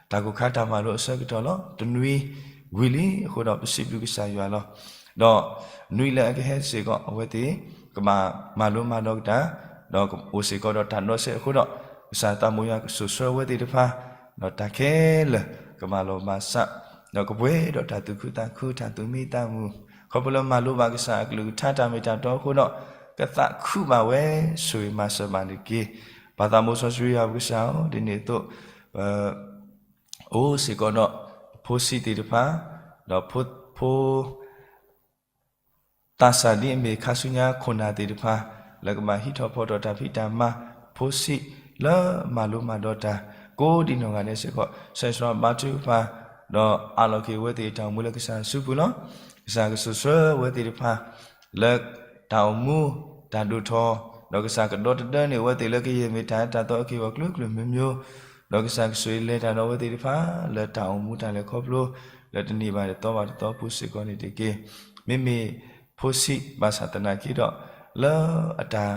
တၢ်ကိၢ်ခါတၢ်မၤလိအဆၢကတီၢ်လီၤ. တနွံဝံၤလံအဃိဒီးပစံးဘျုးကစၢ်ယွၤလီၤ. ဒီးနွံလၢအကဟဲစ့ၢ်ကီး အဝဲသ့ၣ် ကဘၣ်မၤလိမၤဒိးကတၢၢ်, ဒီးအိၣ်စ့ၢ်ကီးဒီးတၢ်ဒီစဲးအဃိဒီး ကစၢ်သးဘိယွၤကစိာ်ဆှၢအဝဲသ့ၣ်တဖၣ်, ဒီးတၢ်ခဲလၢာ်ကဘၣ်လီၤဘၣ်စး, ဒီးကပှဲၤဒီးတၢ်သူၣ်ခုသးခု တၢ်သူၣ်မံသးမုာ်, ခီဖျိလၢမၤလိဘၣ်ကစၢ်အကလုၢ်ကထါတၢ်မ့ၢ်တၢ်တီအဃိဒီး ကသးခုဘၣ်ဝဲ ဆိၣ်ဂ့ၤမၤစၢၤဘၣ်န့ၣ်တက့ၢ်. ပၢ်သးဘိစီဆှံယွၤပကစၢ်ဧၢ, ဒ်န့ၣ်အသိး ပ အိၣ်စ့ၢ်ကီးဒီး ဖိဆံးသ့ၣ်တဖၣ်, ဒီးဖိ ဖိ သးစၢ်ဒ်အမ့ၢ်ခါဆူညါခိၣ်နၢ်သ့ၣ်တဖၣ် လၢကဘၣ်ဟံးထီၣ်ဖီထီၣ်တၢ်ဖံးတၢ်မၤ, ဖိဆံးလၢမၤလိမၤဒိးတၢ် ကိးဒံနီၢ်ဂၤဒဲးစ့ၢ်ကီး ဆၢဂ့ၤဆၢဝါဘါထုကဖၣ်, ဒီးအးလီၤက့ၤအဝဲသ့ၣ်တၢ်အိၣ်မူလၢကစၢ်အစုပူၤလီၤ. ကစၢ်ကစိာ်ဆှၢအဝဲသ့ၣ်တဖၣ် လၢတၢ်အိၣ်မူ တၢ်ဒိၣ်ထီၣ်, ဒီးကစၢ်ကဒီတဒၢန့ၢ်အဝဲသ့ၣ်လၢကယဲၢ်မ့ၢ်တၢ်အၢတၢ်သီအက့ၢ်အဂီၤကျိၤကျိၤမျိုးမျိုး, ဒီးကစၢ်ကဆိၣ်ဂ့ၤလဲၤတၢ်ဒီးအဝဲသ့ၣ်တဖၣ် လၢတၢ်အိၣ်မူတၢ်လဲၤခီဖျိလၢတနံၤဘၣ်တသီဘၣ်တသီအပူၤစ့ၢ်ကီးန့ၣ်တက့ၢ်. မ့မ့ၢ်ဖိဆံးဘၣ်ဆၣ်သနာ်က့ဒီး လၢအတၢ်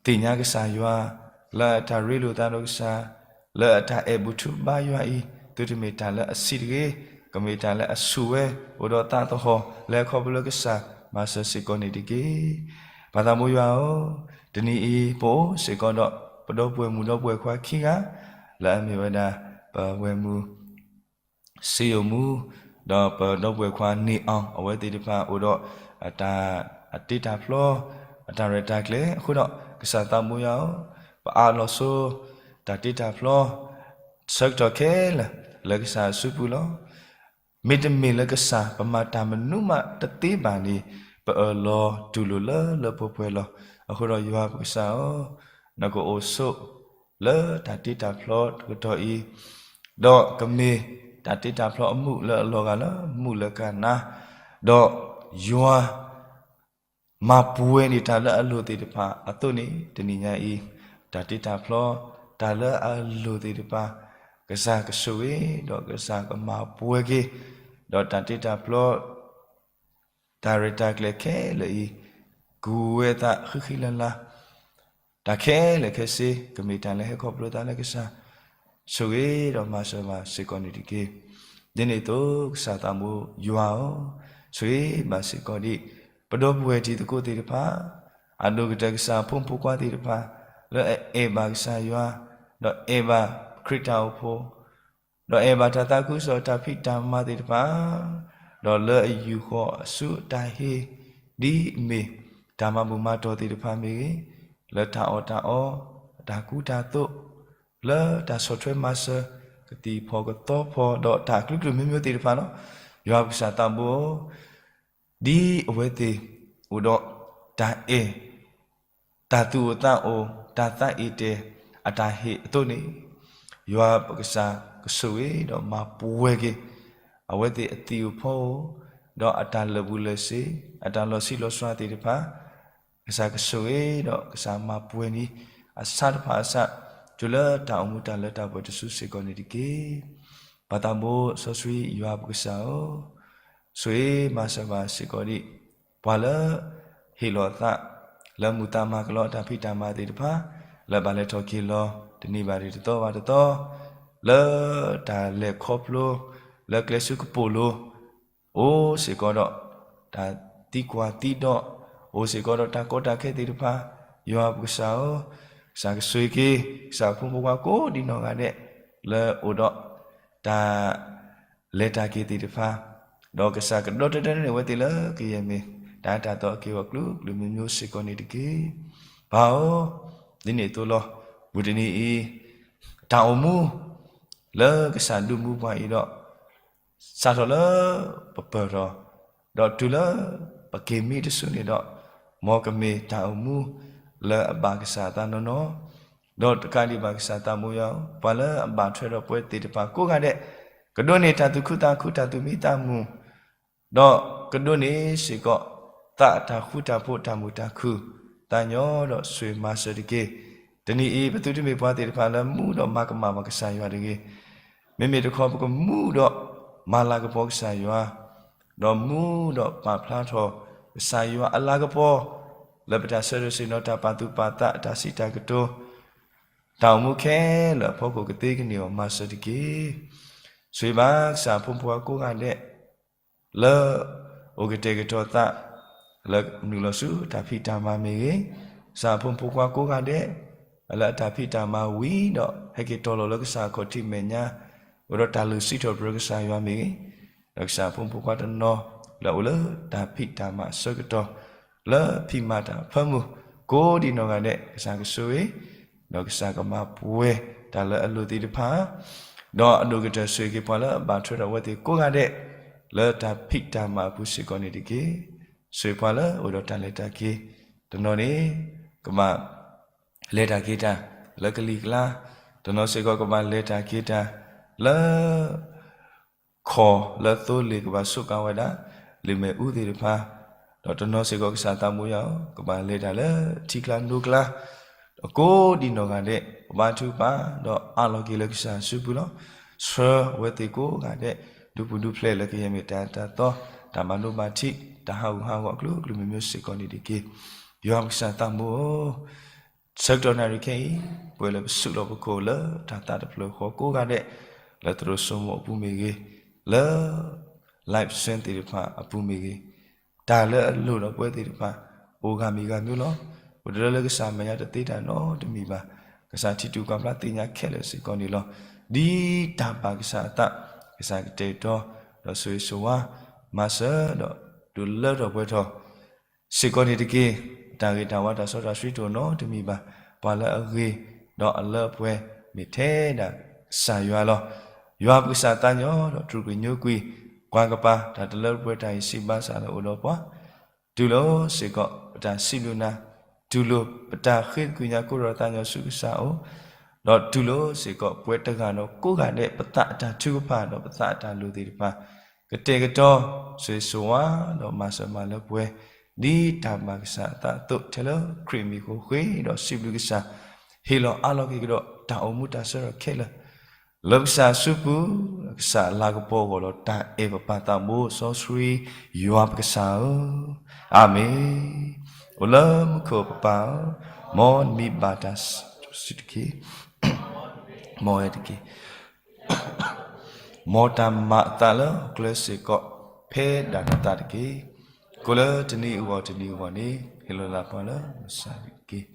သ့ၣ်ညါကစၢ်ယွၤ, လၢအတၢ်ရ့လိာ်သးဒီးကစၢ်, လၢအတၢ်အဲၣ်ဘူၣ်ထူဘါယွၤအံၤ သုတမ့ၢ်တၢ်လၢအဆံးတဂ့ၤ, ကမ့ၢ်တၢ်လၢအဆူၣ်ဝဲ အိၣ်ဒီးသးသဟီၣ် လၢအခီဖျိလၢကစၢ်မၤစၢၤစ့ၢ်ကီးန့ၣ်တက့ၢ်. ပၢ်သးဘိယွၤဧၢ, တနံၤအံၤ ပအိၣ်စ့ၢ်ကီးဒီး ပဒီပုၢ်ဝဲၢ်မုၣ်ဒီပုၢ်ဝဲၢ်ခွါခံဂၤ, လၢအမ့ၢ်ဝဲဒၣ် ပဝဲၢ်မုၣ် စ့ယိၤမူ ဒီးပဒီပုၢ်ဝဲၢ်ခွါန့ၢ်အီၤ အဝဲသ့ၣ်တဖၣ်အိၣ်ဒီး အတၢ် အတ့တၢ်ဖျီ အတၢ်ရဲၣ်တၢ်ကျဲၤအဃိဒီး ကစၢ်သးဘိယွၤဧၢ, ပအးလီၤဆိ တၢ်တ့တၢ်ဖျီ ဆၢကတီၢ်ခဲလၢာ် လၢကစၢ်အစုပူၤလီၤ. မ့တမ့ၢ်လၢကစၢ် ပမၤတၢ်မနုၤမးတသ့ဘၣ်န့ၣ် ပအၢၣ်လီၤတူၢ်လိာ်လၢလၢပှဲၤပှဲၤလီၤ. အဃိဒီးယွၤပကစၢ်ဧၢ, နကအိၣ်ဆိးလၢတၢ်တ့တၢ်ဖျီတကတီၢ်အံၤ, ဒီးကမ့ၢ်တၢ်တ့တၢ်ဖျီအမုာ်လၢအလီၤဂာ်လၢမုာ်လၢကနၣ်, ဒီးယွၤ မၤပှဲၤန့ၢ်တၢ်လၢအလိၤသ့ၣ်တဖၣ်အသိးန့ၣ် တနံၤညါအံၤ တၢ်တ့တၢ်ဖျီ တၢ်လၢအလိၤသ့ၣ်တဖၣ် ကစၢ်ကဆိၣ်ဂ့ၤ ဒီးကစၢ်ကမၤပှဲၤက့ၤ ဒီးတၢ်တ့တၢ်ဖျီ တၢ်ရဲၣ်တၢ်ကျဲၤခဲလၢာ်အံၤ ကူၣ်ဝဲသးဃံဃံလၤလၤ, တၢ်ခဲလၢာ်ခဲဆ့ ကမ့ၢ်တၢ်လၢဟဲခီဖျိသးလၢကစၢ် ဆိၣ်ဂ့ၤဒီးမၤစၢၤဘၣ်စ့ၢ်ကီးန့ၣ်တက့ၢ်. ဒ်န့ၣ်အသိး ကစၢ်သးဘိယွၤဧၢ, ဆိၣ်ဂ့ၤဘၣ်စ့ၢ်ကီးဒံး ပဒီပုၢ်ဝဲၢ်တံၤသကိးသ့ၣ်တဖၣ်, အဒိၣ်ကတၢၢ်ကစၢ်အဖိမုၣ်ဖိခွါသ့ၣ်တဖၣ်, လၢအအဲၣ်ဘၣ်ကစၢ်ယွၤ, ဒီးအဲၣ်ဘၣ်ခရံာ်တၢ်အိၣ်ဖှိၣ်, ဒီးအဲၣ်ဘၣ်တၢ်သးခုကစီၣ်တၢ်ဖံးတၢ်မၤသ့ၣ်တဖၣ်, ဒီးလၢအယူာ်ဃီၤအစုအတၢ်ဟ့ၣ်, ဒ်အမ့ၢ်တၢ်မၤဘူၣ်မၤတီၢ်သ့ၣ်တဖၣ်မ့ၢ်ဂ့ၤ, လၢတၢ်အီၣ်တၢ်အီ, တၢ်ကူတၢ်သိး, လၢတၢ်ဆီၣ်ထွဲမၤစၢၤ, ကသံၣ်ဖီၣ်ကသီဖီၣ် ဒီးတၢ်အကလုာ်ကလုာ်မိမိသ့ၣ်တဖၣ်လီၤ. ယွၤပကစၢ်သးဘိဧၢ, ဒ်အဝဲသ့ၣ်အိၣ်ဒီးတၢ်အဲၣ်, တၢ်သူၣ်အိၣ်သးအိၣ်, တၢ်သးအ့ၣ်တဲာ်, အတၢ်ဟ့ၣ်အသိးန့ၣ်, ယွၤပကစၢ်ကဆိၣ်ဂ့ၤဒီးမၤပှဲၤက့ၤ အဝဲသ့ၣ်အသံၣ်အိၣ်ဖီအိၣ်, ဒီးအတၢ်လၢာ်ဘူၣ်လၢာ်စ့ၤ, အတၢ်လီၤဆံးလီၤစှၤသ့ၣ်တဖၣ်, ကစၢ်ကဆိၣ်ဂ့ၤဒီးကစၢ်မၤပှဲၤန့ၢ် အဆၣ်တဖၣ်အဆၣ်, တုၤလၢတၢ်အိၣ်မူတၢ်လၢတၢ်ပှဲၤတစုစ့ၢ်ကီးန့ၣ်တက့ၢ်. ပၢ်သးဘိစီဆှံယွၤပကစၢ်ဧၢ, ဆိၣ်ဂ့ၤမၤစၢၤဘၣ်စ့ၢ်ကီးဒံး ပှၤလၢ ဟ့ၣ်လီၤအသး လၢမုာ်သးမၤကလီအတၢ်ဖံးတၢ်မၤသ့ၣ်တဖၣ်, လၢဘၣ်လဲၤထီၣ်က့ၤလီၤ တနံၤဘၣ်တနံၤတသီဘၣ်တသီ, လၢတၢ်လဲၤခီဖျိ လၢကျဲဆူကပိာ်လိၤ အိၣ်စ့ၢ်ကီးဒီး တၢ်သံကွၢ်သံဒိး, အိၣ်စ့ၢ်ကီးဒီးတၢ်ကီတၢ်ခဲသ့ၣ်တဖၣ်, ယွၤပကစၢ်ဧၢ, ကစၢ်ကဆိၣ်ဂ့ၤက့ၤ ကစၢ်ဖိမုၣ်ဖိခွါကိးဒံနီၢ်ဂၤဒဲး လၢအိၣ်ဒီး တၢ် လဲၤတၢ်က့ၤသ့ၣ်တဖၣ်, ဒီးကစၢ်ကဒီတဒၢန့ၢ်အဝဲသ့ၣ်လၢကယဲၢ်မ့ၢ် တၢ်အတၢ်သီအက့ၢ်အဂီၤကလုာ်ကလုာ်မံၤမံၤစ့ၢ်ကီးန့ၣ်တက့ၢ်. ပၢ်ဧၢ, ဒ်န့ၣ်အသိးလီၤ. ဝံၤတနံၤအံၤ တၢ်အိၣ်မူ လၢကစၢ်ဒုးမူပှၤအံၤဒီး စးထီၣ်လၢပပၢၢ်ထီၣ်, ဒီးတုၤလၢ ပက့ၤမံတစုန့ၣ်ဒီး, မ်ကမ့ၢ်တၢ်အိၣ်မူ လၢအဘၣ်ကစၢ်အသးနီၢ်နီၢ်, ဒီးတကးဒံးဘၣ်ကစၢ်သးဘိယွၤ, ပှၤလၢအဘၣ်ထွဲဒီးပှၤသ့ၣ်တဖၣ်ကိးဂၤဒဲး, ကဒိးန့ၢ်တၢ်သူၣ်ခုသးခုတၢ်သူၣ်မံသးမုာ် ဒီးကဒိးန့ၢ်စ့ၢ်ကီး သးအတၢ်ဃူတၢ်ဖိးတၢ်မုာ်တၢ်ခုၣ်, သးညီဒီးဆိၣ်ဂ့ၤမၤစၢၤတက့ၢ်. တနံၤအံၤ ပသုတမ့ၢ်ပှၤသ့ၣ်တဖၣ်လၢမူဒီးမၤကမၣ်ဘၣ်ကစၢ်ယွၤတဂ့ၤ. မ့မ့ၢ်တခီ ပကမူဒီးမၤလၤကပီၤကစၢ်ယွၤ, ဒီးမူဒီးပာ်ဖျါထီၣ် ကစၢ်ယွၤအလၤကပီၤ လၢပတၢ်ဆၢဒိၣ်ဆ့ၣ်နီၤ တၢ်ပာ်သူၣ်ပာ်သး တၢ်စံးတၢ်ကတိၤ တၢ်အိၣ်မူခဲလၢာ်အဖီခိၣ် ကသ့ကန့ၢ်အီၤမၤစၢၤတက့ၢ်. ဆိၣ်ဂ့ၤဘၣ်ကစၢ်ဖိမုၣ်ဖိခွါကိးဂၤဒဲး လၢ အိၣ်ကတဲာ်ကတီၤသး လၢနုာ်လီၤဆူတၢ်ဖံးတၢ်မၤမ့ၢ်ဂ့ၤ, ကစၢ်ဖိမုၣ်ဖိခွါကိးဂၤဒဲး လၢအတၢ်ဖံးတၢ်မၤဝံၤဒီး ဟဲက့ၤတီၤလီၤလၢကစၢ်အခီၣ်ထံးမဲာ်ညါ, အိၣ်ဒီးတၢ်လုၢ်စံးထီၣ်ပတြၢၤကစၢ်ယွၤမ့ၢ်ဂ့ၤ, ဒီးကစၢ်ဖိမုၣ်ဖိခွါတနီၤ လၢအိၣ်လၢတၢ်ဖံးတၢ်မၤအဆၢကတီၢ် လၢဖံးမၤတၢ်အဖၢမုၢ် ကိးဒံနီၢ်ဂၤဒဲး ကစၢ်ကဆိၣ်ဂ့ၤ ဒီးကစၢ်ကမၤပှဲၤတၢ်လၢအလိၤသ့ၣ်တဖၣ်, ဒီးအဒိၣ်ကတၢၢ်ဆိၣ်ဂ့ၤက့ၤပှၤလၢအဘၣ်ထွဲဒီးအဝဲသ့ၣ်ကိးဂၤဒဲး လၢတၢ်ဖံးတၢ်မၤအပူၤစ့ၢ်ကီးန့ၣ်တက့ၢ်. ဆိၣ်ဂ့ၤပှၤလၢအိၣ်ဒီးတၢ်လဲၤတၢ်က့ၤ, တနီၤန့ၣ် ကဘၣ် လဲၤတၢ်က့ၤတၢ် လၢကလံၤကျါ, တနီၤစ့ၢ်ကီးကဘၣ်လဲၤတၢ်က့ၤတၢ် လၢ ခီၣ်လၢသိလ့ၣ်ကဘၣ်ဆိးကါဝဲဒၣ် လံာ်မ့ၣ်အူသ့ၣ်တဖၣ်, ဒီးတနီၤစ့ၢ်ကီးကစၢ်သးဘိယွၤဧၢ, ကဘၣ်လဲၤတၢ်လၢထံကျါနိကျါ, ဒီးကိးဒံနီၢ်ဂၤဒဲး ကဘါထုကဖၣ် ဒီးအးလီၤက့ၤလၢကစၢ်အစုပူၤလီၤ. ဆှၢအဝဲသ့ၣ်ကိးဂၤဒဲး ဒုးပူၤဒုးဖျဲးလၢကယဲၢ်မ့ၢ်တၢ်တၢ်သီ, တၢ်မၤဒိဘၣ်ထံး, တၢ်ဟးဂူာ်ဟးဂီၤအကလုာ်ကလုာ်မံၤမံၤစ့ၢ်ကီးန့ၣ်တက့ၢ်. ယွၤပကစၢ်သးဘိဧၢ, ဆၢကတီၢ်နၣ်ရံၣ်ခဲအံၤ ပဝဲလၢပစုးလီၤပခိၣ်လၢတၢ်သးတဖျၢၣ်ဃီကိးဂၤဒဲး, လၢသရိာ်စိမိၤအပူၤမ့ၢ်ဂ့ၤ, လၢ live stream သ့ၣ်တဖၣ်အပူၤမ့ၢ်ဂ့ၤ, တၢ်လၢအလိၣ်ဒီးပဝဲသ့ၣ်တဖၣ် အိၣ်ဂၤမံၤဂၤမံၤလီၤ. ပတြၢၤလၢကစၢ်မဲာ်ညါတသ့တၢ်နီတမံၤဘၣ်. ကစၢ်ထံၣ်တူၢ်ကွၢ်ဖျါသ့ၣ်ညါခဲလၢာ်စ့ၢ်ကီးန့ၣ်လီၤ. ဒ်တၢ်ဘၣ်ကစၢ်အသး, ကစၢ်ကတဲာ်ကတီၤ, ဒီးဆိၣ်ဂ့ၤဆိၣ်ဝါ, မၤစၢၤဒီးဒုးလၢထီၣ်ပှဲၤထီၣ် စ့ၢ်ကီးန့ၣ်တက့ၢ်. တၢ်ဂ့ၤတၢ်ဝါတၢ်စီတၢ်ဆှံတအိၣ်နီတမံၤဘၣ်. ပှၤလၢအဂ့ၤဒီးအလၢအပှဲၤ မ့ၢ်ထဲဒၣ်ကစၢ်ယွၤလီၤ. ယွၤပကစၢ်သးညီဒီးတြူာ်ကွံာ်ညိကွံာ် ကွၢ်ကပၤတၢ်တလၢတပှဲၤတၢ်အံၤ စံးဘၣ်ဆၣ်လၢအိၣ်ဒီးပှၤ, တူၢ်လိာ်စ့ၢ်ကီးပတၢ်စံးဘျုးနၤ, တူၢ်လိာ်ပတၢ်ဃ့သကွံာ်ညါကိးထီၣ်သးညီဆူကစၢ်အအိၣ်, ဒီးတူၢ်လိာ်စ့ၢ်ကီးပှၤတဂၤဒီးကိးဂၤဒဲး ပသးအတၢ်ထုကဖၣ်ဒီးပသးအတၢ်လိၣ်သ့ၣ်တဖၣ် ကတဲာ်ကတီၤ ဆိၣ်ဂ့ၤဆိၣ်ဝါ ဒီးမၤစၢၤမၤလၢပှဲၤ ဒ်တၢ်ဘၣ်ကစၢ်အသးအသိး ထဲလၢခရံာ်မံၤဃိဃ့ဒီးစံးဘျုးကစၢ်, ဟ့ၣ်လီၤအးလီၤက့ၤကဒီးတၢ်အိၣ်မူတၢ်ဆၢထၢၣ်ခဲလၢာ် လၢပကစၢ်အစုပူၤ, ကစၢ်အလၤကပီၤအဂီၢ်ဒီးတၢ်အဲၣ်ပပၢ်သးဘိစီဆှံယွၤပကစၢ်ဧၢ, အၤမ့ၣ်. အိၣ်လၢမူခိၣ်ပပၢ်ဧၢ, မ်နမံၤဘၣ်တၢ်စံးတက့ၢ်, မ်အဲၣ်တက့ၢ် မ်တၢ်မၤအသးလၢဟီၣ်ခိၣ်ချၢစ့ၢ်ကီး ဖဲဒၣ်နသးတက့ၢ်. ကိးလၢတနံၤအဂီၢ်တနံၤအဂီၢ်န့ၣ် ဟ့ၣ်လီၤလၢပှၤလၢမုၢ်ဆါတက့ၢ်.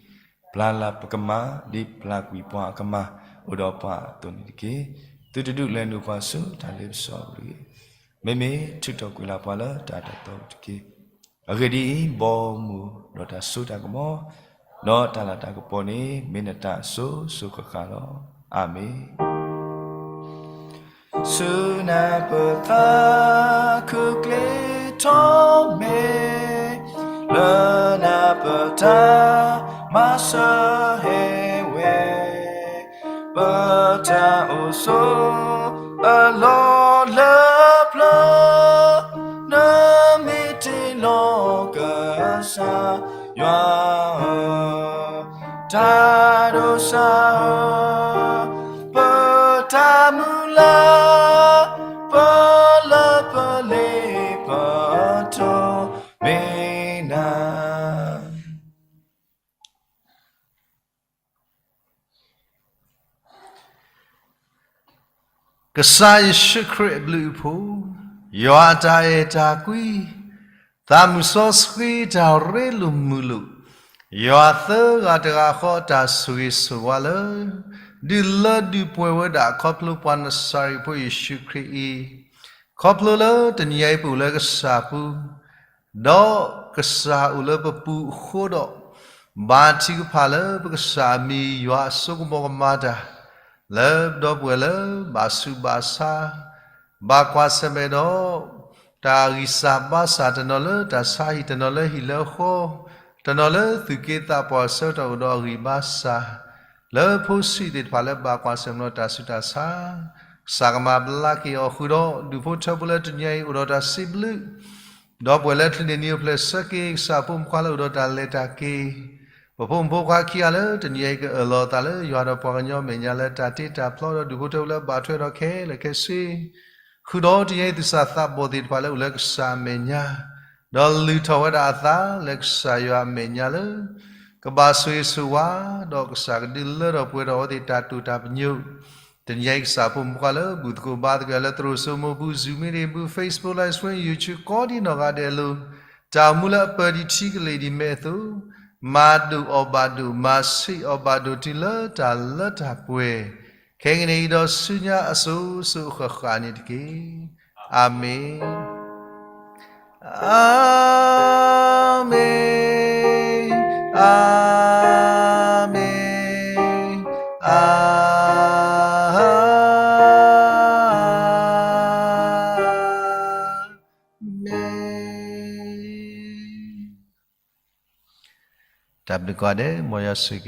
ပျၢ်လၢပကမၣ် ဒ်ပျၢ်ကွံာ်ပှၤအကမၣ် အိၣ်ဒီးပှၤအသိးန့ၣ်တက့ၢ်. သုတဒုးလဲၤနုာ်ပှၤဆူတၢ်လ့ပစီအပူၤတဂ့ၤ. မ့မ့ၢ်ထုးထီၣ်ကွံာ်လၢပှၤလၢတၢ်တၢ်သီတက့ၢ်. အဂ့ၢ်ဒ်အံၤ, ဘီမုၢ်ဒီးတၢ်စိတၢ်ကမီၤ ဒီးတၢ်လၤတၢ်ကပီၤန့ၣ် မ့ၢ်နတၢ်အစိၤစိၤဃၣ်ဃၣ်လီၤ. အၤမ့ၣ်. ဆူနၢ်ပၢၢ်သးခုကျ့ထီၣ်မ့ၢ် လၢနၢ်ပၢၢ်တၢ်မၤစၢၤဟဲဝဲ ပတၢ်အိၣ်ဆိးအလီၢ်လၢပျၢၤ နမ့ၢ်တ့လီၤကစၢ်ယွၤဧၢ, တၢ်ဒိးစၢ်ဧၢ, ပတၢ်မုၢ်လၢ် ပလၢပလ့ပထိးမ့ၢ်နၤ. ကစၢ်ယ့ၣ်ၡူးခရံာ်အဘျုးအဖှိၣ်, ယွၤအတၢ်အဲၣ်တၢ်ကွံ, သးမုၢ်စီဆှံတၢ်ရ့လိာ်မုာ်လိာ်, ယွၤသၢဂၤတဂၤဃီအတၢ်ဆိၣ်ဂ့ၤဆိၣ်ဝါလၢ ဒုးလၢဒုးပှဲၤဝဲဒၣ်ခီဖျိပှၤနစၤရ့းဖိယ့ၣ်ၡူးခရံာ်အံၤ, ခီဖျိလၢတနံၤအံၤပအိၣ်လၢကစၢ်ပူၤ ဒီးကစၢ်အိၣ်လၢပပူၤအဃိဒီး, ဘါထုကဖၣ်လၢပကစၢ်အမံၤ ယွၤအစိကမီၤကမၤတၢ် လၢပဒီပုၢ်ဝဲၢ်လၢဘၣ်ဆူးဘၣ်ဆါ, ဘၣ်ကွၢ်ဆၢၣ်မဲာ်ဒီး တၢ်ဂံၢ်စၢ်ဘါစၢ် တနီၤလၢတၢ်ဆါဟံၣ် တနီၤလၢဟံၣ်လၢဃီ, တနီၤလၢသူၣ်က့သးပှၢ်အဆၢကတီၢ်အိၣ်ဒီးအဂံၢ်ဘါစၢ်, လၢဖိဆံးသ့ၣ်တဖၣ်လၢဘၣ်ကွၢ်ဆၢၣ်မဲာ်ဒီးတၢ်ဆူးတၢ်ဆါ, ကစၢ်ကမၤဘျါက့ၤအီၤဃုာ်ဒီး ဒူၣ်ဖိထၢဖိလၢတနံၤအံၤအိၣ်ဒီးတၢ်စံးဘျုး ဒီပုၢ်ဝဲၢ်လၢချုးန့ၢ်နံၤအိၣ်ဖျဲၣ်ဆၢက့ၤ ကစၢ်ဖိမုၣ်ဖိခွါလၢအိၣ်ဒီးတၢ်လဲၤတၢ်က့ၤ, ပဖိမုၣ်ဖိခွါခံဂၤလၢတနံၤအံၤကအၢၣ်လီၤအသးလၢယွၤဒီးပှၤကညီအမဲာ်ညါလၢတၢ်တ့တၢ်ဖျီဒီးဒူၣ်ဖိထၢဖိလၢဘၣ်ထွဲဒီးခဲလၢာ်ခဲဆ့, ဃုာ်ဒီးတနံၤအံၤသူၣ်စၢ်သးဘီၣ်သ့ၣ်တဖၣ်လၢအိၣ်လၢကစၢ်အမဲာ်ညါ, ဒီးလုၢ်ထီၣ်ဝဲဒၣ်အသးလၢကစၢ်ယွၤအမဲာ်ညါလၢ ကဘၣ်ဆိၣ်ဂ့ၤဆိၣ်ဝါ, ဒီးကစၢ်ကဒုးလၢထီၣ်ပှဲၤထီၣ်အဝဲသ့ၣ်တၢ်တိာ်တၢ်ပညိၣ်, တနံၤအံၤကစၢ်ဖိမုၣ်ဖိခွါလၢဘူၣ်သကိးဘါသကိးလၢသရိာ်စိမိၢ်ပူၤ Zoom meeting ပူၤ Facebook Live Stream YouTube ကိးဒံနီၢ်ဂၤဒဲးအလိၤ, တၢ်အိၣ်မူလၢအပၢၢ်ဒံးထံကလ့ၢ်ဒံးမဲာ်အသိး, မၤဒိၣ်အီၣ်ဘၣ်ဒိၣ် မၤဆံးအီၣ်ဘၣ်ဒိၣ်တုၤလၢတၢ်လၢတၢ်ပှဲၤ, ခဲကနံၣ်အံၤဒီးဆူညါအစိၤစိၤအဃၣ်ဃၣ်န့ၣ်တက့ၢ်. အၤမ့ၣ်. အၤမ့ၣ်, အၤမ့ၣ်, အၤမ့ၣ်. တၢ်ဘျုးကိးဂၤဒဲး, မ်ယွၤဆိၣ်ဂ့ၤ